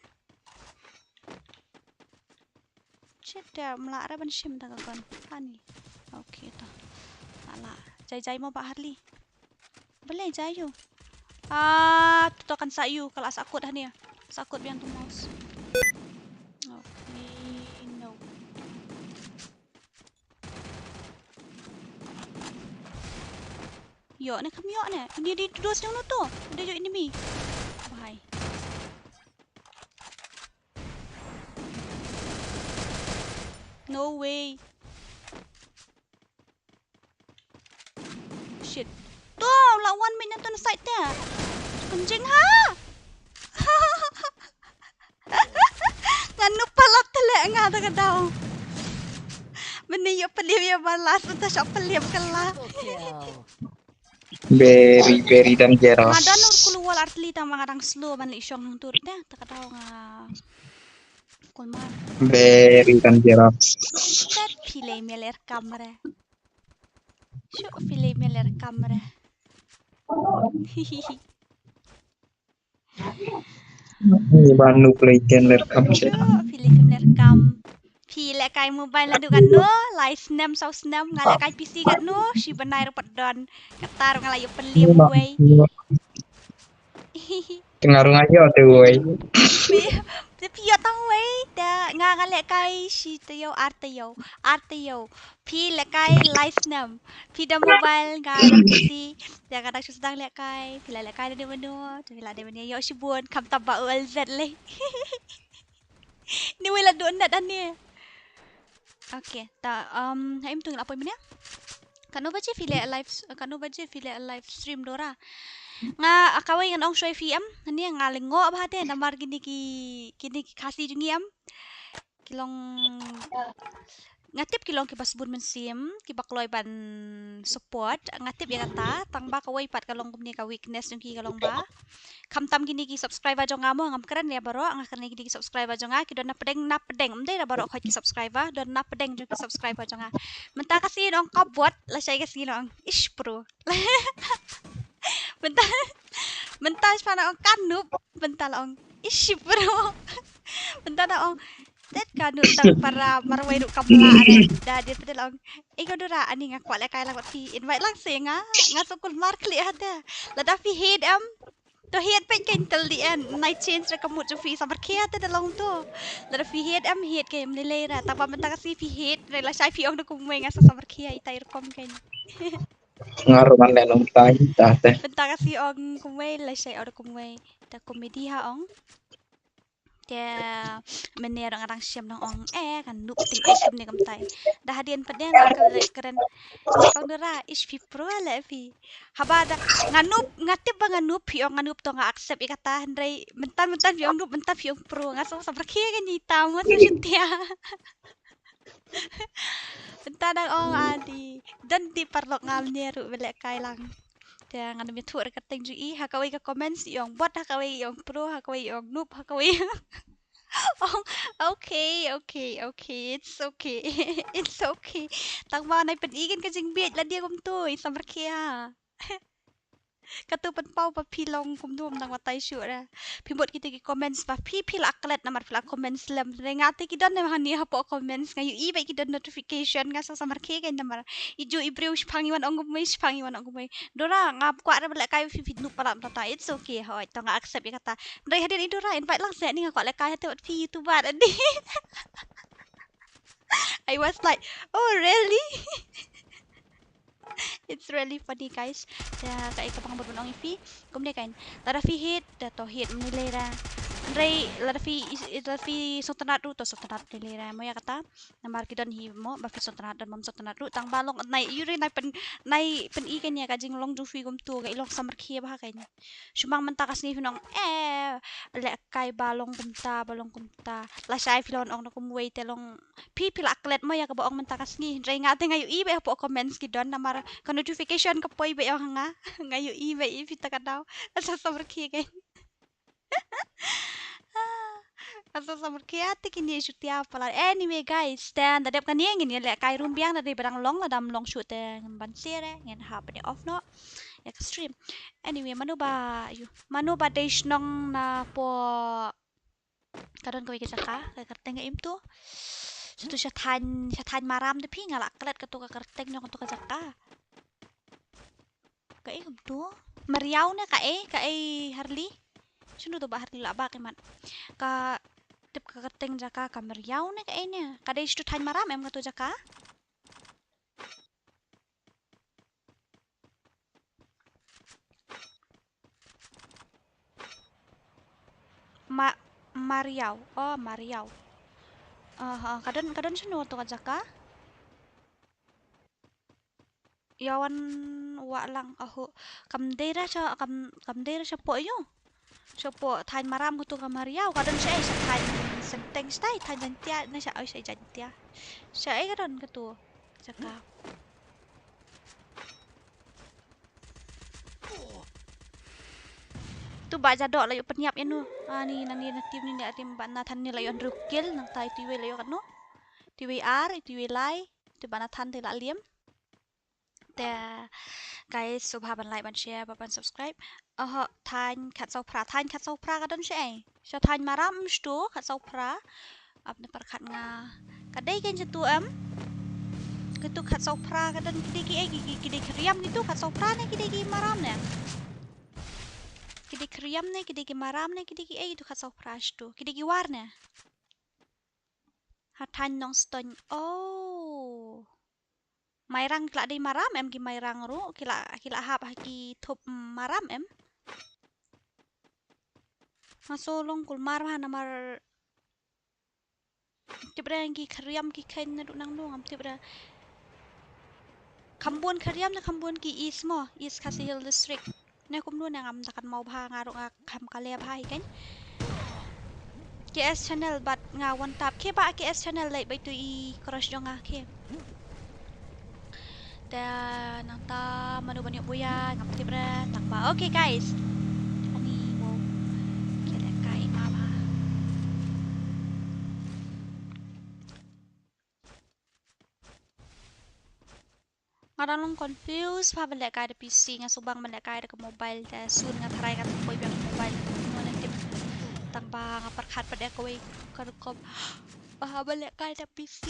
Shit, te ym lah re ban shim da ka gun. Hani. Okay, to. Lah lah. Jai jai mo Bah Harli. Balei jai ïoh. Ah, to kan sa ïoh, ka la sa kut hani. Sa kut biang tu mouse. Okay, no. Ïoh ne, kham ïoh ne. Ini di dos jong no to. Udah ïoh enemy. Bye. No way. Shit. To, la wan mih na ton side te. Pynjing ha. Nga nup palat te leh nga da ka daw. Mane ïoh pynlip ïa ba last, uta shah pynlip ka la. Very, very dangerous. Nga don ur kulu wall artylli tang ba nga dang slow ban leit shong hangtur te, ta ka daw nga kulmar. Very dangerous. Tet phi lei me leh kamera. Shu phi lei me leh kamera. Ni ba nu play ken leh kam sha. Shu phi lei phim leh kam. Phi lehkai mobile naduh katno, lai snem saw snem, nga lehkai P C katno, shi bnai ruh pat don. Kata ruh nga la ïoh pynlip wei. Te nga ruh nga ïoh te wei. Phi, te phi ïoh tang wei, te nga, nga lehkai shi taïew, ar taïew, ar taïew. Phi lehkai lai snem. Phi da mobile, nga da P C. Te nga dang shu sdang lehkai, phi la lehkai da dei mano, te phi la dei mano ïoh shibun, khamtam ba u L Z lei. Ni wei la duh net ani. Okay, ta, um, ha im tu ngi la poi mynne. Katno baje phi leh live, katno baje phi leh live stream Dora. Nga, ah, kawei ngan ong shuwa ïa phi em, ani nga lyngngoh bha te, namar kine ki, kine ki Khasi jong ngi em. Ki long, nga tip ki long kiba sbun mynsiem, kiba kloi ban support, nga tip ïa kata, tang ba kawei pat ka long kumne ka weakness jong ki ka long ba. Khamtam kine ki subscriber jong nga mo, ngam kren ïa baroh, nga kren ïa kine ki subscriber jong nga, ki don na pdeng, na pdeng, ym dei na baroh khoit ki subscriber, don na pdeng jong ki subscriber jong nga. Mynta ka sngi ong ka bot, lashai ka sngi ong, ish pro. Mynta, mynta shipang ong ka noob, mynta la ong, ish pro. Mynta da ong, tet ka noob tang para marwei ruh kam lah re. Da dei pdeng la ong, eh ko Dora, ani nga kwah lehkai lang bad phi, invite lang seh nga, nga sngewkulmar khlieh hate. Lada phi hate em, to hate peit kein till the end. Nai change re ka mood jong phi, samar khia te da long to. Lada phi hate em hate kein, ym lei lei ra. Tang ba mynta ka sngi phi hate re, lashai phi ong da kumwei, nga sa samar khia itai rukom kein. Nga ruh ngan leh nongtai ta te. Mynta ka sngi ong kumwei, lashai ong da kumwei. Ta comedy ha ong. Te mynne ruh nga dang shem dang ong, eh, ka noob tyngeh kumne kumtai. Da hadien pat de nga kren, kren. Ka ong Dora, ish phi pro leh phi. Haba da nga noob, nga tip ba nga noob, phi ong nga noob to nga accept ïa kata, hynrei mynta, mynta phi ong noob, mynta phi ong pro, nga sngewsih ba khie ka ngi ta mo sngewsih tia. Mynta dang ong adi, don dei paralok nga mynne ruh ba lehkai lang. Te ngan ym ïathuh re ka teng jong i, ha kawei ka comments i ong bot, ha kawei i ong pro, ha kawei i ong noob, ha kawei. Ong, okay, okay, okay, it's okay. It's okay. Tang ba nai pyni kein ka jingbieit lade kumto, i samar khia. Kato pynpaw ba phi long kumno ym dang batai shuh re. Phi mut kito ki comments ba phi, phi la klet namar phi la comment slem. Re nga te ki don ne hani hapoh comments, nga ïohi ba ki don notification, nga sa samar khie kein namar i ju i briew shipang i wan ong kumwei, shipang i wan ong kumwei. Dora, nga kwah re ba lehkai phi, phi noob palat mynta. It's okay, hooid, to nga accept ïa kata. Re hadien i Dora invite lang seh, ni nga kwah lehkai hate bad phi YouTuber adi. I was like, oh really? It's really funny, guys. Ya, kaei kaba nga bud ban ong ïa phi. Kumne kein. Lada phi hate, da to hate, ym lei lei ra. Hynrei lada phi, lada phi sngewtynnat ruh, to sngewtynnat, ym lei lei ra. Mo ïa kata. Namar ki don hi mo, ba phi sngewtynnat, don bym sngewtynnat ruh. Tang ba long nai, ïohi nai pyn, nai pyni kein ïa ka jinglong jong phi kumto, ka i long samar khia bha kein. Shu mang mynta ka sngi phin ong, eh, lehkai ba long kumta, ba long kumta. Lashai phi la wan ong na kumwei te long. Phi, phi la klet mo ïa kaba ong mynta ka sngi. Hynrei nga te nga ïohi beit hapoh comments ki don namar ka notification ka poi beit ïa nga. Nga ïohi beit ïa phi ta ka daw. Nga sa samar khia kein. Sa sa mut khia te kine shu tia palat. Anyway guys, te da dep kane ngin ïa lehkai rum biang, da dei ba dang long, lada ym long shuh te ngin ban share, ngin hap ban off noh ïa ka stream. Anyway, mano ba, ïoh, mano ba dei shnong napoh, ka don kawei ka jaka, ka kyrteng ka im tu. Sha tu sha thaiñ, sha thaiñ Maram te phi, nga la klet katu ka kyrteng jong katu ka jaka. Kaei kumtu? Mariaw ne kaei, kaei Harley? Shano tu ba Harley la ba ka imat? Ka tip ka kyrteng jaka ka Mariaw ne kaei ne? Ka dei sha tu thaiñ Maram em katu jaka? Ma-, Mariaw. Oh, Mariaw. Ah, ah, ka don, ka don shano tu ka jaka? Ïa wan wah lang, aho. Kam dei ra sha, kam, kam dei ra shapoh ïoh. Shapoh thaiñ Maram katu ka Mariaw, ka don shaei, sha thaiñ Senteng shatai, thaiñ Jaintia, ne sha, oi, sha Jaintia. Shaei ka don katu jaka. Tu Bah Jadok la ïoh pynïap ïano. Ani nangne na team ni, na team Bah Nathan ni la ïoh hynriew kill, nangta itu iwei la ïoh katno? Itu iwei ar, itu iwei lai, itu Bah Nathan te la liem. Te guys, sngewbha ban like, ban share, bad ban subscribe. Oho, thaiñ Khatsawphra, thaiñ Khatsawphra ka don shaei? Sha thaiñ Maram shatu Khatsawphra. Ap ne pyrkhat nga. Ka dei kein shatu em? Katu Khatsawphra ka don, ki dei kiei, ki, ki, ki dei ki riam kitu Khatsawphra ne ki dei ki Maram ne? Ki dei ki riam ne ki dei ki Maram ne ki dei kiei kitu Khatsawphra shatu? Ki dei ki war ne? Ha thaiñ Nongstoiñ. Oh. Mairang ki la dei Maram em, ki Mairang ruh ki la, ki la hap ha ki thup Maram em? Nga shu long kulmar bha namar tip re ki khriam ki khein naduh nangno ngam tip re. Kham bun khriam ne kham bun ki East mo, East Khasi Hills District. Ne kumno ne ngam da kynmaw bha, nga ruh nga kham kale bha hi kein. K S Channel bad nga wan tap. Khie ba K S Channel leit ba itu i crush jong nga khie. Te nangta mano ban ïoh buya ngam tip re tang ba. Okay guys. Ani wow. Khie lehkai ma bha. Nga dang long confused bha ban lehkai da P C, nga sngewbang ban lehkai da ka mobile te soon nga tharai nga tharai biang mobile. Kumno ne tip tang ba nga pyrkhat pat da kawei ka rukom. Bha ban lehkai da P C,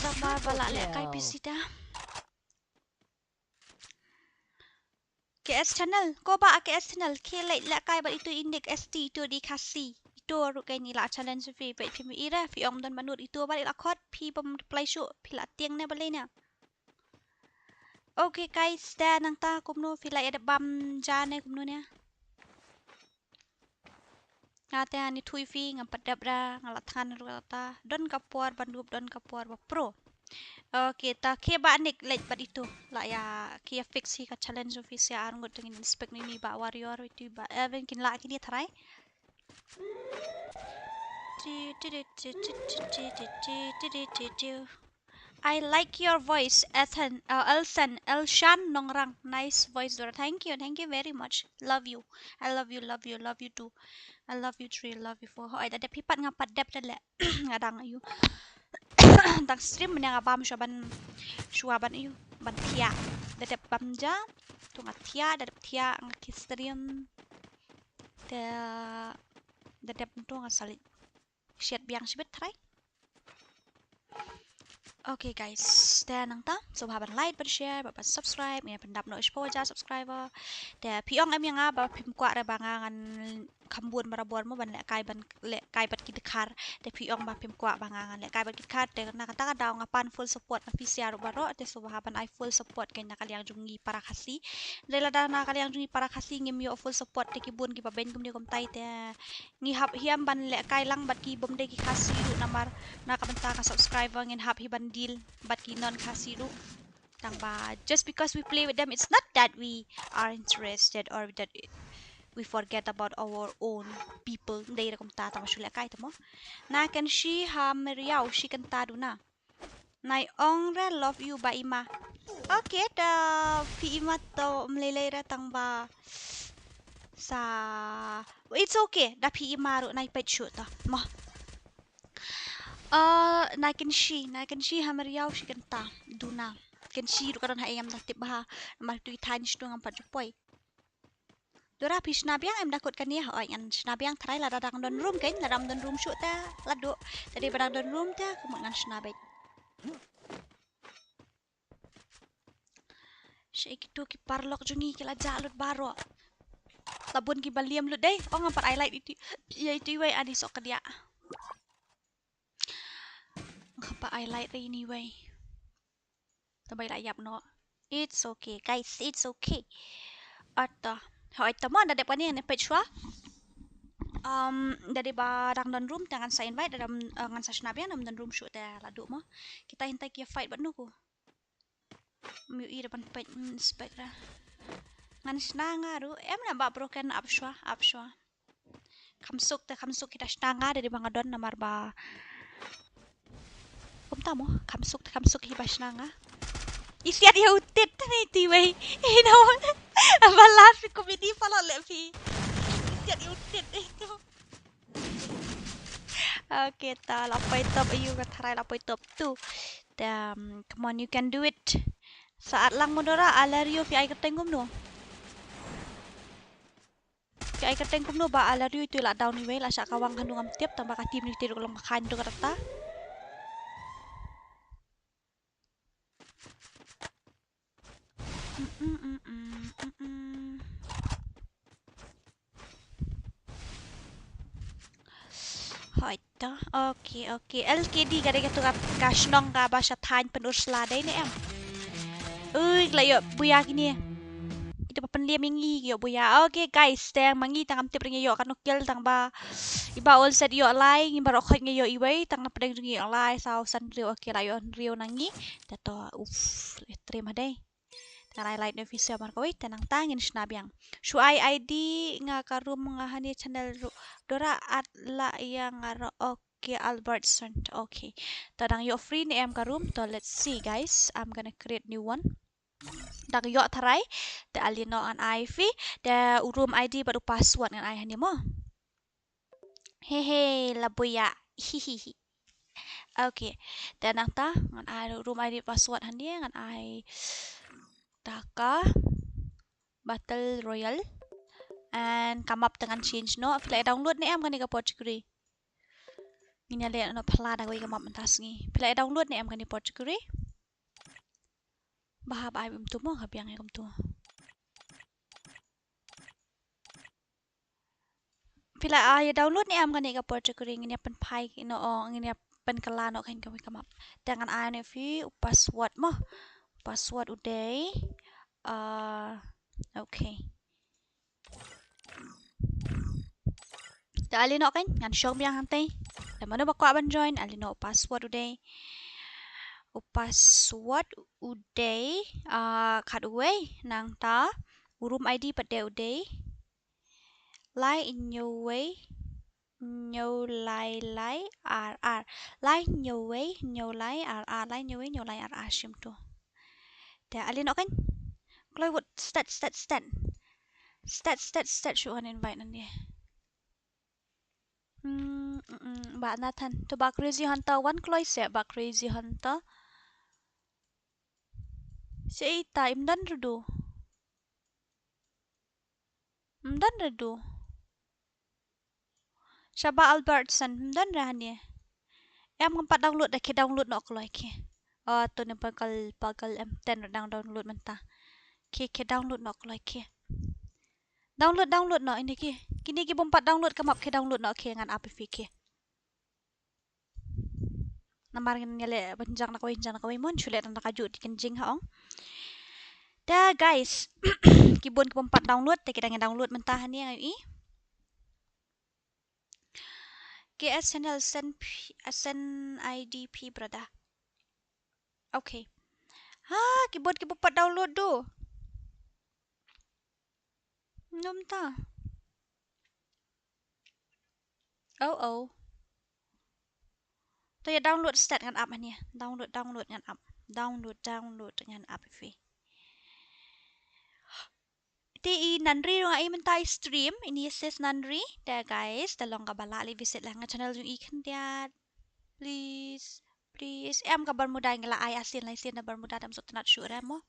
tang ba ba la lehkai P C da. K S Channel, ko ba K S Channel, khie leit lehkai bad itu i Nick S T, itu dei Khasi. Itu ruh kein i la challenge phi, peit phim i re, phi ong don manut itu bad i la khot, phi bym reply shuh, phi la tieng ne balei ne. Okay guys, te nangta kumno phi la ïa dep bam ja ne kumno ne. Nga te ani thui phi ngam pat dep da, nga la thngan ruh kata. Don ka por ban dup, don ka por ba pro. Okay, ta khie ba Nick leit bad itu. La ïa khie fix hi ka challenge office ïa arngut, te ngin inspect ni ni ba Warrior itu ba Evan kin la kini tharai. I like your voice, Ethan, uh, Elsen, Elshan Nongrang. Nice voice, Dora. Thank you, thank you very much. Love you. I love you, love you, love you too. I love you three, I love you four. Hoi, da dep hi pat nga pat dep da leh. Nga dang ïoh. Dang stream mynne nga bam shuwa ban, shuwa ban ïoh, ban thiah. Da dep bam ja, to nga thiah, da dep thiah nga khie stream. Te da dep to nga sa leit shet biang shibit tharai. Okay guys, te nangta sngewbha ban like, ban share, ban, ban subscribe, ngin pyndap noh shiphew hajar subscriber. Te phi ong em ïa nga ba phim kwah re ba nga ngan kham bun barabor mo ban lehkai, ban lehkai bad ki dkhar. Te phi ong ba phim kwah ba nga ngan lehkai bad ki dkhar, te na kata ka daw nga pan full support na phi sha ruh baroh, te sngewbha ban ai full support kein na ka liang jong ngi para Khasi. Dei lada na ka liang jong ngi para Khasi ngim ïoh full support te ki bun kiba beiñ kumne kumtai te ngi hap hiam ban lehkai lang bad ki bym dei ki Khasi ruh namar na ka bynta ka subscriber ngin hap hi ban deal bad ki non Khasi ruh. Tang ba just because we play with them, it's not that we are interested or that we forget about our own people. Dei ruh kumta, tang ba shu lehkai te mo. Na kan shi ha meriau shi kan ta duna. Nai ong re love you ba ima. Okay, da phi ima to mlei lei re tang ba sa. It's okay, da phi ima ruh nai peit shuh to. Mo. Ah, na kynshi, na kynshi ha mariaw shi kynta. Duna. Kynshi ruh ka don ha em da tip bha. Namar tu i thaiñ shnong ngam pat ju poi. Dora phi shna biang em da kut kane ha oi ngan shna biang tharai lada dang don room kein, lada dang don room shuh te la duh. Te dei ba dang don room te kumut ngan shna beit. Shi kitu ki paralok jong ngi ki la jah lut baroh. La bun ki ba liam lut dei. Ong ngam pat ai light iti. Ïa iti wei ani sok ka dia. Ngam pat ai light re ini wei. Tang ba i la ïap noh. It's okay, guys. It's okay. Ata. Hoi, tang mo, da dep kane ne peit shuwa. Um, da dei ba dang don room te ngan sa invite, da dang, eh, ngan sa shna biang, dang don room shuh te la duh mo. Kita hynta ki fight bad no ko. Miu i da ban peit, mm, spek da. Ngan shna nga ruh. Em na ba broken up shuwa, up shuwa. Kham suk te kham suk hi da shna nga da dei ba nga don namar ba. Kumta mo, kham suk te kham suk hi ba shna nga. I siat ïa u tit te nei ti wei. I na mo. Ba la phi comedy paralok le phi. I siat ïa u tit ei tu. Okay, ta la poi top aïu ka tharai la poi top two. Te, um, come on, you can do it. Sa at lang mo Dora, a la rio phi ai kyrteng kumno. Phi ai kyrteng kumno ba a la rio itu la down iwei la shah kawang hanu ngam tip tang ba ka team ni ti ruh ka long ka khain tu ka rata. Mm, mm, mm, mm, mm, mm. Hoi to. Okay, okay. L K D ka dei katu ka, ka shnong kaba sha thaiñ Pynursla dei ne em. Ui, ki la ïoh buya kine. Kita ba pynliam ïa ngi ïoh buya. Okay guys, tang ma ngi tang ngam tip re ngi ïoh katno kill tang ba. Iba ol set ïoh lai, ngi baroh khoit ngi ïoh iwei, tang na pdeng ngi ïoh lai, saw san hynriew, okay la ïoh hynriew na ngi. Te to, uff, le trim ha dei. Te ngan ai light na officer mar kawei, te nangta ngin shna biang. Shu ai I D nga ka room nga hani channel ru-, Dora at la ïa nga ro-, okay, Albertson, okay. To dang ïoh free ne em ka room, to let's see guys, I'm gonna create new one. Dang ïoh tharai, te ale noh ngan ai phi, te u room I D bad u password ngan ai hani mo. He he, la buya. Hihihi. Okay. Te nangta, ngan ai room I D password hynrei, ngan ai taka Battle Royale. And ka map te ngan change noh. Phi la download ne em kane ka Apothecary? Ngin ïa leh noh phylla da kawei ka map mynta sngi. Phi la download ne em kane Apothecary? Ba hap ai bym tu mo ka biang ïa kumtu. Phi la, ah, ïa download ne em kane ka Apothecary, ngin ïa pynphai noh, oh, ngin ïa pynkylla noh kein kawei ka map. Te ngan ai ne phi u password mo. Password u dei. Ah, okay. Te ale noh kein, ngan shong biang hangtei. Te mano ba kwah ban join, ale noh u password u dei. U password u dei, ah, khatwei, nangta u room I D pat dei u dei. Lai hynñiew wei, hynñiew lai lai ar ar. Lai hynñiew wei, hynñiew lai ar ar. Lai hynñiew wei, hynñiew lai ar ar shim tu. Te ale noh kein. Kloi wut stat, stat, stat. Stat, stat, stat, shu ngan invite nangne. Hmm, mm, mm, Bah Nathan. To Bah Crazy Hunter, wan kloi se Bah Crazy Hunter. Se ita im don rudu. Ym don re du. Shaba Albertson, ym don re hangne. Em ngam pat download da, khie download noh kloi khie. Oh, to ne pagal, pagal em ten re dang download mynta. Khie, khie download noh kloi khie. Download, download noh ine khie. Kine ki bym pat download ka map khie download noh khie ngan ap ïa phi khie. Namar ngin ïaleh ban jang na kawei, jang na kawei mon, shu leh tang da kajuh te kin jing ha ong. Te guys, ki bun ki bym pat download, te ki dang download mynta hangne nga ïohi. K S channel send P-, send I D P brother. Okay. Ha, ki bun ki bym pat download du. Nom ta. Oh, oh. To ïa download start ngan ap hangne. Download, download ngan ap. Download, download ngan ap ïa phi. Te i Nanri ruh nga i mynta i stream, ini sis Nanri. Te guys, te long kaba lah leit visit lang ka channel jong i khyndiat. Please, please. Em ka Bermuda ngi la ai asin lai sin da Bermuda dam sot nat shu remo.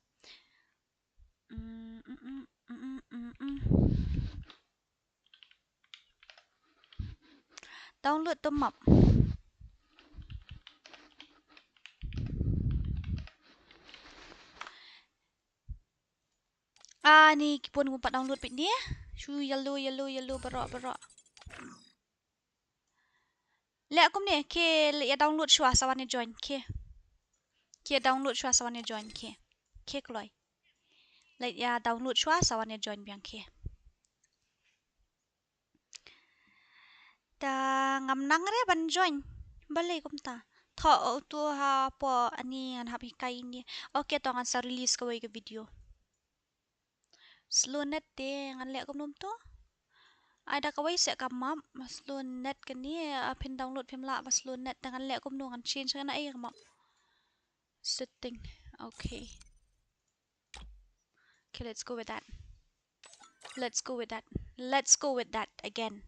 Mm, mm, mm, mm, mm, mm, mm. Download to map. Ah, ni ki pun kumpat download bit ni. Shu yellow, yellow, yellow, baroh, baroh. Leh kumne, ke leh ïa download shuwa sa wan ïa join, ke. Ke download shuwa sa wan ïa join, ke. Ke kloi. Leh ïa download shuwa sa wan ïa join biang, ke. Ta ngam nang re ban join. Balei kumta? Tho, o tu ha po ani ngan hap hikai ni. Okay, to ngan sa release kawei ka video. Slow net te ngan leh kumno to? Ai da kawei se ka map, slow net kane, ah, phin download phim lah ba slow net te ngan leh kumno, ngan change kane, ai ka map. Setting. Okay. Okay, let's go with that. Let's go with that. Let's go with that again.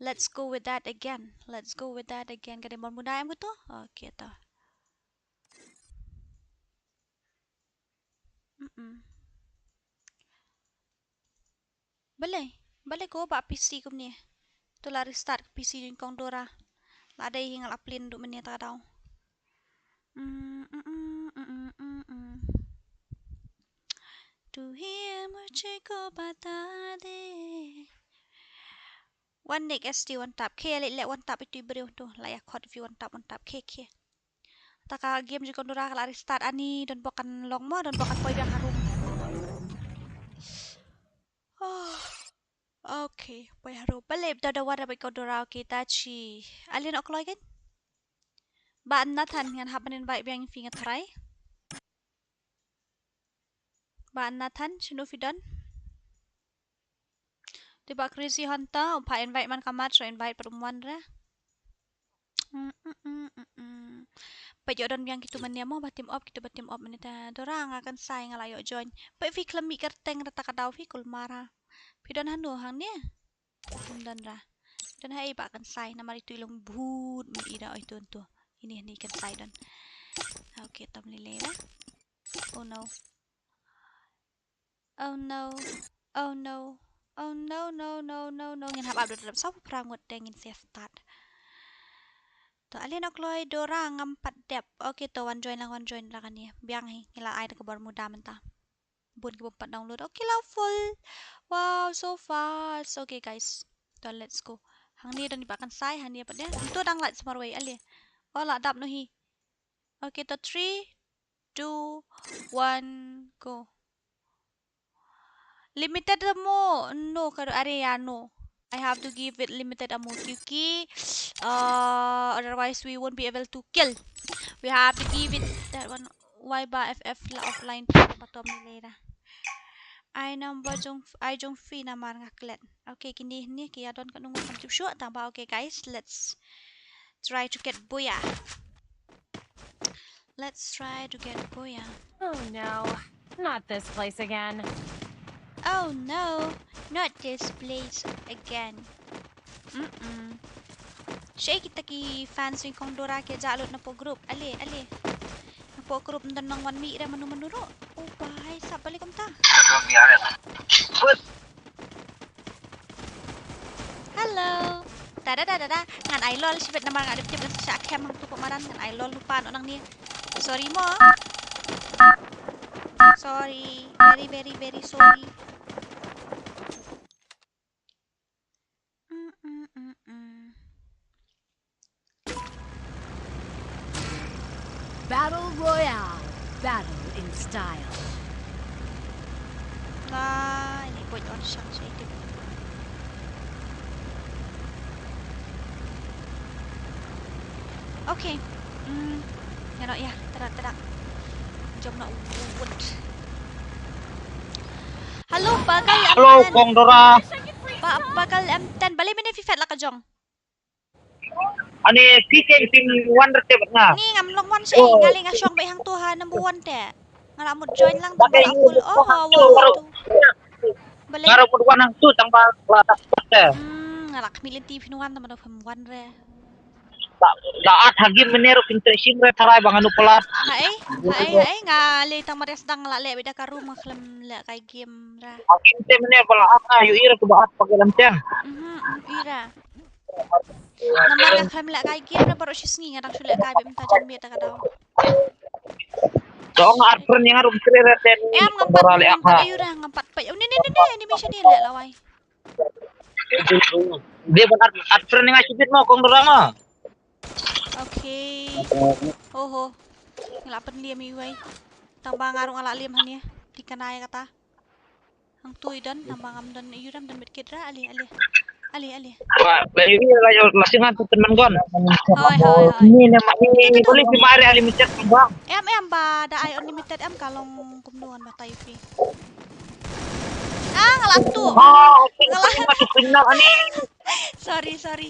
Let's go with that again. Let's go with that again. Ka dei Bermuda em ko to? Okay, to. Mm-mm. Balei, balei ko ba P C kumne. To la restart P C jong kong Dora. La dei hi nga la plin du mynne ta ka daw. Mm, mm, mm, mm, mm, mm, mm. Tu hi mujhe ko bata de. One Nick S T one tap. Ke leh leh one tap itu briew tu. La ïa khot view one tap one tap. Ke ke. Ta ka game jong kong Dora ka la restart ani, don bok kan long mo, don bok kan poi biang harum. Oh. Okay, poi harum. Balei da da wada bai kong Dora, okay, ta chi. Alien okloi kan? Ba Nathan ngan hap ban invite biang phi nga tharai. Ba Nathan, shinu phi don? Te ba Crazy Hunter, um pha invite man ka mat, so invite pat um wan re. Mm, mm, mm, mm, mm. Peit ïoh don biang kitu mynne mo, ba team up, kitu ba team up mynne ta. Dora nga kan sai nga la ïoh join. Peit phi khlem mih kyrteng ra ta ka daw phi kulmar ha. Phi don hanu hangne? Phi don ra. Don ha ei ba kan sai namar itu i long bhut mynne i da oi tu tu. Ini ni kan sai don. Okay, tam lile ra. Oh no. Oh no. Oh no. Oh no, no, no, no, no. Ngin hap update dap saw phra ngut te ngin save start. To alien okloi Dora ngam pat dep. Okay, to wan join lang, wan join lang kane. Biang hi, ngi la ai da ka Bermuda mynta. Bun ki bym pat download. Okay, la full. Wow, so fast. Okay, guys. To let's go. Hangne don i ba kan sai, hangne pat de. To dang lait samar wei ale. Oh, la dap no hi. Okay, to three, two, one, go. Limited ammo, no, kar are ya, no. I have to give it limited ammo, kyunki, uh, otherwise we won't be able to kill. We have to give it that one. Why ba F F la offline pa tom ni lera. Ai number jong, ai jong phi namar nga klet. Okay, kini ni ki adon ka nung kan chup shuh tang ba. Okay, guys, let's try to get booyah. Let's try to get booyah. Oh no, not this place again. Oh no, not this place again. Mm-mm. Sha kita ki fans wing kong Dora ki ja lut na po group. Ale, ale. Na po group ndan nang wan mi re manu manu ro. Oh bai, sap balik kumta. Hello. Da da da da da. Ngan ai lol shibit namar nga dep tip ngan sa kem hang tu pemadan ngan ai lol lupa no nang ni. Sorry mo. Sorry. Very, very, very sorry. Mm, mm, mm, mm. Battle Royale. Battle in style. Nga ini poi on shang sa itu. Okay. Hmm. Ngano ya, tara tara. Jom na wut. Hello, Pagal. Hello, M ten. Kong Dora. Pa, Pagal M ten. Balei mene phi fet la ka jong? Ani phi keng phi wan rete bad nga. Ni ngam long wan sa. Oh. Ngali nga shong bai hang tu ha number one te. Nga la mut join lang tang ba la full. Oh, wow. Balei? Nga la mut wan hang tu tang ba la tak te. Hmm, nga la khmih lynti phin wan tang ba phin wan re. La at ha game mynne ruh pyntrei shim re tharai ba ngan u palat. Haei, haei, haei, nga lei tang mar ïa sdang la leh beit da ka room, nga khlem leh kai game ra. Ha game te mynne ba la at nga ïohi re ba at pa ka lem teng. Mhm, ïohi ra. Namar nga khlem leh kai game ra baroh shi sngi, nga dang shu leh kai beit mynta janmiet da ka daw. To nga at friend ïa nga ruh pyntrei re ten. Em, ngam pat peit ïa u ra, ngam pat peit. Oh, ne, ne, ne, ne, animation ne leh lawei. Dei ban at, at friend ïa nga shibit mo, Kong Dora mo. Okay. Ho ho. Nga la pynliam iwei. Tang ba nga ruh nga la liam hangne. Phi kane ïa kata. Hangtu i don, tang ba ngam don, ïu ram don medkit ra, ale, ale. Ale, ale. Ba, ba ïu ïu la ïu la sing han tu teman gon. Hoi, hoi, hoi. Ni ne ma ni boleh cuma ada unlimited bang. Em, em, ba da ai unlimited em ka long kumno ngan batai phi. Ah, nga la tu. Ah, okay, nga la tu kriminal ani. Sorry, sorry.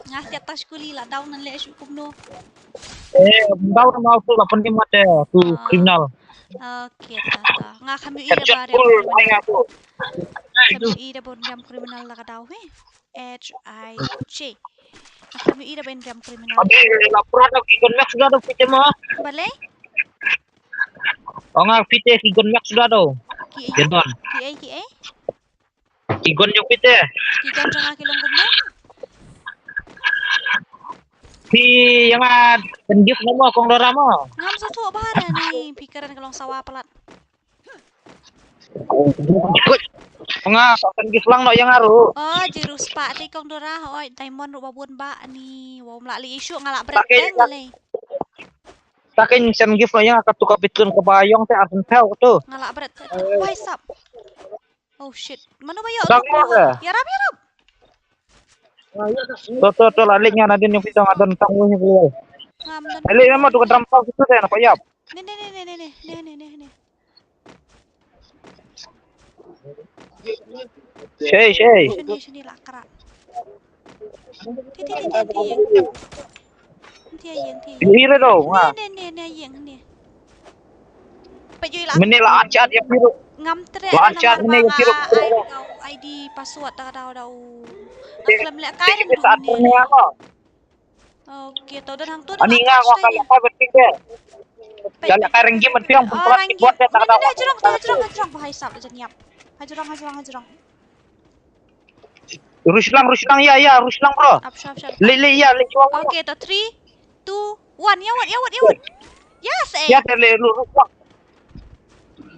Nga siat tas kuli la down nan le shu kumno. Eh, down mau tu la pendi mate tu kriminal. Okay, ta ta. Nga kham ïohi da ba riam kriminal. Kham ïohi da ba riam kriminal la ka daw he. H I J. Nga kham ïohi da ba riam kriminal. Abi la pura da ki gun max da da pite ma. Balei? Oh, nga pite ki gun max da do. Ki ai? Ki ai, ki ai? Ki gun jong pite. Ki gun jong nga ki long kumno? Phi ïa nga send gift mo, Kong Dora mo. Ngam sngewthuh bha re ni, phi kren ka long sawa palat. Nga send gift lang noh ïa nga ruh. Oh, jiru spah te Kong Dora, hoi, diamond ruh ba bun ba ni, wow, mla lei issue nga la bret teng lei. Ta kein send gift noh ïa nga katu ka bitlun ka ba ïong te arphew katu. Nga la bret. Wai sap. Oh shit. Mano ba ïoh tu? Ïarap, ïarap. To, to, to, la leit nga nadien ïa phi to nga don tang ïa phi. Ngam don. Leit ma tu ka drum sound tu te na pa ïap. Ne, ne, ne. Shei, shei. Shini, shini la kra. Ti, ti, ti, ti, ti. Ti ïeng, ti ïeng. Ni re do, nga. Ne, ne, ne, ne, ïeng, ne. Mynne la at chat ïa phi ruh. Ngam treh. La at chat mynne ïa phi ruh. Ai, ai di password ta daw daw. Nga khlem leh kai. Okay, to don hangtu. Ani nga ka leh kai bet phi de. Ka leh kai renggi met phi ong pun plat ki bot de ta daw. Hajrong, hajrong, hajrong, hajrong, hajrong. Ruslang, ruslang, ïa, ïa, ruslang, bro. Ap, shuwa, shuwa. Le, le, ïa, le, shuwa. Okay, to three, two, one, ïa, wat, ïa, wat, ïa, wat. Yes, eh. Ïa, le, lu, ruslang.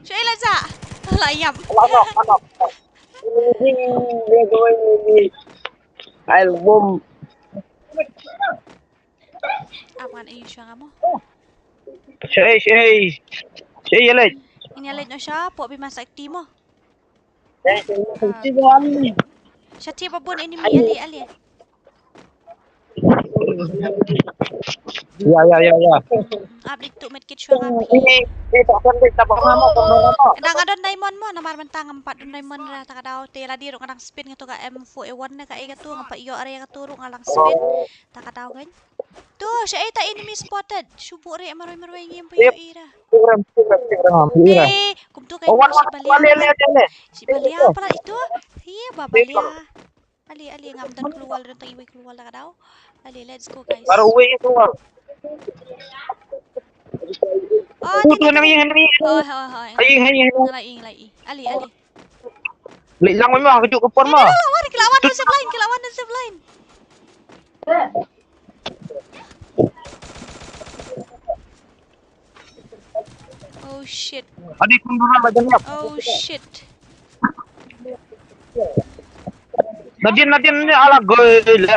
Shuwa, ïa, la, ja. La, ïam. La, no, no. Album. Ap ngan ïa, shuwa, ngam mo. Shuwa, shuwa. Shuwa, ïa, le. Ini, ïa, le, no, shuwa, pok bi masak ti mo. Sha ti ba bun enemy ali ali. Ya ya ya ya. Ap dik tu medkit shuwa nga phi. Nga dang don diamond mo, namar mynta ngam pat don diamond ra, ta ka daw te ladi ruh nga dang spin nga tu ka M four A one na ka e ka tu, ngam pat ïoh re ka tu ruh nga dang spin. Ta ka daw kan. Tu, sha ita enemy spotted. Shu buh re marwei marwei ngim pynïoh ira. Te, kumtu kai shi balia. Shi balia pala itu. Hi, ba balia. Ali, ali ngam don keluar, don tang iwei keluar la ka daw. Ali, let's go guys. Baru wei keluar. Oh, tu, tu, nang ing, nang ing. Hoi, hoi, hoi. Ing, ing, ing. Lai ing, lai ing. Ali, ali. Leh lang ma, ka juk ka por ma. Ki la wan, ki la wan zip line, ki la wan zip line. Oh shit. Adi pun dulu lah jam. Oh shit. Nadin, nadin ni ala goi le.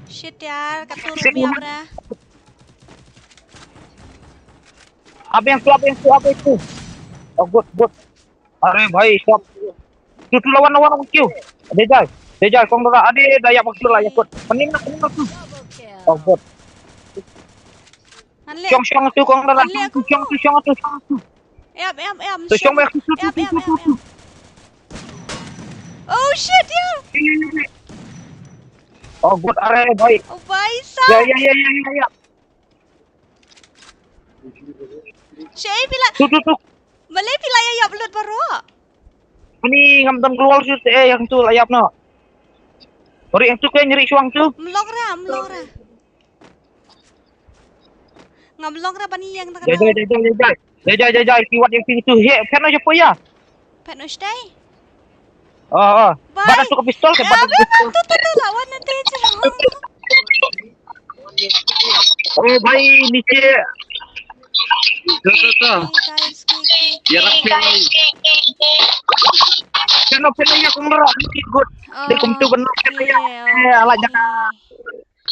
Shit yaar, ka tu rumi abra. Abeng tu, abeng tu, abeng tu. Oh, good, good. Are bhai, sab. Tu, tu, lawan, lawan, lawan, kiu. Dejai, dejai, kong dora, ade, daya, paksu lah, ya, kut. Pening nak, pening nak, tu. Oh, good. Shong, shong, tu, kong dora, shong, tu, shong, tu, shong, tu. Em, em, em. Tu, shong, shong, tu, tu, tu, tu, tu. Oh, shit, ya. Oh, good, are bhai. Oh, bhai, sab. Ya, ya, ya, ya, ya, ya. Shei phi la. Tu, tu, tu. Balei phi la ïa ïap lut baroh. Ani ngam don global shoot eh, yang tu la ïap noh. Ori yang tu kan nyeri suang tu. Mlong ra, mlong ra. Ngam long ra ban ïeng ta ka dei. Dei dei dei dei dei. Dei dei dei dei ki wat ïa ki tu he phet noh shapoh ïa. Phet noh shatei. Oh oh. Bad tu ka pistol ka bad tu pistol. Tu tu tu la wan nanti je. Oh bhai niche. Tu tu tu. Guys, ki ki. Ïarap phet. Phet noh phet noh ïa kumra. Good. Dei kumtu ban noh phet noh ïa. Ala jaka.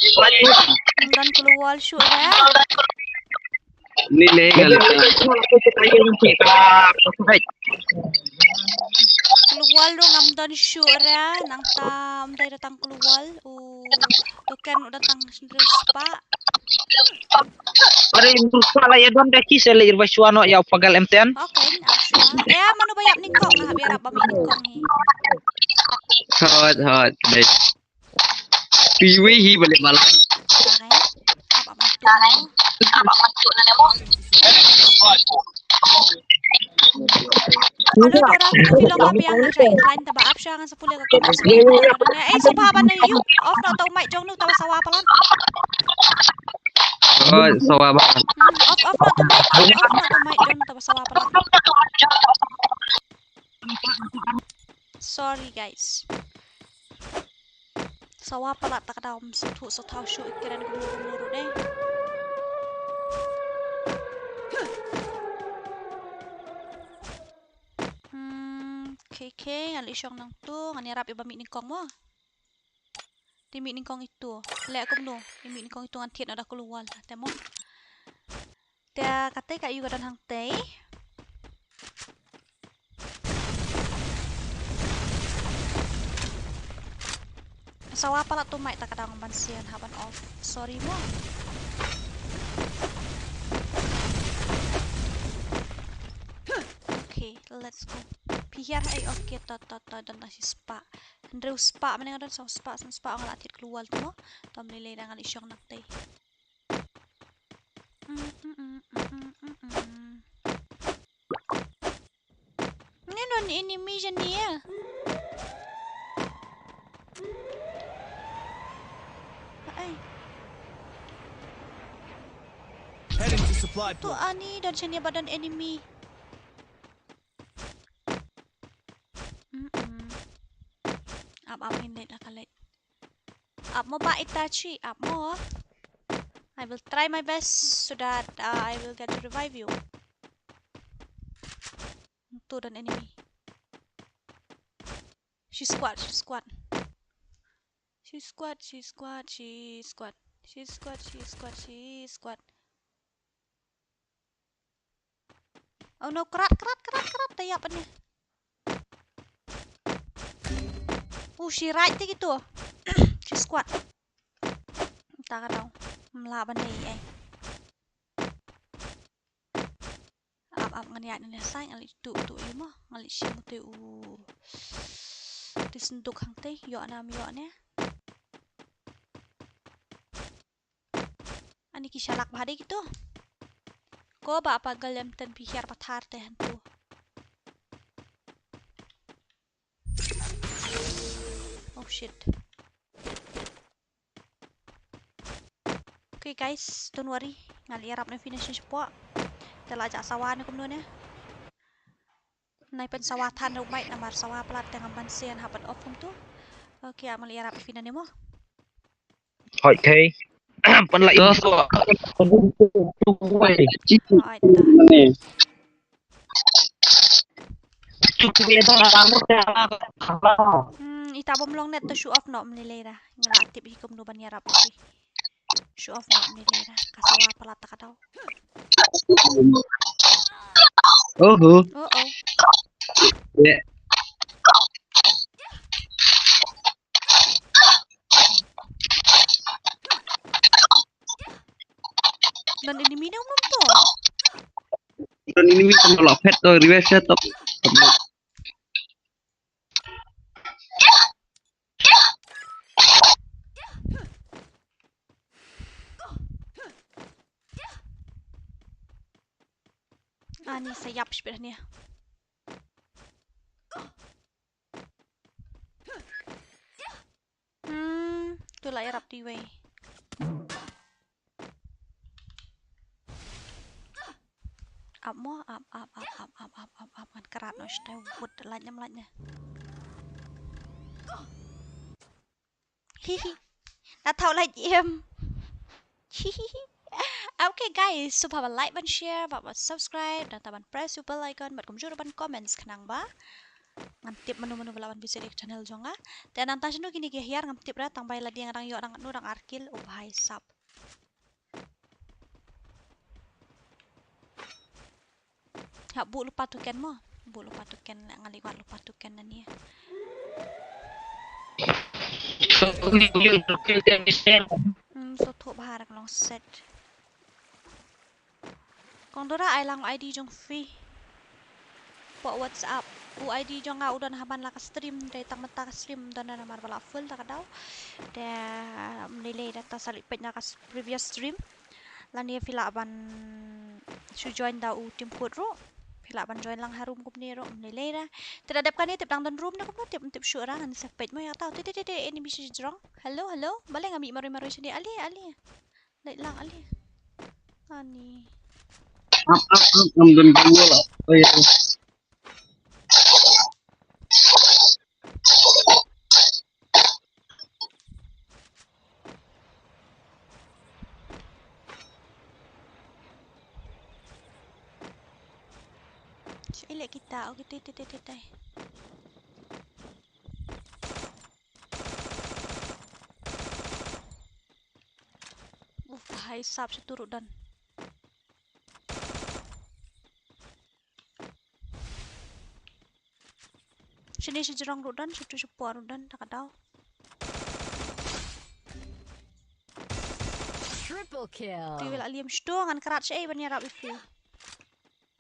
Ngam don clue wall shuh ra. Ni ne ngal. Clue wall ruh ngam don shuh ra, nangta ym dei da tang clue wall. U token u don tang hynriew spah. Are hynriew spah la ïa don da ki se leit ïa ba shuwa noh ïa u pagal M ten. Okay, ap shuwa. Eh, mano ba ïap nyngkong, nga hap ïarap ba mih nyngkong hi. Hot hot. Dei. Piwi hi balik malam. Ado dora, phi long ka biang nga sa incline taba ap sha ngan sa pule ka kong sa biang. Eh, subha ban yu off no to mic jong nu taba sawa palat. Oh, sawa ba. Hmm, off off no to mic, off off no to mic jong nu taba sawa palat. Sorry guys. Sawa palat ta ka daw, ym sngewthuh sngewthaw shuh ïa ki kren kumno kumno ruh dei. Hmm, okay okay, ngan leit shong nangtu, ngan ïarap ïa ba mih nyngkong mo. Te mih nyngkong itu. Leh kumno, te mih nyngkong itu ngan thied noh da ka clue wall te mo. Te kata ka ïu ka don hangtei. Sawa palat tu mic ta ka dang ban sian ha ban off. Sorry mo. Okay, let's go. Phi hiar ai, okay, to to to don tang shi spah. Hynriew spah mane nga don saw spah, san spah nga la thied clue wall tu mo. Tom lei lei dang ngan leit shong nangtei. Ngi don enemy jani ïa. Ai. Heading to supply point. Tu ani don jani ba don enemy. Mm-mm. Ap ap ngin leit la ka leit. Ap mo ba Itachi, ap mo. I will try my best so that uh, I will get to revive you. Tu don enemy. Shi squad, shi squad. Shi squad, shi squad, shi squad. Shi squad, shi squad, shi squad. Oh no, krat krat krat krat ta ïap ne. Uh, shi right te kitu. Shi squad. Ta ka daw. Mla ban nei ai. Ap ap ngan ïaid ne sai ngan leit tu tu ïa mo ngan leit shim te u. Te senduk hangte ïoh nam ïoh ne. Ani ki shalak bha dei kitu. Ko ba apa galem ten pi hiar pathar te hantu. Oh shit. Okay guys, don't worry. Ngan ïarap na finish shapoh. Te la ja sawa ne kumno ne. Nai pen sawa than ruh mai namar sawa palat te ngam ban sian hapan off kumtu. Okay, ngan ïarap finish ne mo. Hoi kei. Pan la. Hoi ta. Hmm, ita bom long net to show off no mlilei da. Nga la tip hi kumno ban ïarap hi. Show off no mlilei da. Ka sawa palat ta ka daw. Oho. Oh oh. Yeah. Don enemy dong mum to. Don enemy to la phet to revive set to. Ani sa ïap shibit ne. Hmm. Tu la ïarap tu iwei. Ap mo, ap, ap, ap, ap, ap, ap, ap, ap, ngan krat noh shuh, wut, lait ne, lait ne. Hihi. Na thaw lait em. Hihi. Okay guys, sngewbha ban like, ban share, bad ban subscribe, nangta ban press u bell icon, bad kumjuh ruh ban comments khnang ba ngan tip mano mano ba lah ban visit ïa ka channel jong nga. Te nangta shano kine ki hiar ngam tip ruh, tang ba ïa lade nga dang ïoh dang, no, dang ar kill, oh bhai sab. Hap buh lypa token mo. Buh lypa token, nga leh wad lypa token na ne. Hmm, sngewthuh bha, ka long set. Kong Dora, ai lang I D jong phi. Pok WhatsApp. U I D jong nga u don ha ban la ka stream, dei tang mynta ka stream don, namar ba la full da ka daw. Te ym lei lei da, ta sa leit peit na ka s-, previous stream. Lane phi lah ban shu join da u team code ruh. Phi lah ban join lang ha room kumne ruh, ym lei lei da. Te da dep kane tip dang don room ne kumno, tip, tip shu ra, ngan sa peit mo ïa ta. Te, te, te, te, enemy shi jrong. Hello, hello. Balei nga mih marwei marwei shane. Ale, ale. Leit lang ale. Ani. Up, up, up, I'm gonna go up. Oh yeah. Shu ilek kita. Oh, kita, kita, kita, kita. Uf, bhai sab, sha tu ruh don. Shane shi jrong ruh don, sha tu shapoh ruh don, da ka daw. Triple kill. Phi wei la liam sha tu, ngan krat shaei ban ïarap ïa phi.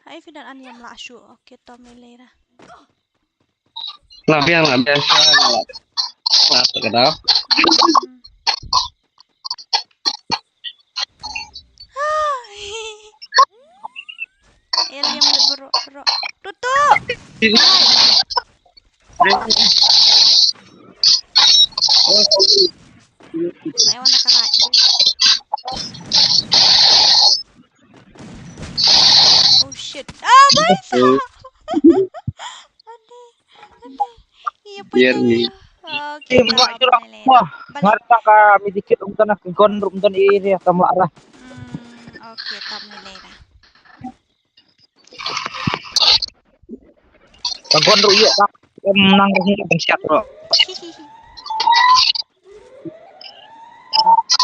Hai phi don an ïam lah shuh. Okay, to ym lei lei da. Lah biang, lah biang, lah. Lah, tak kena. Hmm. Eh, liam, bro, bro. Tutup. Saya warna kerak. Oh shit. Ah, bhai sahab. Ani, ani. Iya, punya. Okay, eh, mak, dah, dah, dah. Wah, balik. Ngarta ka medikit, um, tanah ke gon, um, tanah area, tam lah, lah. Hmm, okay, tam ni, lah. Ka gon ruh ïoh ka, em, nang ruh ngi pynsiat ruh.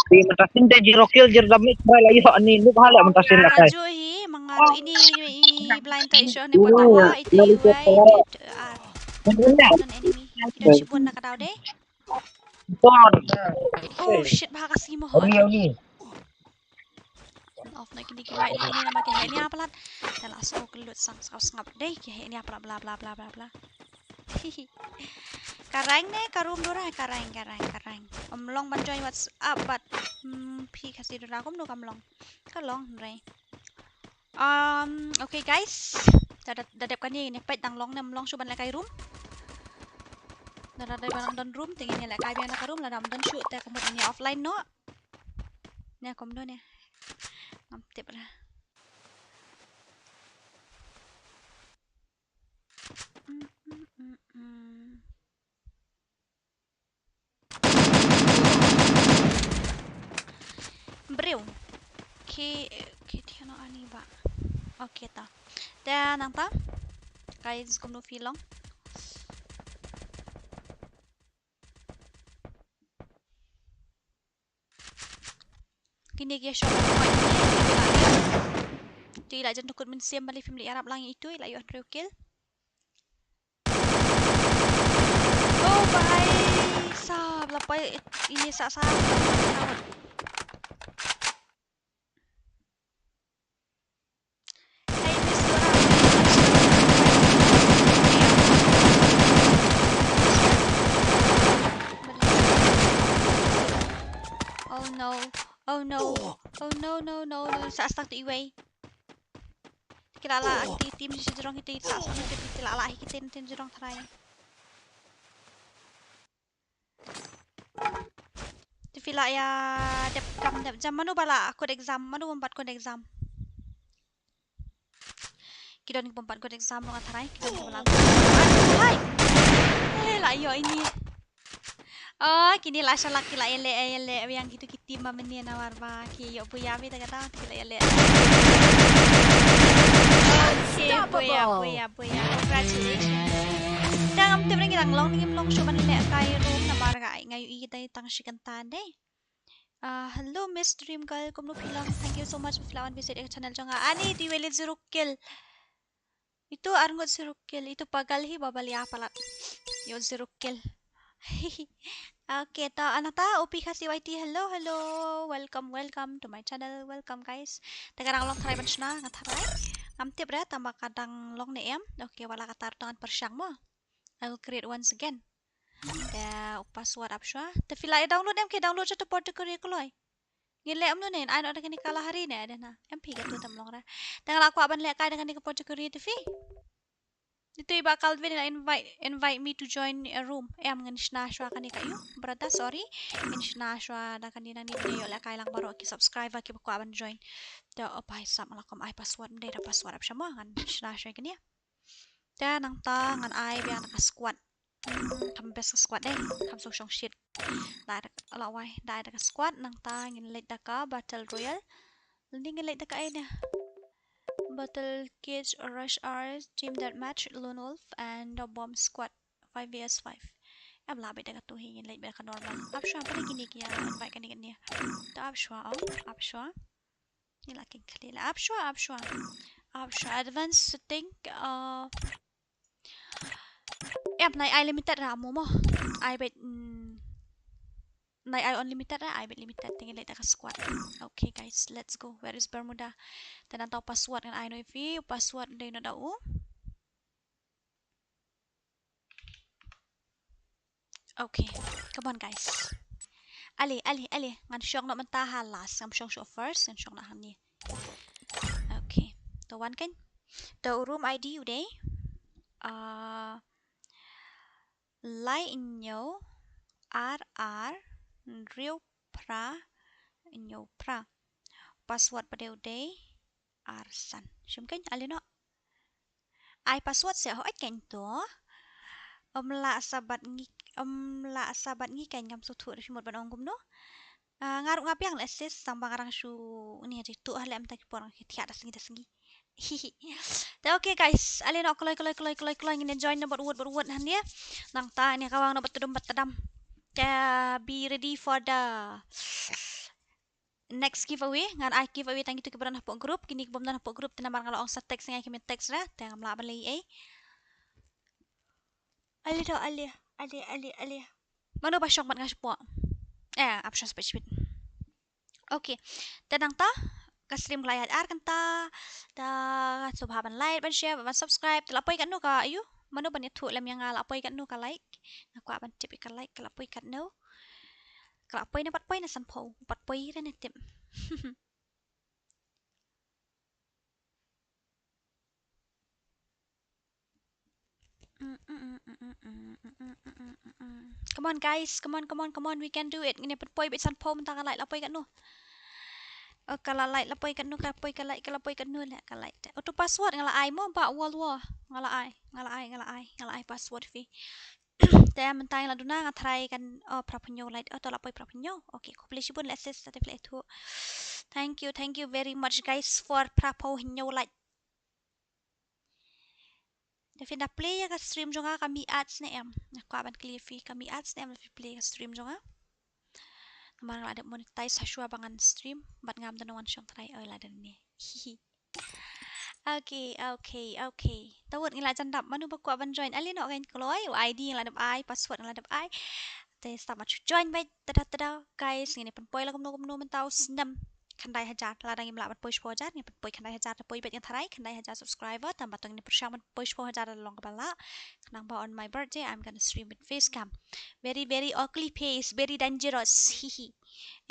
Di mynta sien te zero kill, zero damage, ba la ïoh ni, nuk ha la mynta sien la kai. Ka ju hi, ma nga ruh ini, i blind ta i shuh ni, pyntawa, iti, wai, iti, ah. Don enemy. Ki don shibun na ka daw de. Oh shit, bha ka sngi mo. Off na kine ki light kine namar ki heh nia palat. Te la sngew kyllut sang, sngew sngap dei ki heh nia palat, bla bla bla bla bla. Ka rank ne ka room Dora, ka rank, ka rank, ka rank. Ym long ban join WhatsApp bad, hmm, phi Khasi Dora kumno kam long. Ka long hynrei. Um, okay guys. Da, da, da dep kane ne peit dang long ne ym long shuh ban lehkai room. Da, da dep ban don room te ngin lehkai biang na ka room, lada ym don shuh te ka mut ngin offline noh. Ne kumno ne. Ngam tip ra. Mm, mm, mm, mm. Briew. Ki, ki thiang noh ani ba. Okay ta. Te nangta. Guys, kumno phi long? Kine ki shot point. Te i la jan dukut mynsiem, balei phim leit ïarap lang ïa itu, i la ïoh hynriew kill. Oh bhai sahab, la poi ini sa sa. Hey, Miss Dora. Oh no. Oh no. Oh no, no, no, no. Sa start iwei. Ki la la ki team shi jrong, kita sa start kita la la kita team jrong try. Phi la ïa dep kam dep jam, mano ba la kut exam, mano ba ym pat kut exam. Ki don kiba ym pat kut exam ruh nga tharai, ki don kiba la kut. Hai. Eh, la ïoh ine. Oh, kine la shalak ki la ïaleh, ïaleh biang kitu ki team ba mynne namar ba ki ïoh buaid ïa phi ta kata, ki la ïaleh. Okay, buaid, buaid, buaid. Congratulations. Te ngam tip re ngi dang long ne ngim long shuh ban lehkai room namar nga, nga ïohi dei tang shi kynta dei. Ah, hello Miss Dream Girl, kumno phi long? Thank you so much ba phi la wan visit ïa ka channel jong nga. Ani, te wei leit zero kill. Itu arngut zero kill, itu pagal hi ba balia palat. Ïoh zero kill. Okay, to Anata, O P Khasi Y T, hello, hello. Welcome, welcome to my channel. Welcome, guys. Te ka dang long tharai ban shna, nga tharai. Ngam tip re tang ba ka dang long ne em. Okay, wat la katta ruh to ngan pyrshang mo. I will create once again. Te u password ap shuwa. Te phi la ïa download em, ki download sha tu por tu kari kloi. Ngi leh em nu ne, ai noh da kane ka la hari ne, dei na. Em phi katu tam long ra. Te nga la kwah ban lehkai da kane ka por tu kari te phi. Itu i bah Calvin la invite, invite me to join a room. Em, ngan shna shuwa kane ka ïu. Brother, sorry. Ngan shna shuwa da kane nangne, ïoh lehkai lang baroh ki subscriber kiba kwah ban join. Te oh pai sap, nga la kum ai password, ym dei da password ap sha mo, ngan shna shuwa kane. Te nangta ngan ai biang da ka squad. Hmm, kham best ka squad dei, kham sngewshong shit. Da ai da, la wai, da ai da ka squad, nangta ngin leit da ka Battle Royale. Lane ngin leit da ka ai ne. Battle Cage, Rush Hour, Team Deathmatch, Lone Wolf, and the Bomb Squad, five versus five. Em lah beit da katu hi, ngin leit beit da ka normal. Ap shuwa, pynban kine ki ïa invite kane kane. To ap shuwa, oh, ap shuwa. Ngi la king khlieh la. Ap shuwa, ap shuwa. Ap shuwa. Advanced setting, uh, em, nai ai limited ra mo mo. Ai beit, mm, nai ai unlimited ra, ai beit limited. Te ngin leit da ka squad. Okay, guys, let's go. Where is Bermuda? Te nangta u password ngan ai noh ïa phi, u password dei noh da u. Okay, come on guys. Ale, ale, ale. Ngan shong noh mynta ha last. Ngam shong shuh first, ngan shong noh hangne. Okay. To wan kan. To room I D u dei. Ah, lai hynñiew, ar ar, hynriew phra, hynñiew phra. Password pat u dei ar san. Shim kan, ale noh. Ai password seh, hooid kan to. Ym lah sa bad ngi, ym lah sa bad ngi kan, ngam sngewthuh da shi mut ban ong kumno. Ah, nga ruh nga biang leh sis, tang ba nga dang shu ni ha jitu ha leh mynta ki por nga ki thiah da sngi da sngi. Hihi. Te okay guys, ale noh kloi kloi kloi kloi kloi ngin join noh bad wut bad wut hangne. Nangta ne ka wang noh bad tdum bad tdam. Te be ready for the next giveaway. Ngan ai giveaway tang kitu kiba don hapoh group, kine kiba ym don hapoh group te namar nga la ong sa text, nga ai ki message ra, te ngam lah ban leh ei. Ale to, ale, ale, ale, ale. Mano ba shong bad nga shapoh? Eh, ap shuwa spit spit. Okay. Te nangta ka stream ka la ïaid ar kynta. Te sngewbha ban like, ban share, ban subscribe. Te la poi katno ka, ayu, mano ban ïathuh lem ïa nga, la poi katno ka like? Nga kwah ban tip ïa ka like, ka la poi katno? Ka la poi ne pat poi ne sanphew? Pat poi re ne tip. Come on guys, come on, come on, come on, we can do it. Ngin ïa pynpoi beit sanphew mynta ka like la poi katno. Oh, ka la like la poi katno, ka poi ka like, ka la poi katno leh, ka like. Utu password nga la ai mo, ba World War. Nga la ai, nga la ai, nga la ai, nga la ai password phi. Te mynta la duna nga tharai kan, oh, phra phew hynñiew like, oh, to la poi phra phew hynñiew. Okay, khublei shibun leh sis, te phi la ïathuh. Thank you, thank you very much guys for phra phew hynñiew like. Te phin da play ïa ka stream jong nga, ka mih ads ne em? Nga kwah ban kylli phi, ka mih ads ne em lada phi play ïa ka stream jong nga? Namar nga la dep monetize ha shuwa ba ngan stream bad ngam don wan shong trai, oi la don ne. Hihi. Okay, okay, okay. Tawut ngi la jan dap, mano ba kwah ban join? Ale noh kan kloi, u I D ngi la dep ai, password ngi la dep ai. Te stap mat shu join beit, tada tada. Guys, ngin ïa pynpoi la kumno kumno mynta u snem khyndai hajar. Lada ngim lah ban poi shiphew hajar, ngin pynpoi khyndai hajar, te poi beit nga tharai khyndai hajar subscriber, tang ba to ngin pyrshang ban poi shiphew hajar lada long kaba lah. Khnang ba on my birthday I'm gonna stream with face cam. Very, very ugly face, very dangerous. Hihi.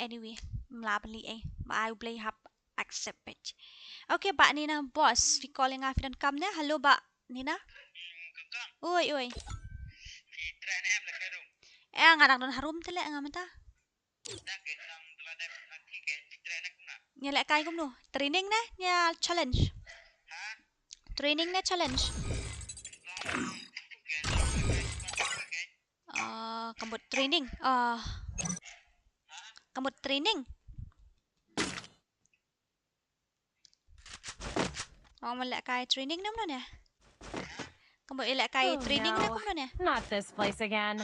Anyway, ngim lah ban leh ei, ba ai U Blei hap accept beit. Okay, Bah Nina Boss, phi call ïa nga, phi donkam ne? Hello Bah Nina. Oi, oi. Eh, nga dang don harum te leh nga mynta. Ngi lehkai kumno? Training ne? Ngi challenge. Training ne challenge? Ah, ka mut training. Ah. Ka mut training. Ong ma lehkai training ne kumno ne? Ka mut lehkai training ne kumno ne? Not this place again.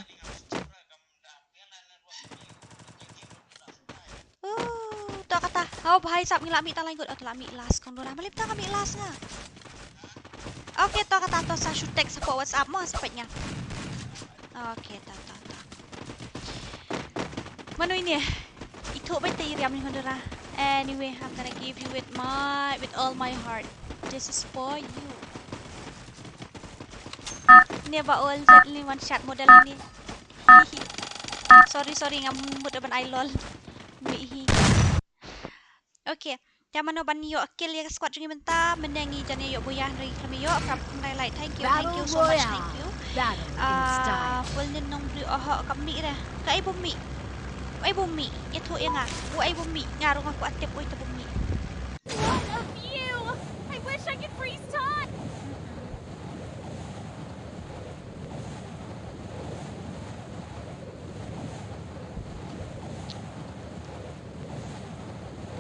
Uh, to kata. Hau bha ïa sap ngi la mih tang lain ngut. Oh, to la mih last kong Dora. Malip tang ka mih last nga. Okay, to kata to sa shu text hapoh WhatsApp mo sa peit nga. Okay, to to to. Mano ine? Ithuh beit te ïa riam ni kong Dora. Anyway, I'm gonna give you with my, with all my heart. This is for you. Ni ba ol zat ni one shot model ni. Sorry, sorry, ngam mut ban ai lol. Ni hi. Okay. Te mano ban ïoh kill ïa ka squad jong ngi mynta, mynne ngi jan ïoh buya hynrei khlem ïoh, prap kumdai lai. Thank you, thank you so much, thank you. Ah, full nin nong bri oho ka mih re. Ka ai bom mih. Ai bom mih. Ïathuh ïa nga. U ai bom mih. Nga ruh nga kwah tip u ai te bom mih. What a view! I wish I could freeze time!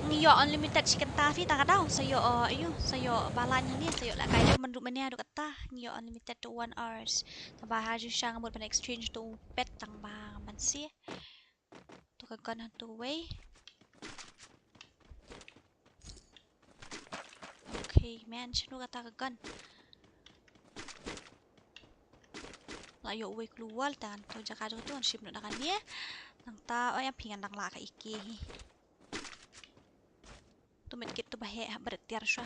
Ngi ïoh unlimited shi kynta phi tang ka daw. Sa ïoh, uh, ïoh, sa ïoh balan hangne, sa ïoh lehkai jong man ruh mynne haduh katta. Ngi ïoh unlimited to one hours. Tang ba ha ju sha nga mut ban exchange to pet tang ba ban si. To ka gun ha to wei. Okay, man, shano kata ka gun? La ïoh uwei klewal tang to jaka jong to ngan shim noh da kane. Nangta, oh, ïa phi ngan dang lah ka AK hi. To medkit to ba heh ha bret tiar shuwa.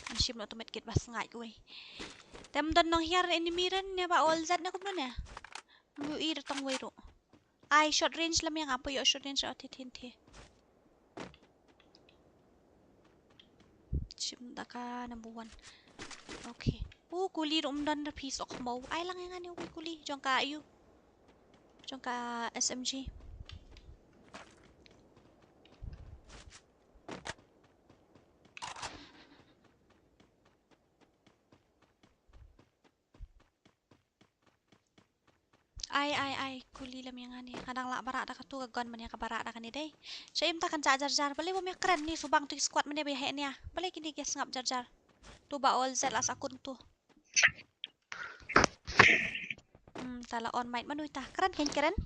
Ngan shim noh to medkit ba sngaid uwei. Te ym don nonghiar enemy ren ne ba ol zat ne kumno ne? Ngu i da tang wei ruh. Ai short range lam ïa nga poi ïoh short range oh the the the. Shim da ka number one. Okay. U kuli ruh ym don da phi sok mo. Ai lang ïa nga ne u kuli jong ka ïu. Jong ka SMG. Ai, ai, ai, kuli lam ïa nga ne. Nga dang lah barak da katu ka gun mane ka barak da kane dei. Sha im ta kan jah jar jar. Balei bym ïa kren ne subang tu ki squad mane ba ïa heh ne. Balei kine ki sngap jar jar. Tu ba ol zat la sa kun tu. Hmm, ta la on mic manu ta. Kren kein kren.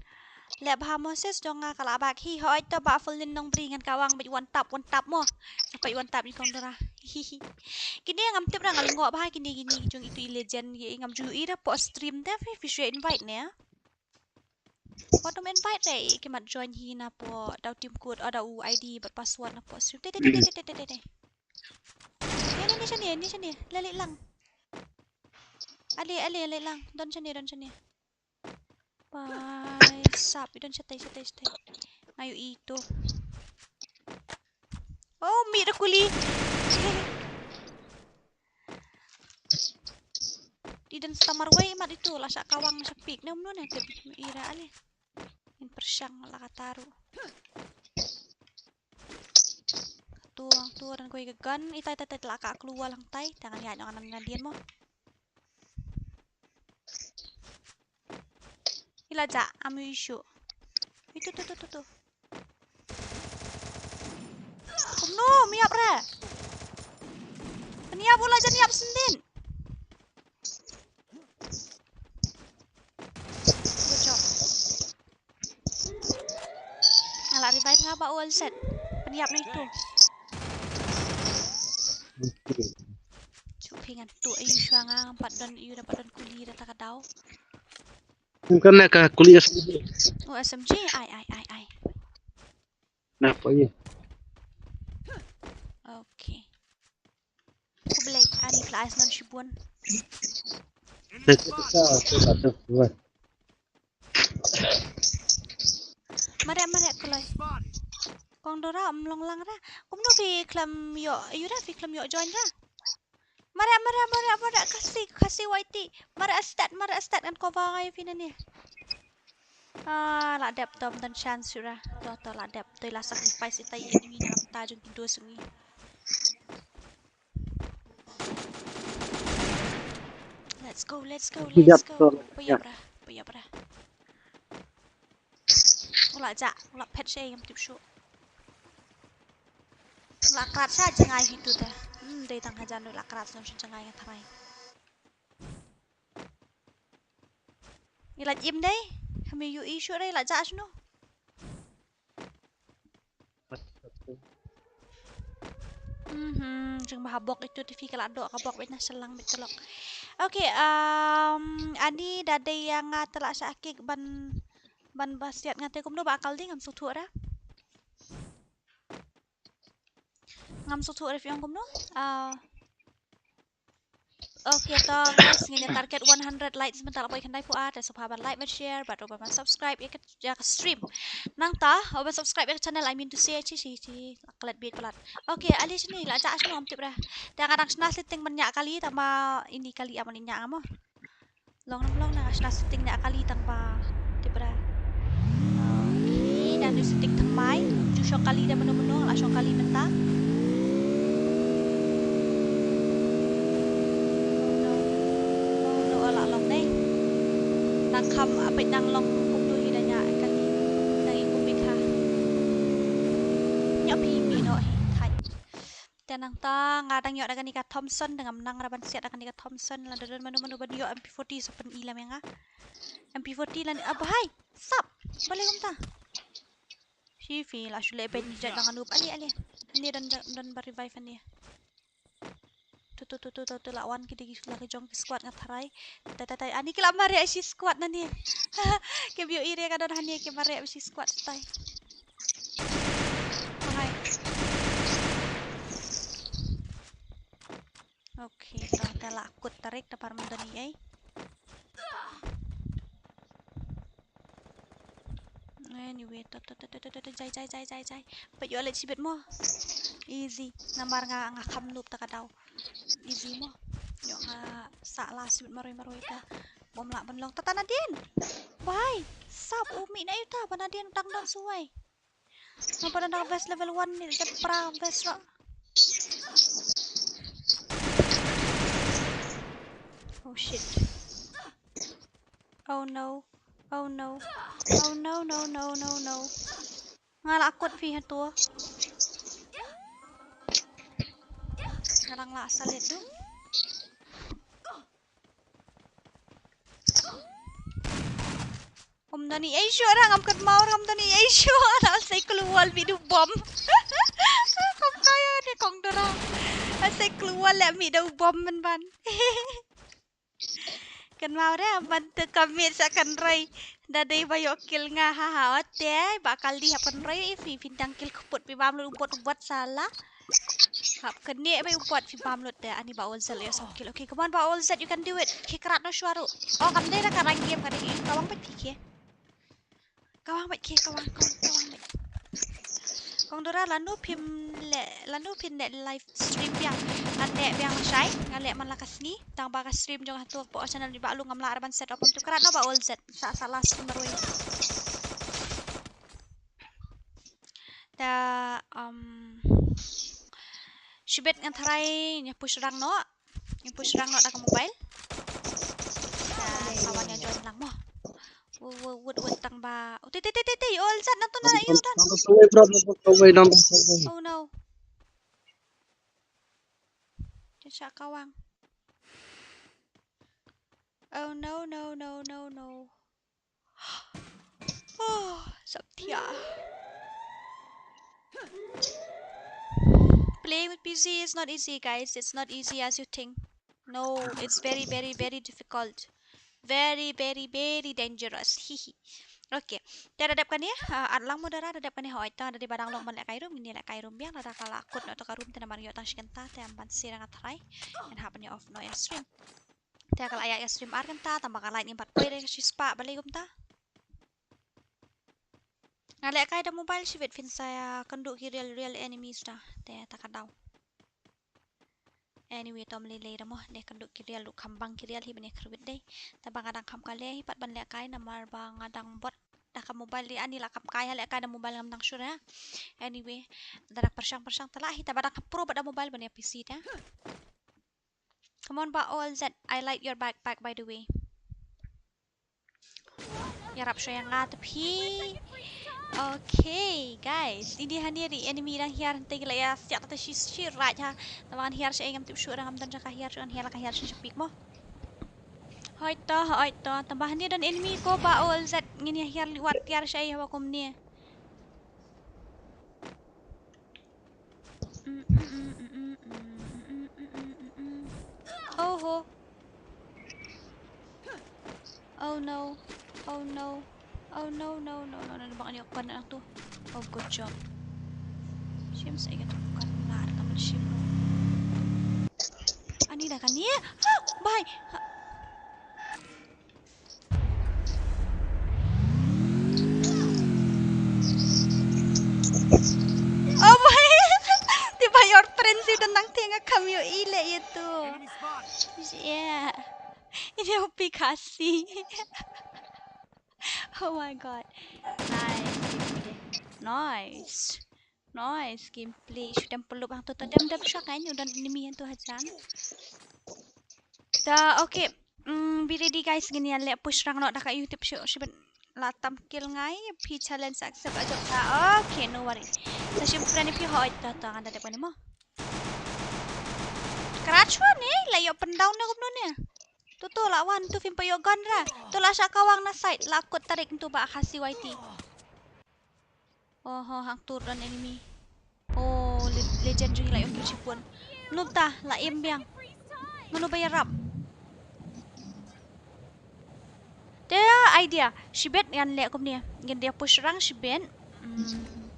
Leh bha Moses jong nga ka la bak hi hoi ta ba full nin nong bri ngan ka wang bit one tap one tap mo. Sampai one tap ni kong dora. Hihi. Kine ngam tip ra nga lyngngoh bha kine kine jong itu i legend ye ngam ju i ra po stream te fi fi shwe invite ne. Wat um invite re ki mat join hi na po dau team code o dau ID bad password na po stream te te te te te te te. Ni ni ni shane ni shane lali lang. Ali ali ali lang don shane don shane. Pai sap i don shatai shatai shatai. Ayu itu. Oh mi da kuli. Di dan stamar wei mat itu la sha kawang sha pik ne umno ne tip ira ali. In pershang la kataru. Tuang tuang koi ke gun ita ita ita la ka keluar lang tai tangan ya ngan ngan dien mo. Ila ja amu isu. Itu tu tu tu tu. Kumno miap re. Peniap ula jan iap sendin. Good job. Ala revive nga ba ul set. Peniap na itu. Chup hingan tu ayu shua nga pat don ayu dapat don kuli data kadau. Bukan na ka kuli SMG. Oh SMG ai ai ai ai. Napa ye? Okay. Kublai ani flash nan shibun. Mare mare kloi. Kong dora mlong lang ra. Kumno fi klam yo yura fi klam yo join ra. Mare mare mare mare kasi kasi waiti. Mare astat mare astat kan kova ngai fi nani. Ah, la dep tom dan chance sura. To to la dep to la sacrifice ita i enemy na. kata jong ki dos ngi. Let's go, let's go, let's go. Poi ïa bra, poi ïa bra. U la jah, u la phet sha ngam tip shuh. U la krat sha jngai hi tu te. Hmm, dei tang hajan u la krat sha jngai nga tharai. Ngi la im dei. Hami yu i shuh dei la jah shano. Mhm, jong ba ha bok itu te phi ka la doh ka bok beit na sha lang beit ka lok. Okay, um, ani da dei ïa nga te la shah kik ban, ban ba siat nga te kumno ba akal dei ngam sngewthuh ra. Ngam sngewthuh ra phi ong kumno. Ah, okay, to guys, ngin ïa target one hundred likes mynta la poi khyndai phew ar, te sngewbha ban like, ban share, bad ruh ban subscribe ïa ka, ïa ka stream. Nangta, oh, ban subscribe ïa ka channel, I mean to say, chi, chi, chi, klet bit palat. Okay, ale shini, la jah shano ngam tip ra. Te nga dang shna setting ban ñiah kali, tangba ini kali amon ñiah nga mo. Long, long, long, nga shna setting ñiah kali tangba tip ra. Okay, dang ju setting thymmai. Ju shong kali da mano mano, la shong kali mynta. Oh no, oh no, la long ne. Nang kham, ah, peit nang long kumno hi da ñiah kali. Nang i kum i kha. Ñiah phi mi no hi thait. Te nangta nga dang ïoh da kane ka Thompson, da ngam nang ra ban siat da kane ka Thompson, lada don mano mano ban ïoh M P forty sa pyni lam ïa nga. M P forty lane, ah, bhai, sap, balei kumta? Shi phi la shu leh beit ni jait ba nga noob, ale, ale. Hangne don, don ba revive hangne. Tu, tu, tu, tu, tu, tu, la wan ki dei ki la ki jong ki squad nga tharai. Tai, tai, tai, ani ki la mareh shi squad nangne. Ki view area ka don hangne ki mareh shi squad tai. Bhai. Okay, to te la kut tarik ta par mynta ni ei. Anyway, to, to, to, jai, jai, jai, jai, jai. Peit ïoh leit shibit mo. Easy. Namar nga, nga kham noob ta ka daw. Easy mo. Ïoh nga sah la shibit marwei marwei ta. Bym lah ban long ta ta nadien. Bhai. Sap u mih na ïa ta ba nadien dang dang suwai. Nga pat dang da vest level one ni, jan pra vest ruh. Oh shit. Oh no. Oh no. Oh no, no, no, no, no. Nga la kut phi hato. Nga dang la salit tu. Ym don ei ei shuh ra, ngam kynmaw ra, ym don ei ei shuh ra, la sei klewal mih da u bom. Kong kai ïa kane kong Dora. La sei klewal leh mih da u bom mynban. Kynmaw ra, ban te ka mih sa kynroi. Da dei ba ïoh kill nga, ha ha, ote, ba kali hap kynroi, phi, phin dang kill kput, phi bam lut u bot, u bot sala. Hap kane ba u bot phi bam lut te, ani ba ol zel ïa song kill. Okay, come on ba ol zel, you can do it. Ki krat no shuaru. Oh, kam dei da ka rang game ka dei, ka wang bad phi ki. Ka wang bad ki, ka wang, ka wang, ka wang bad. Kong Dora lano phim leh, lano phin leh live stream biang. Ngan leh biang shai, ngan leh man la ka sngi. Tang ba ka stream jong hato ka channel ni ba lu ngam lah ra ban set up tu krat no ba ol zel. Sa, sa last marwei. Da, um, shibit ngan tharai, nya push rang no. Nya push rang no da ka mobile. Da, sawan nya join lang mo. Wut, wut, wut, wut tang ba. Oh, te, te, te, te, te, ol zel na tu na yu dan. Oh no. Jan shah kawang. Oh no, no, no, no, no. Oh, sap thiah. Playing with P C is not easy, guys. It's not easy as you think. No, it's very, very, very difficult. Very, very, very dangerous. Hihi. Okay. Te da dep kane, ah, ar lang mo Dora, da dep kane hoi ta, da dei ba dang long ban leh kai room, ngin leh kai room biang, lada ka la kut no to ka room te namar ïoh tang shi kynta, te am ban sir nga tharai. Ngan hap ban ïa off no ïa stream. Te ka la ïa stream ar kynta, tang ba ka light ngim pat poi re shi spah, balei kumta. Nga leh kai da mobile shibit phin sa ïa kynduh ki real, real enemies da. Te ta ka daw. Anyway, tom lei lei da mo, de kynduh ki real, ruh kham bang ki real hi ban ïa kyrwit dei. Tang ba nga dang kham kale hi pat ban leh kai namar ba nga dang bot. Da ka mobile ïa ani la kam kai ha leh kai da mobile ngam dang sure. Anyway, da dang pyrshang pyrshang tala hi ta ba da ka pro ba da mobile ban ïa P C ta. Come on ba all Z, I like your backpack by the way. Ïarap shuwa ïa nga te phi. Okay guys, ini hangne ri enemy dang hiar hynte ki la ïa siak ta shi shi raj ha. Tang ba ngan hiar sha ei ngam tip shuh, dang ngam don jaka hiar shuh, ngan hiar la ka hiar sha shi pik mo. Hoi to, hoi to. Tang ba hangne don enemy ko ba all Z, ngin ïa hiar li wat tiar sha ei haba kumne. Oh ho. Oh no. Oh no. Oh no no no no no. Bang ani kon nang tu. Oh good job. Shim sa ïa tu kan lar ka man shim. Ani da kan ye. Ha, bye. Ha. Oh boy. Te ba ïoh prince ïa u dang teng ka kam ïoh i leh ïa tu. Yeah. Ini u pi kasi. Oh my god. Nice. Nice. Nice gameplay. Shu dem pynlup hangto, to dem dem sha ka, nyu don enemy hangto hajan. Ta, okay. Mm, be ready guys, ngin ïa leh push rang noh da ka ïoh tip shu shu ben la tam kill ngai, phi challenge accept ajok ta. Okay, no worry. Sa shim friend phi hoi ta ta ngan da dep kane mo. Crash one ne, la ïoh pyndown ne kumno ne. Tu tu la wan tu phim pa ïoh gun ra. Tu la sha kawang na side, la kut tarik tu ba Khasi Y T. Oh, ho, hang tur don enemy. Oh, le-, legend jong ngi la ïoh kill shipun. Mano ta, la im biang. Mano ba ïarap. Te idea, shibit ngan leh kumne. Ngin da push rang shibit. Hmm.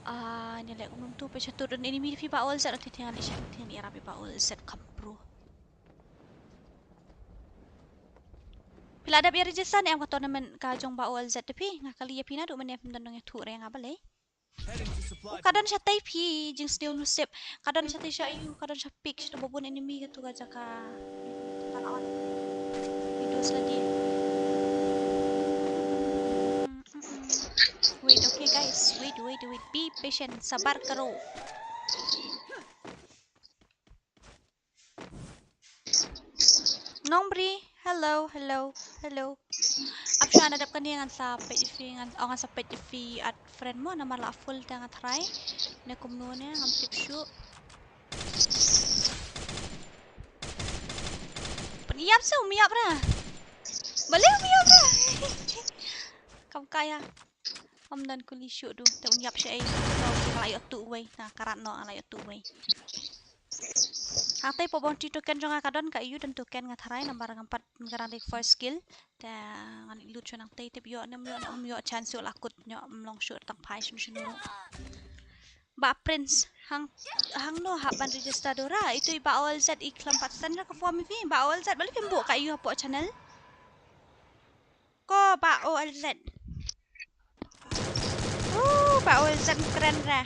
Ah, ngan leh kumne tu, peit sha tur don enemy phi ba all set, te ngan leh sha, te ngan ïarap ba all set kam pro. Phi la dep ïa register ne em ka tournament ka jong ba all set te phi, nga kali ïa phi naduh mynne phim don nongïathuh re nga balei. Heading to supply U ka don point. Shatei phi jingsniew nusip. Ka don shatei sha ïu, ka don sha pik, shatei ba bun enemy ka tu ka jaka. Tan on. Video study. Wait, okay guys. Wait, wait, wait. Be patient. Sabar karo. Nongbri, hello, hello, hello. Ap sha na dep kane ngan sa peit ïa phi ngan, oh, ngan sa peit ïa phi add friend mo namar la full te ngan try. Ne kumno ne ngam tip shuh. Pynïap sa um ïap ra. Balei um ïap ra. Kam kaya. Ym don kuli shuh du, te un ïap sha ei. Ka la ïoh tu wei, na ka rat noh la ïoh tu wei. Hangtei po bounty token jong nga ka don ka ïoh don token nga tharai namar ngam pat ngarang dei first kill. Te ngan loot shuh nangtei tip ïoh ne ym ïoh ne ym ïoh chance ïoh la kut ïoh ym long shuh tang phai shim shim. Ba Prince hang hangno hap ban register dora itu i ba all set i khlem pat send ra ka form i phi ba all set balei phim buh ka ïoh hapoh channel. Ko ba O L Z. Uh, ba O L Z kren ra.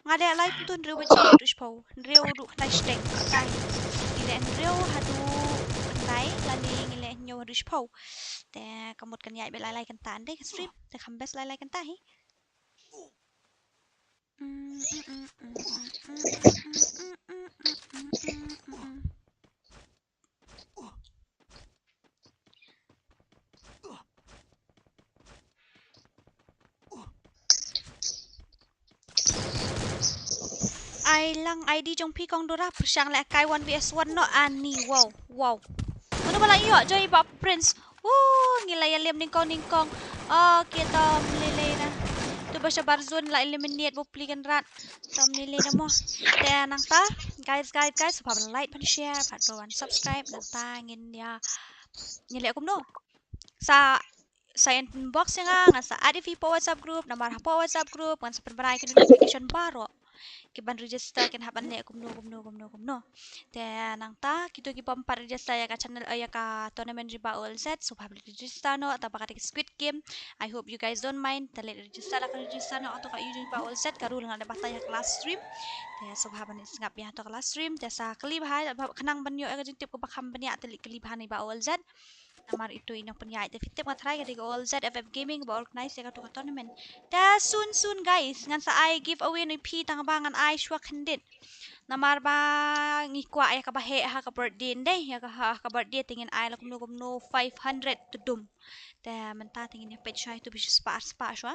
Nga leh live tu hynriew baje haduh shiphew. Hynriew haduh khyndai shiteng. Khyndai. Ngi leh hynriew haduh khyndai lane ngi leh hynñiew haduh shiphew. Te ka mut kan ïaid beit lai lai kynta ynda ka stream. Te kham best lai lai kynta hi. Ai lang I D jong phi kong Dora pyrshang leh kai one V S one noh ani. Wow, wow. Mano ba la ïoh joi ba Prince. Woo, ngi la ïa lem nyngkong nyngkong. Okay, tom lele na. Tu ba shabar zone la eliminate ba pli kan rat. Tom lele na mo. Te nangta guys, guys, guys, sngewbha ban like, ban share, ban subscribe nangta ngin ïa, ngin leh kumno. Sa, sa inbox ïa nga, ngan sa add ïa phi hapoh WhatsApp group, namar hapoh WhatsApp group ngan sa pynbna ïa ki notification baroh. Ki ban register kin hap ban leh kumno kumno kumno kumno. Te nangta kito ki bym pat register ïa ka channel, eh, ïa ka tournament jong ba all set, sngewbha ban register noh, tang ba kata ka Squid Game. I hope you guys don't mind. Te leit register la ka register noh, ato ka ïoh jong ba all set, ka rule nga leh batai ha ka live stream. Te sngewbha ban sngap ïa ato ka live stream. Te sa kylli bha, khnang ban ïoh ïa ka jingtip kaba kham bniah te leit kylli bha na i ba all set. Namar ito i nongpynïaid. Te phi tip nga trai ka dei ka All Z F F Gaming ba organize ïa katu ka tournament. Te soon soon guys, ngan sa ai giveaway noh ïa phi tang ba ngan ai shuwa khyndiat. Namar ba ngi kwah ïa kaba heh ha ka birthday ndei, ïa ka ha ka birthday te ngin ai la kumno kumno five hundred tdum. Te mynta te ngin ïa peit shuwa ito ba shispah arspah shuwa.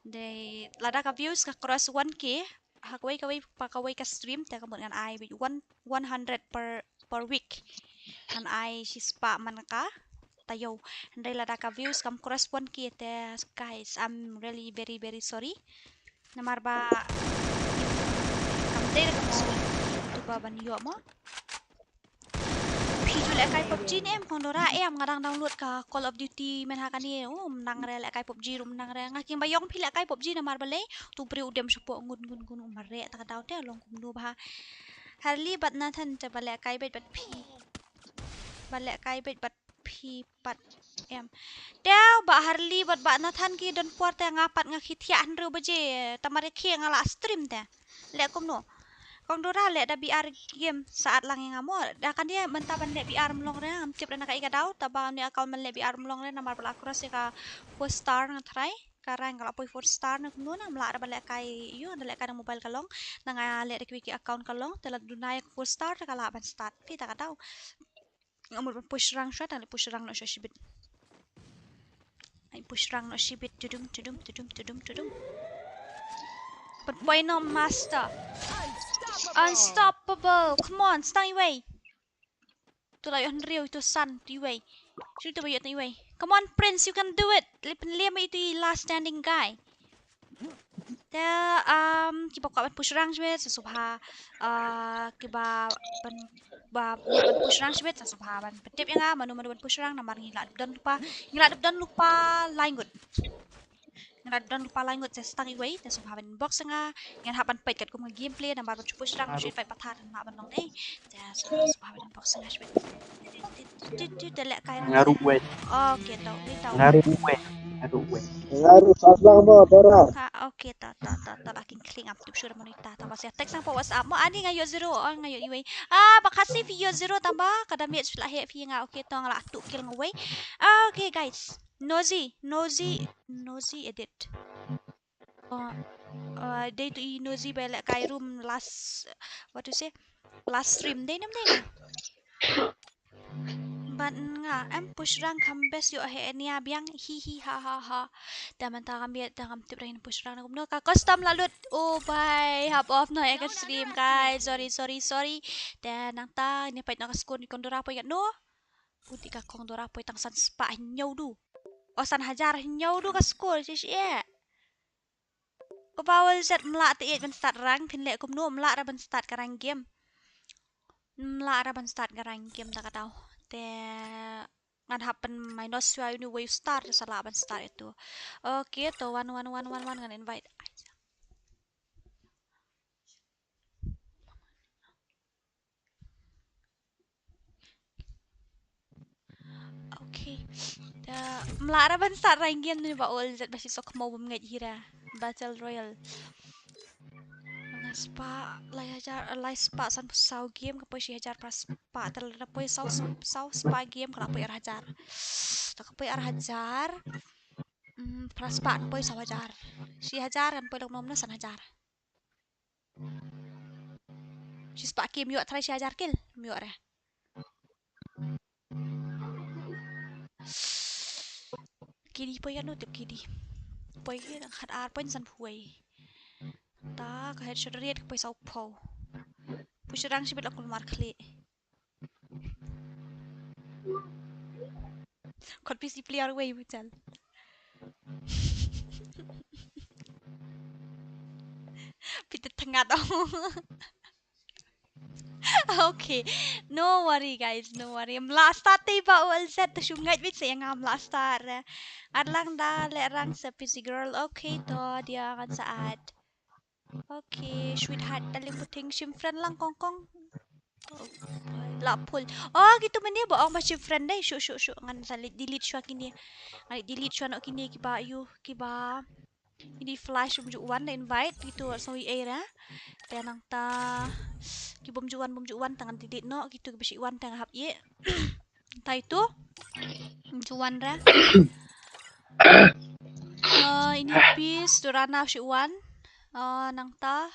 Dei lada ka views ka cross one K ha kawei kawei pa kawei ka stream te ka mut ngan ai beit one, one hundred per, per week. Ngan ai shispah man ka taïew. Hynrei lada ka views kam cross one K te guys, I'm really very very sorry. Namar ba kam dei da ka mut tu ba ban ïoh mo. Phi ju lehkai PUBG ne em Kong Dora? Em, nga dang download ka Call of Duty mynha kane. Um nang re lehkai PUBG, um nang re. Nga kynmaw ïong phi lehkai PUBG namar balei? Tu briew u dem shapoh ngun ngun ngun, um mareh ta ka daw te long kumno bha. Harley bad Nathan te ba lehkai beit bad phi. Ba lehkai beit bad phi pat em. Te ba Harley bad ba Nathan ki don por te nga pat nga khie thiah hynriew baje. Te mar ïa khie nga la stream te. Leh kumno? Kong Dora leh da B R game sa at lang ïa nga mo. Da kan dei mynta ban leh B R ym long re, ngam tip re na kaei ka daw, te ba ne account ban leh B R ym long re namar ba la cross ïa ka four star nga trai. Ka rank ka la poi four star na kumno na, ym lah re ban lehkai, ïoh da lehkai na mobile ka long. Na nga leh da kiwei ki account ka long, te la duna ïa ka four star te ka lah ban start. Phi ta ka daw. Nga mut ban push rank shuwa, tang leh push rank noh shuwa shibit. Ai push rank noh shibit, tudum tudum tudum tudum tudum. Ban poi noh master. Unstoppable. Come on, sdang iwei. Tu la ïoh hynriew, tu san, tu iwei. Shu tu ba ïoh tu iwei. Come on Prince, you can do it. Leh pynlem ito i last standing guy. Te um kiba kwah ban push rank shibit sa sngewbha, uh, kiba ban ba ban push rank shibit sa sngewbha ban pyntip ïa nga mano mano ban push rank namar ngi la dep don lypa, ngi la dep don lypa lai ngut. Ngi la dep don lypa lai ngut, te sdang iwei te sngewbha ban inbox ïa nga, ngan hap ban peit katkum ka gameplay namar ban shu push rank shu invite pathar ngan hap ban long dei. Te sngewbha ban inbox ïa nga shibit. Te lehkai. Nga ruh wei. Okay to, wei to. Nga ruh wei. Nga ruh wei. Nga ruh, sdang mo Dora. Ha, okay to to to to, ba kin kling ap tup shuh da mano ita, tang ba sa text nang pa WhatsApp mo. Ani nga ïoh zero, oh nga ïoh iwei. Ah, ba khasi phi ïoh zero tang ba ka damage phi la heh phi ïa nga. Okay to, nga la tuh kill nga wei. Ah, okay guys. Nosy, Nosy, Nosy edit. Oh, uh, dei tu i Nosy ba lehkai room last, what to say? Last stream dei nem dei. Ban nga em push rank kham best ïoh heh nia biang, hi hi ha ha ha. Te mynta ngam ïoh, te ngam tip rank push rank kumno. Ka custom la lut. Oh bai, hap off noh ïa ka stream guys. Sorry sorry sorry. Te nangta ne peit noh ka score ni Kong Dora poi katno. Put ïa ka Kong Dora poi tang san spah hynñiew du. Oh san hajar hynñiew du ka score shi shi eh. Ko ba All Z ym lah te ïeit ban start rank, phin leh kumno, ym lah re ban start ka rank game. Ym lah re ban start ka rank game da ka daw. Te ngan hap ban minus shuwa uni wei u star te sa lah ban start ïa tu. Okay to, one one one one one ngan invite. Okay. Da ym lah re ban start rank game ne ba All Z ba shi sok mo bym ngeit hi re. Battle Royale. Nga spah lai hajar, lai spah san phew saw game ka poi shi hajar phra spah, te lada poi saw, saw spah game ka la poi ar hajar. Te ka poi ar hajar. Mm, phra spah poi saw hajar. Shi hajar kan poi lok nom na san hajar. Shi spah ki ym ïoh trai shi hajar kill, ym ïoh re. Kidi poi katno tip kidi. Poi ki dang khat ar point san phew wei. Ta ka headshot riat ka poi saw phew. Push rank shibit la kulmar khlieh. Khot P C player wei buchal. Peter thangat. Okay. No worry guys, no worry. Ym lah start te ba All Z, te shu ngeit beit sa ïa nga ym lah start. Add lang da leh rank sa P C girl. Okay to, dia ngan sa add. Okay, sweetheart, darling puting, shim friend lang Kong Kong. Oh, la full. Oh, kitu mane ba ong ba shim friend dei, shu shu shu ngan sa delete shuwa kine. Ngan delete shuwa noh kine kiba ïoh, kiba. Ini flash bym ju wan da invite kitu, sorry eh ra. Te nangta ki bym ju wan, bym ju wan te ngan delete noh kitu, kiba shu wan te nga hap ïeh. Nangta itu. Juan ra. Uh, ini pis Dorana shi wan. Uh, nangta.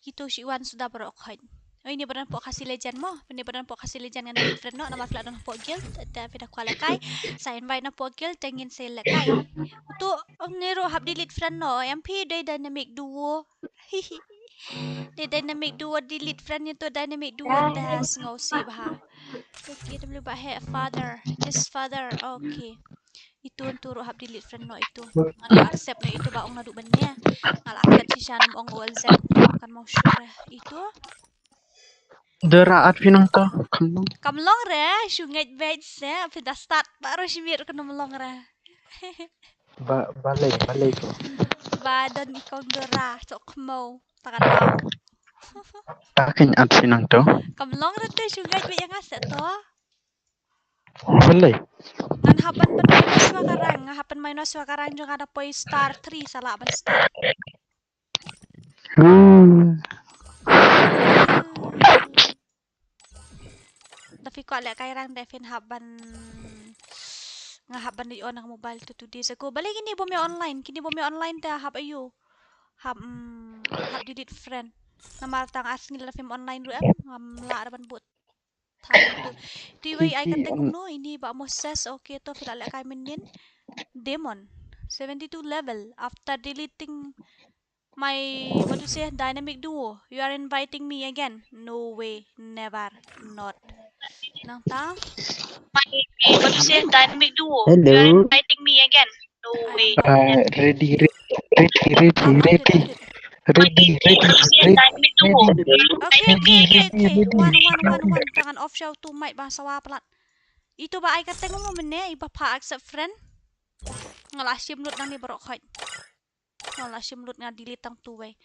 Itu shi wan suda baroh khoit. Oh, ini badan pok Khasi Legend mo. Ini badan pok Khasi Legend ngan delete friend noh. Namar phi la don pok guild. Te phi da kwah lehkai. Sa invite na pok guild. Te ngin sa lehkai. Tu, um, ni ruh hap delete friend noh. Em phi dei dynamic duo. Dei dynamic duo delete friend itu dynamic duo te sngew sih bha. Okay, W ba he father. Yes, father. Okay. Itu ntu ruh hap delete friend noh itu. Nga la accept noh itu ba ong naduh mynne. Nga la accept shisha, nam ong O L Z. Kan mau sure itu. Dera at phi nangta. Kam long. Kam long re, shu ngeit beit se, phi da start baru shi miet kan long re. Ba, balei, balei tu. Ba don i kong Dora, sok mo, ta ka dau. Ta kan at phi nangta. Kam long re te shu ngeit beit ïa nga se to. Balei? Ngan hap ban pynmain noh shuwa ka rank, nga hap pynmain noh shuwa ka rank jong nga da poi star three sa lah ban start. Hmm. Da phi kwah lehkai rank da phin hap ban, nga hap ban ïoh na mobile to two days ago. Balei kine bym ïa online, kine bym ïa online te hap aïu. Hap, mm, hap delete friend. Namar tang ar sngi lada phim online ruh em, ngam lah ruh ban bud. Tang tu. Te wei ai kyrteng kumno, ini ba Moses, okay to phi la lehkai mynnin. Demon, seventy two level. After deleting my, what to say, dynamic duo, you are inviting me again. No way, never, not. Nangta. My, what to say, dynamic duo, you are inviting me again. No way. Uh, ready, ready, ready, ready, ready. Ready, ready, ready, ready. Okay, okay, okay, okay. One, one, one, one. Tangan off show tu mic ba sawa palat. Itu ba ai kyrteng mo mynne, i ba pha accept friend. Nga la shim lut nangne baroh khoit. Nga la shim lut, nga delete tang tu wei.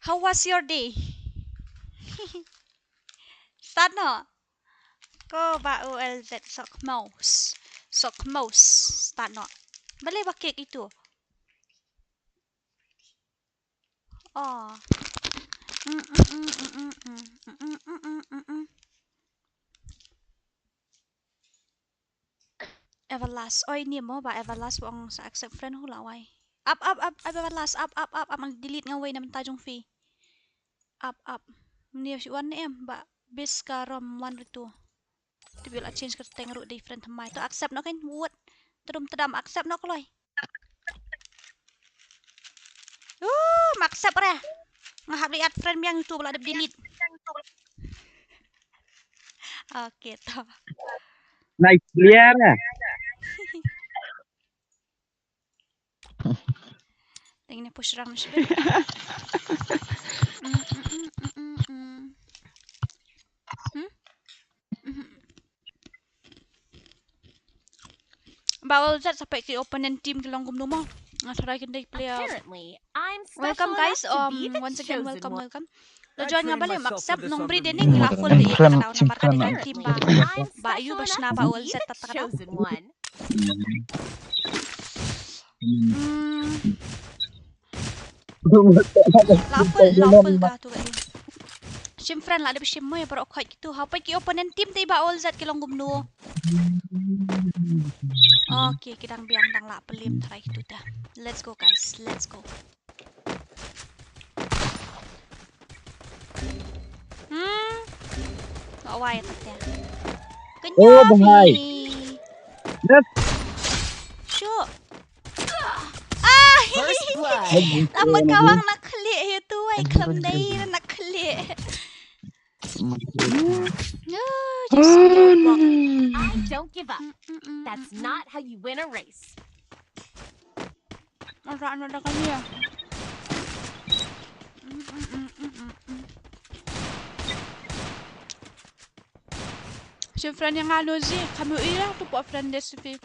How was your day? Start noh. Ko ba O L Z sok mouse. Sok mouse. Start noh. Balei ba kek itu. Oh. Mm, mm, mm. Everlast. Oi, ni mo ba Everlast ba ong sa accept friend, hula wai. Up, up, up, up, Everlast. Up, up, up, up. Ang delete nga wei na mynta jong phi. Up, up. Ni shi wan ne em ba bis ka rom wan ritu. Te phi la change kyrteng ruh dei friend thymmai. To accept noh kan, wut. Tdum tdam accept noh kloi. Uh, ma accept re. Nga hap leit add friend biang, tu ba la dep delete. Okay, to. Nice clear. Teng ne push rang shibit. Mm, mm, mm, mm, mm, mm. Hmm? Mhm. Ba ol zat sa peit ki opponent team ki long kumno mo. Nga tharai kin dei player. Apparently, I'm special enough to be the chosen one. Welcome guys, um, once again welcome, welcome. La join nga balei, ma accept nong bri de ning la full de ka daw namar ka dei ka team ba. Ba yu ba shna ba ol zat ta ta ka daw. Hmm. La full, la full ka tu ka. Shim friend la dep shim mo ïa baroh khoit kitu. Ha peit ki opponent team te ba ol zat ki long kumno. Okay, ki dang biang dang la pyllim trai kitu ta. Let's go guys, let's go. Hmm. Wa wai ta te. Oh, bahai. Shu. Ah! First blood. Tama ka wang na khlieh ïa tu, ai khlem dei na khlieh. No, just get blocked. I don't give up. Mm, mm, mm, mm, mm. That's not how you win a race. Ora ano da kali ya. Mm, mm, mm, mm, mm, mm. Shi friend ïa nga no zi, kham ïohi la tu pok friend de sha phi.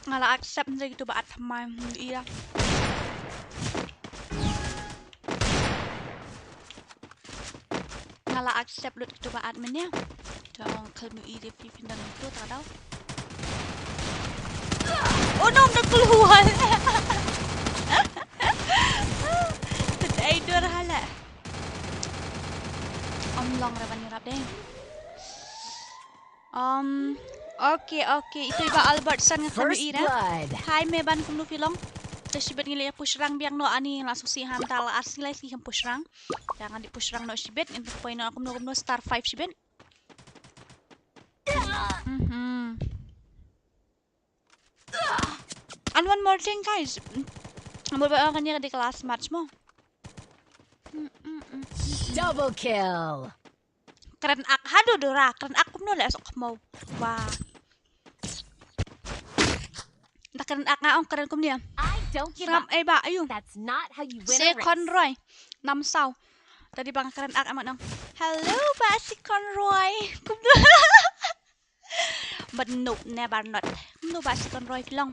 Nga la accept nda kitu ba at thymmai, ïohi la. Nga la accept lut kitu ba at mynne. To ong kham ïohi de phi phin dang tu ta daw. Oh no, ym dang kloi. Te dei dur hala. Long ra ban ïarap dei. Um, okay, okay. Ito i Bah Albertson nga kham ïohi ra. Hi Meban, kumno phi long? Te shibit ngi leit push rank biang noh, ani la sngewsih hangta, la ar sngi lai sngi kham push rank. Te ngan leit push rank noh shibit, ngin poi noh kumno kumno star five shibit. Mhm. And one more thing, guys. Mut ba kan ïa ka dei ka last match mo. Double kill. Kren ak haduh dura, kren ak kumno leh sok khmau. Wah. Da kren ak nga ong kren kumne. I don't give up. Ngam ei ba ayu. That's not how you win a race. Si Conroy. Nam saw. Tadi bang kren ak amat nong. Hello ba si Conroy. Kumno. But no, never not. Kumno ba si Conroy phi long.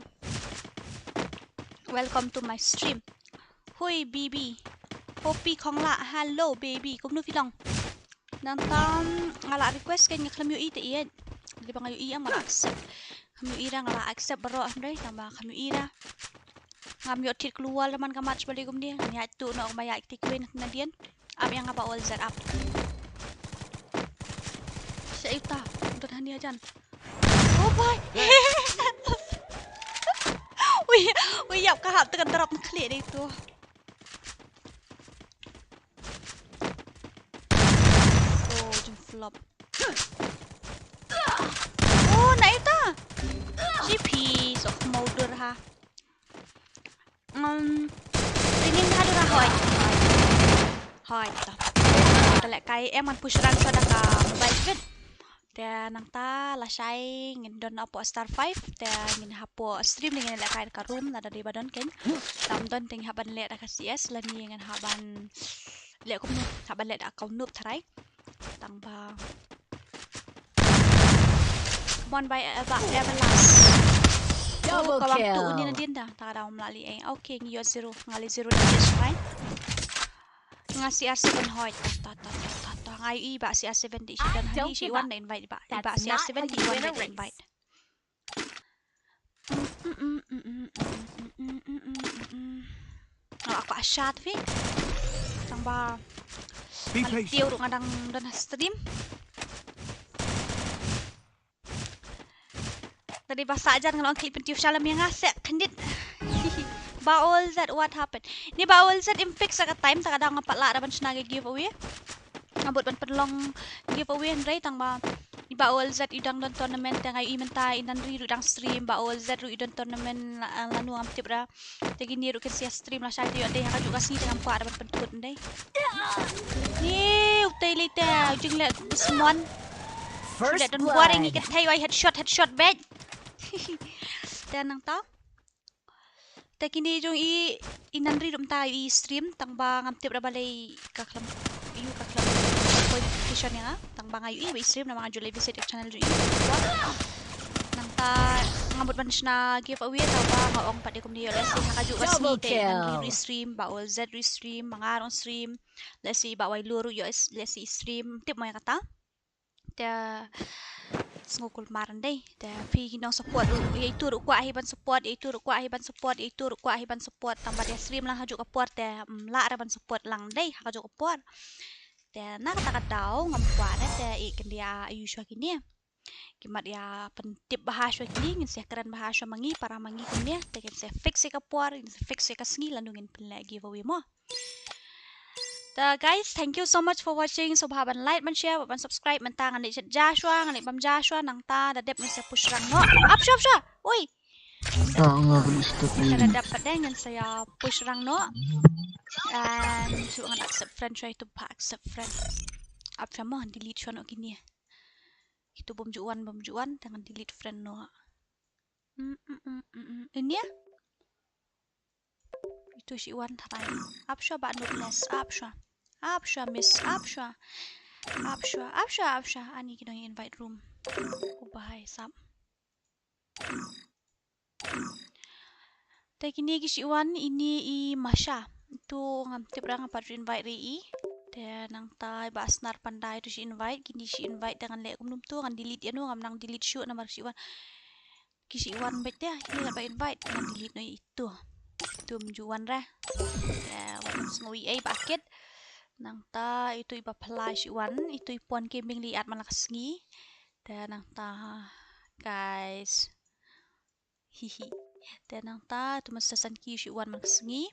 Welcome to my stream. Hui baby. Hopi Khongla, hello baby. Kumno phi long. Nangta nga la request kein nga khlem ïohi te ïeit. Dei ba nga ïohi nga la accept. Khlem ïohi ra nga la accept baroh hynrei tang ba khlem ïohi ra. Ngam ïoh thied klur la man ka match balei kumne. Ngan ïaid tuh noh kumba ïaid kti kwin nadien. Ap ïa nga Bah Olzat ap. Sha ita don hani hajan. Oh boy. Ui, ui ïap ka hap te ka drop na khlieh dei tu. Oh, jingflop. Oh, na ita. Shi phi sok mawdur ha. Um, ringin ha dur ha hoi. Hoi to. Te lehkai em ngan push rank sa da ka mobile shibit. Te nangta lashai ngin don hapoh star five te ngin hapoh stream ngin lehkai da ka room lada dei ba don kein. Tam don te ngin hap ban leh da ka C S lane ngin hap ban leh kumno, hap ban leh da ka noob tharai. Tang ba. Come on, bye, eh, ba, eh, ba last. Double kill. Oh, ka bam tu ni nadien da. Ta ka daw mlali eh. Okay, ngi ïoh zero. Nga leh zero da yes, fine. Nga C R seven hoi. Ta, ta, ta, ta, ta, ta. Nga ïohi ba C R seven di shi dan hani shi wan da invite ba. Ba C R seven di wan da invite. Nga la kwah shat phi. Tang ba. Be patient. Nga tiw ruh nga dang don ha stream. Tadi ba sa jan nga long klik pyntiw shalom ïa nga sek khyndiat. Ba Olzat what happened. Ni Ba Olzat im fix ka time ta ka dang nga pat lah da ban shna ka giveaway. Nga bud ban pynlong giveaway hynrei tang ba i Ba Olzat i dang don tournament te nga ïohi mynta i Nanri ruh i dang stream, Ba Olzat ruh i don tournament la, lano ngam tip ra. Te kine ruh kin sa ïa stream lashai te ïoh dei ha kajuh ka sngi te ngam kwah da ban pyntut ndei. Ni utei lei te jingleh smon. Leh don bor ngi kynthei wai headshot headshot beit. Te nangta. Te kine jong i, i Nanri ruh mynta i stream tang ba ngam tip ra balei ka khlem, ïoh ka khlem poi notification ïa nga tang ba nga ïohi ba i stream namar nga ju leh visit ïa ka channel jong i. Nangta nga mut ban shna giveaway tang ba nga ong pat ïa kumne ïoh lehse ha kajuh ka sngi te i Nanri ruh i stream, Ba Olzat ruh i stream, ma nga ruh nga stream, lehse Bah Wailur ruh ïoh lehse i stream, tip mo ïa kata. Te sngew kulmar ndei. Te phi ki nong support ruh, ïa itu ruh kwah hi ban support, ïa itu ruh kwah hi ban support, ïa itu ruh kwah hi ban support. Tang ba te stream lang ha kajuh ka por te, mm, lah re ban support lang ndei ha kajuh ka por. Te na kata ka daw ngam kwah re te i kyndiah ïa shuwa kine. Ki mat ïa pyntip bha shuwa kine, ngin sa kren bha shuwa ma ngi para ma ngi kine. Te ngin sa fix ïa ka por, ngin sa fix ïa ka sngi lano ngin pynleh giveaway mo. Te guys, thank you so much for watching. Sngewbha ban like, ban share, ban subscribe. Mynta ngan leit shet ja shuwa, ngan leit bam ja shuwa, nangta da dep ngin sa push rank noh. Ap shuwa, ap shuwa. Ui. Nga ban stop ni. Da dep pat de ngin sa ïa push rank noh. And shu ngan accept friend shuwa, itu ba accept friend. Ap shuwa mo, delete shuwa noh kine. Itu bym ju wan, bym ju wan, te ngan delete friend noh. Mm, mm, mm, mm, mm. Ini ya? Itu shi wan tharai. Ap shuwa ba Nurnes, ap shuwa. Ap shuwa miss, ap shuwa. Ap shuwa, ap shuwa, ap shuwa. Ani ki dang invite room. U bahai sap. Te kine ki shi wan ini i Masha. Tu ngam tip ra nga pat invite ri i. Te nangta i ba Snar Pandai tu shi invite, kine shi invite te ngan leh kumno tu ngan delete ïa no, ngam nang delete shuh namar shi wan. Ki shi wan beit te, kine ba invite ngan delete noh itu. Tum ju wan ra. Te wan sngew ei ba kit. Nangta itu i ba phylla shu wan, itu i pon ki ming li at man la ka sngi. Te nangta, guys. Hihi. Te nangta tu masa san ki shu wan man ka sngi.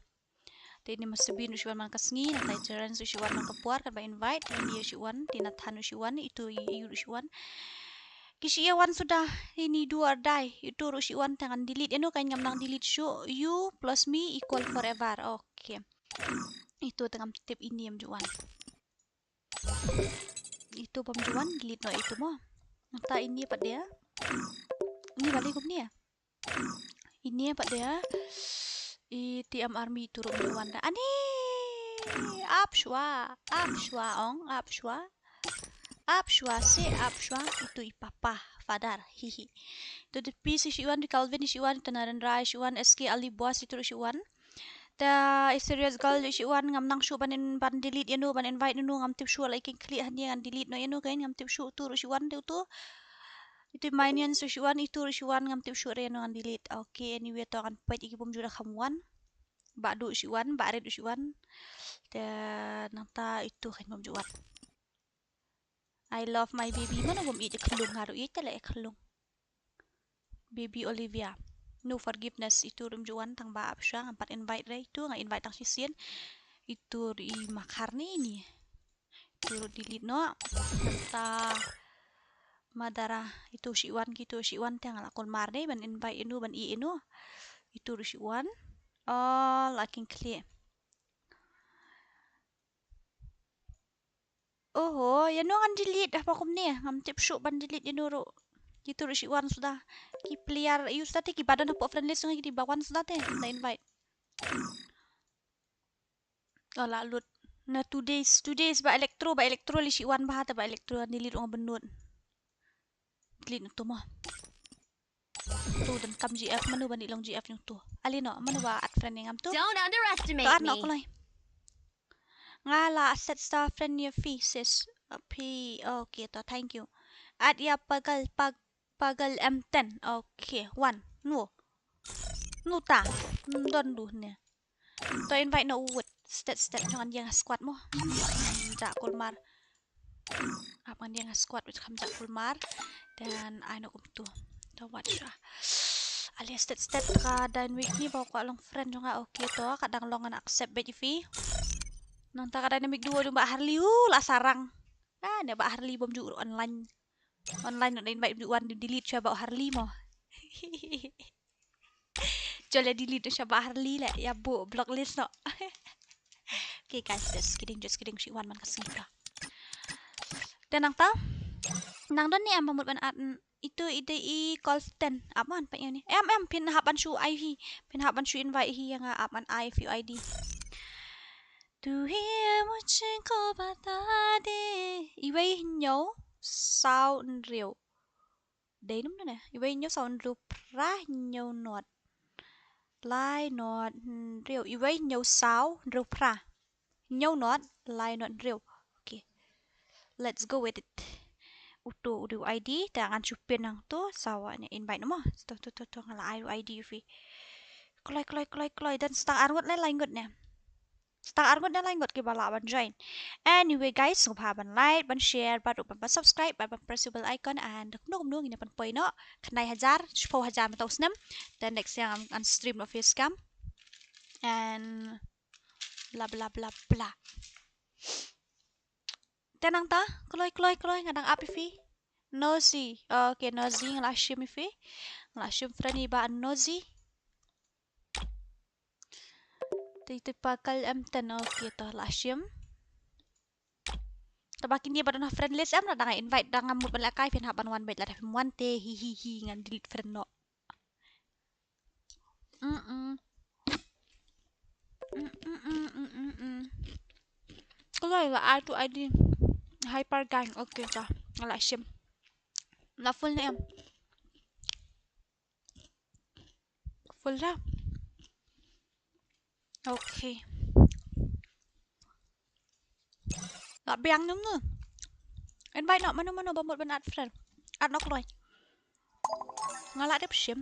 Te ini masa bin shu wan man ka sngi, nangta i Terence shu wan man ka por, kan ba invite, ini shu wan, te Nathan shu wan, itu i, i shu wan. Ki shu wan suda, ini do or die, itu ruh shu wan te ngan delete, ïa no kan ngam nang delete shuh, you plus me equal forever. Okay. Itu te ngam tip ini em ju wan. Itu bym ju wan, delete noh itu mo. Nangta ini pat de. Ini bali kumne. Ini pat de. I T M Army itu ruh bym ju wan da. Ani. Ap shuwa, ap shuwa ong, ap shuwa. Ap shuwa se, ap shuwa. Itu i papa, father. Hihi. Itu de P C shu wan, di Calvin shu wan, itu Narendra shu wan, S K Ali Boss itu ruh shu wan. Te i Serious Girl shu wan, ngam nang shuh ban, ban delete ïa no, ban invite ïa no, ngam tip shuh la i kynkhlieh hangne ngan delete noh ïa no, kan ngam tip shuh tu ruh shu wan, tu tu. Itu i Minion shu wan, itu ruh shu wan, ngam tip shuh re ïa no ngan delete. Okay, anyway to ngan peit ïa ki bym ju da kham wan. Bah Duh shu wan, Bah Rit shu wan. Te nangta itu kan bym ju wan. I love my baby. Mano bym ïeit ïa Khlung, nga ruh ïeit te leh ïa Khlung. Baby Olivia. No forgiveness, itu ruh ym ju wan tang ba ap shuwa, ngam pat invite re itu, nga invite tang shisien. Itu ruh i Makhar ne ini. Itu ruh delete noh. Nangta Madara, itu shu wan, kitu shu wan te nga la kulmar ne ban invite ïa no, ban ïeh ïa no. Itu ruh shu wan. Oh, la kynkhlieh. Oho, ïa no ngan delete haba kumne, ngam tip shuh ban delete ïa no ruh. Kitu ruh shu wan suda. Ki player ïa u suda te kiba don hapoh friend list jong ngi kiba wan suda te, da invite. Oh, la lut. Na two days, two days ba Electro, ba Electro lei shu wan bha te ba Electro ngan delete ruh nga bynnud. Delete noh tu mo. Tu donkam G F, mano ban ïeh long G F jong tu. Ale noh, mano ba add friend ïa ngam tu. Don't underestimate me. To add noh kloi. Nga la accept sa friend ïa phi sis. Uh, phi, okay to, thank you. Add ïa Pagal, Pag-, Pagal M ten. Okay, wan. No. No ta. Don du ne. To invite noh u wut. Stet stet ngan ïeng ha squad mo. Jah kulmar. Ap ngan ïeng ha squad wit kham jah kulmar. Then ai noh kumtu. To wat sha. Ale stet stet ka dynamic ni ba kwah long friend jong nga, okay to ka dang long ngan accept beit ïa phi. Nangta ka dynamic duo jong Bah Harley u la sarang. Ah, ne Bah Harley bym ju online. Online noh da invite bym ju wan, delete sha Bah Harley mo. Jol ïa delete sha Bah Harley leh, ïa buh block list noh. Okay guys, just kidding, just kidding, shu wan man ka sngi ta. Te nangta nang don ne em ba mut ban add, mm, itu i dei i Colston. Ap man pat ïa ni. Em em phin hap ban shu ai hi. Phin hap ban shu invite hi ïa nga, ap man ai phi I D. Tu hi mujhe ko bata de. Iwei hynñiew saw hynriew. Dei num ne? Iwei hynñiew saw hynriew phra hynñiew nod. Lai nod hynriew. Iwei hynñiew saw hynriew phra. Hynñiew nod lai nod hynriew. Okay. Let's go with it. Uto u dei u I D, te ngan shu pin hangto, sawa ne invite mo. To, to, to, to, nga la ai u I D ïa phi. Kloi, kloi, kloi, kloi. Don sa tang ar ngut ne lai ngut ne. Sa tang ar ngut ne lai ngut kiba lah ban join. Anyway guys, sngewbha ban like, ban share, bad ruh ban, ban subscribe, bad ban press u bell icon, and kumno kumno ngin ïa pynpoi noh khyndai hajar, shiphew hajar mynta u snem. Then next year ngan, ngan stream noh face cam. And bla bla bla bla. Te nangta, kloi, kloi, kloi, nga dang ap ïa phi. Nosy. Okay, Nosy, nga la shim ïa phi. Nga la shim friend ïa i Bah Nosy. Te, te Pagal M ten, okay, to la shim. Te ba kine ba don ha friend list em, lada nga invite da ngam mut ban lehkai, phin hap ban wan beit, lada phim wan te hi hi hi ngan delete friend noh. Mm-mm. Mm-mm, mm-mm, mm-mm. Kloi, la add to I D. Hyper Gang, okay, to. Nga la shim. La full ne em? Full da. Okay. La biang num nu. Invite noh mano mano ba mut ban add friend. Add noh kloi. Nga la dep shim.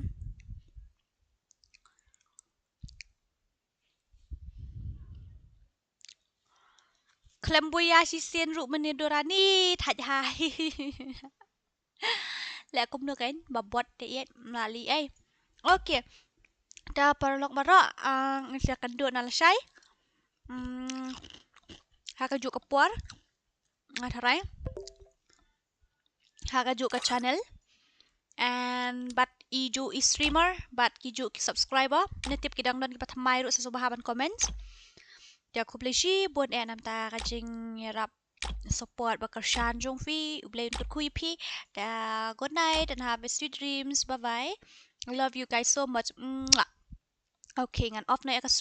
Flamboyant shisien ruh mynne Dorani thait ha. Leh kumno kein ba bot te iet mlali ei. Okay. Ta paralok baroh, ah, ngin sa kynduh na lashai. Hmm. Ha kajuh ka por nga tharai ha kajuh ka channel. And bad i juh i streamer bad ki juh ki subscriber, ne tip ki dang don kiba thymmai ruh sa sngewbha ban comment. Te khublei shibun eh namta ka jingïarap support ba kyrshan jong phi. U Blei un kyrkhu ïa phi. Ta good night and have a sweet dreams. Bye bye. I love you guys so much. Mwah. Okay, ngan off noh ïa ka stream.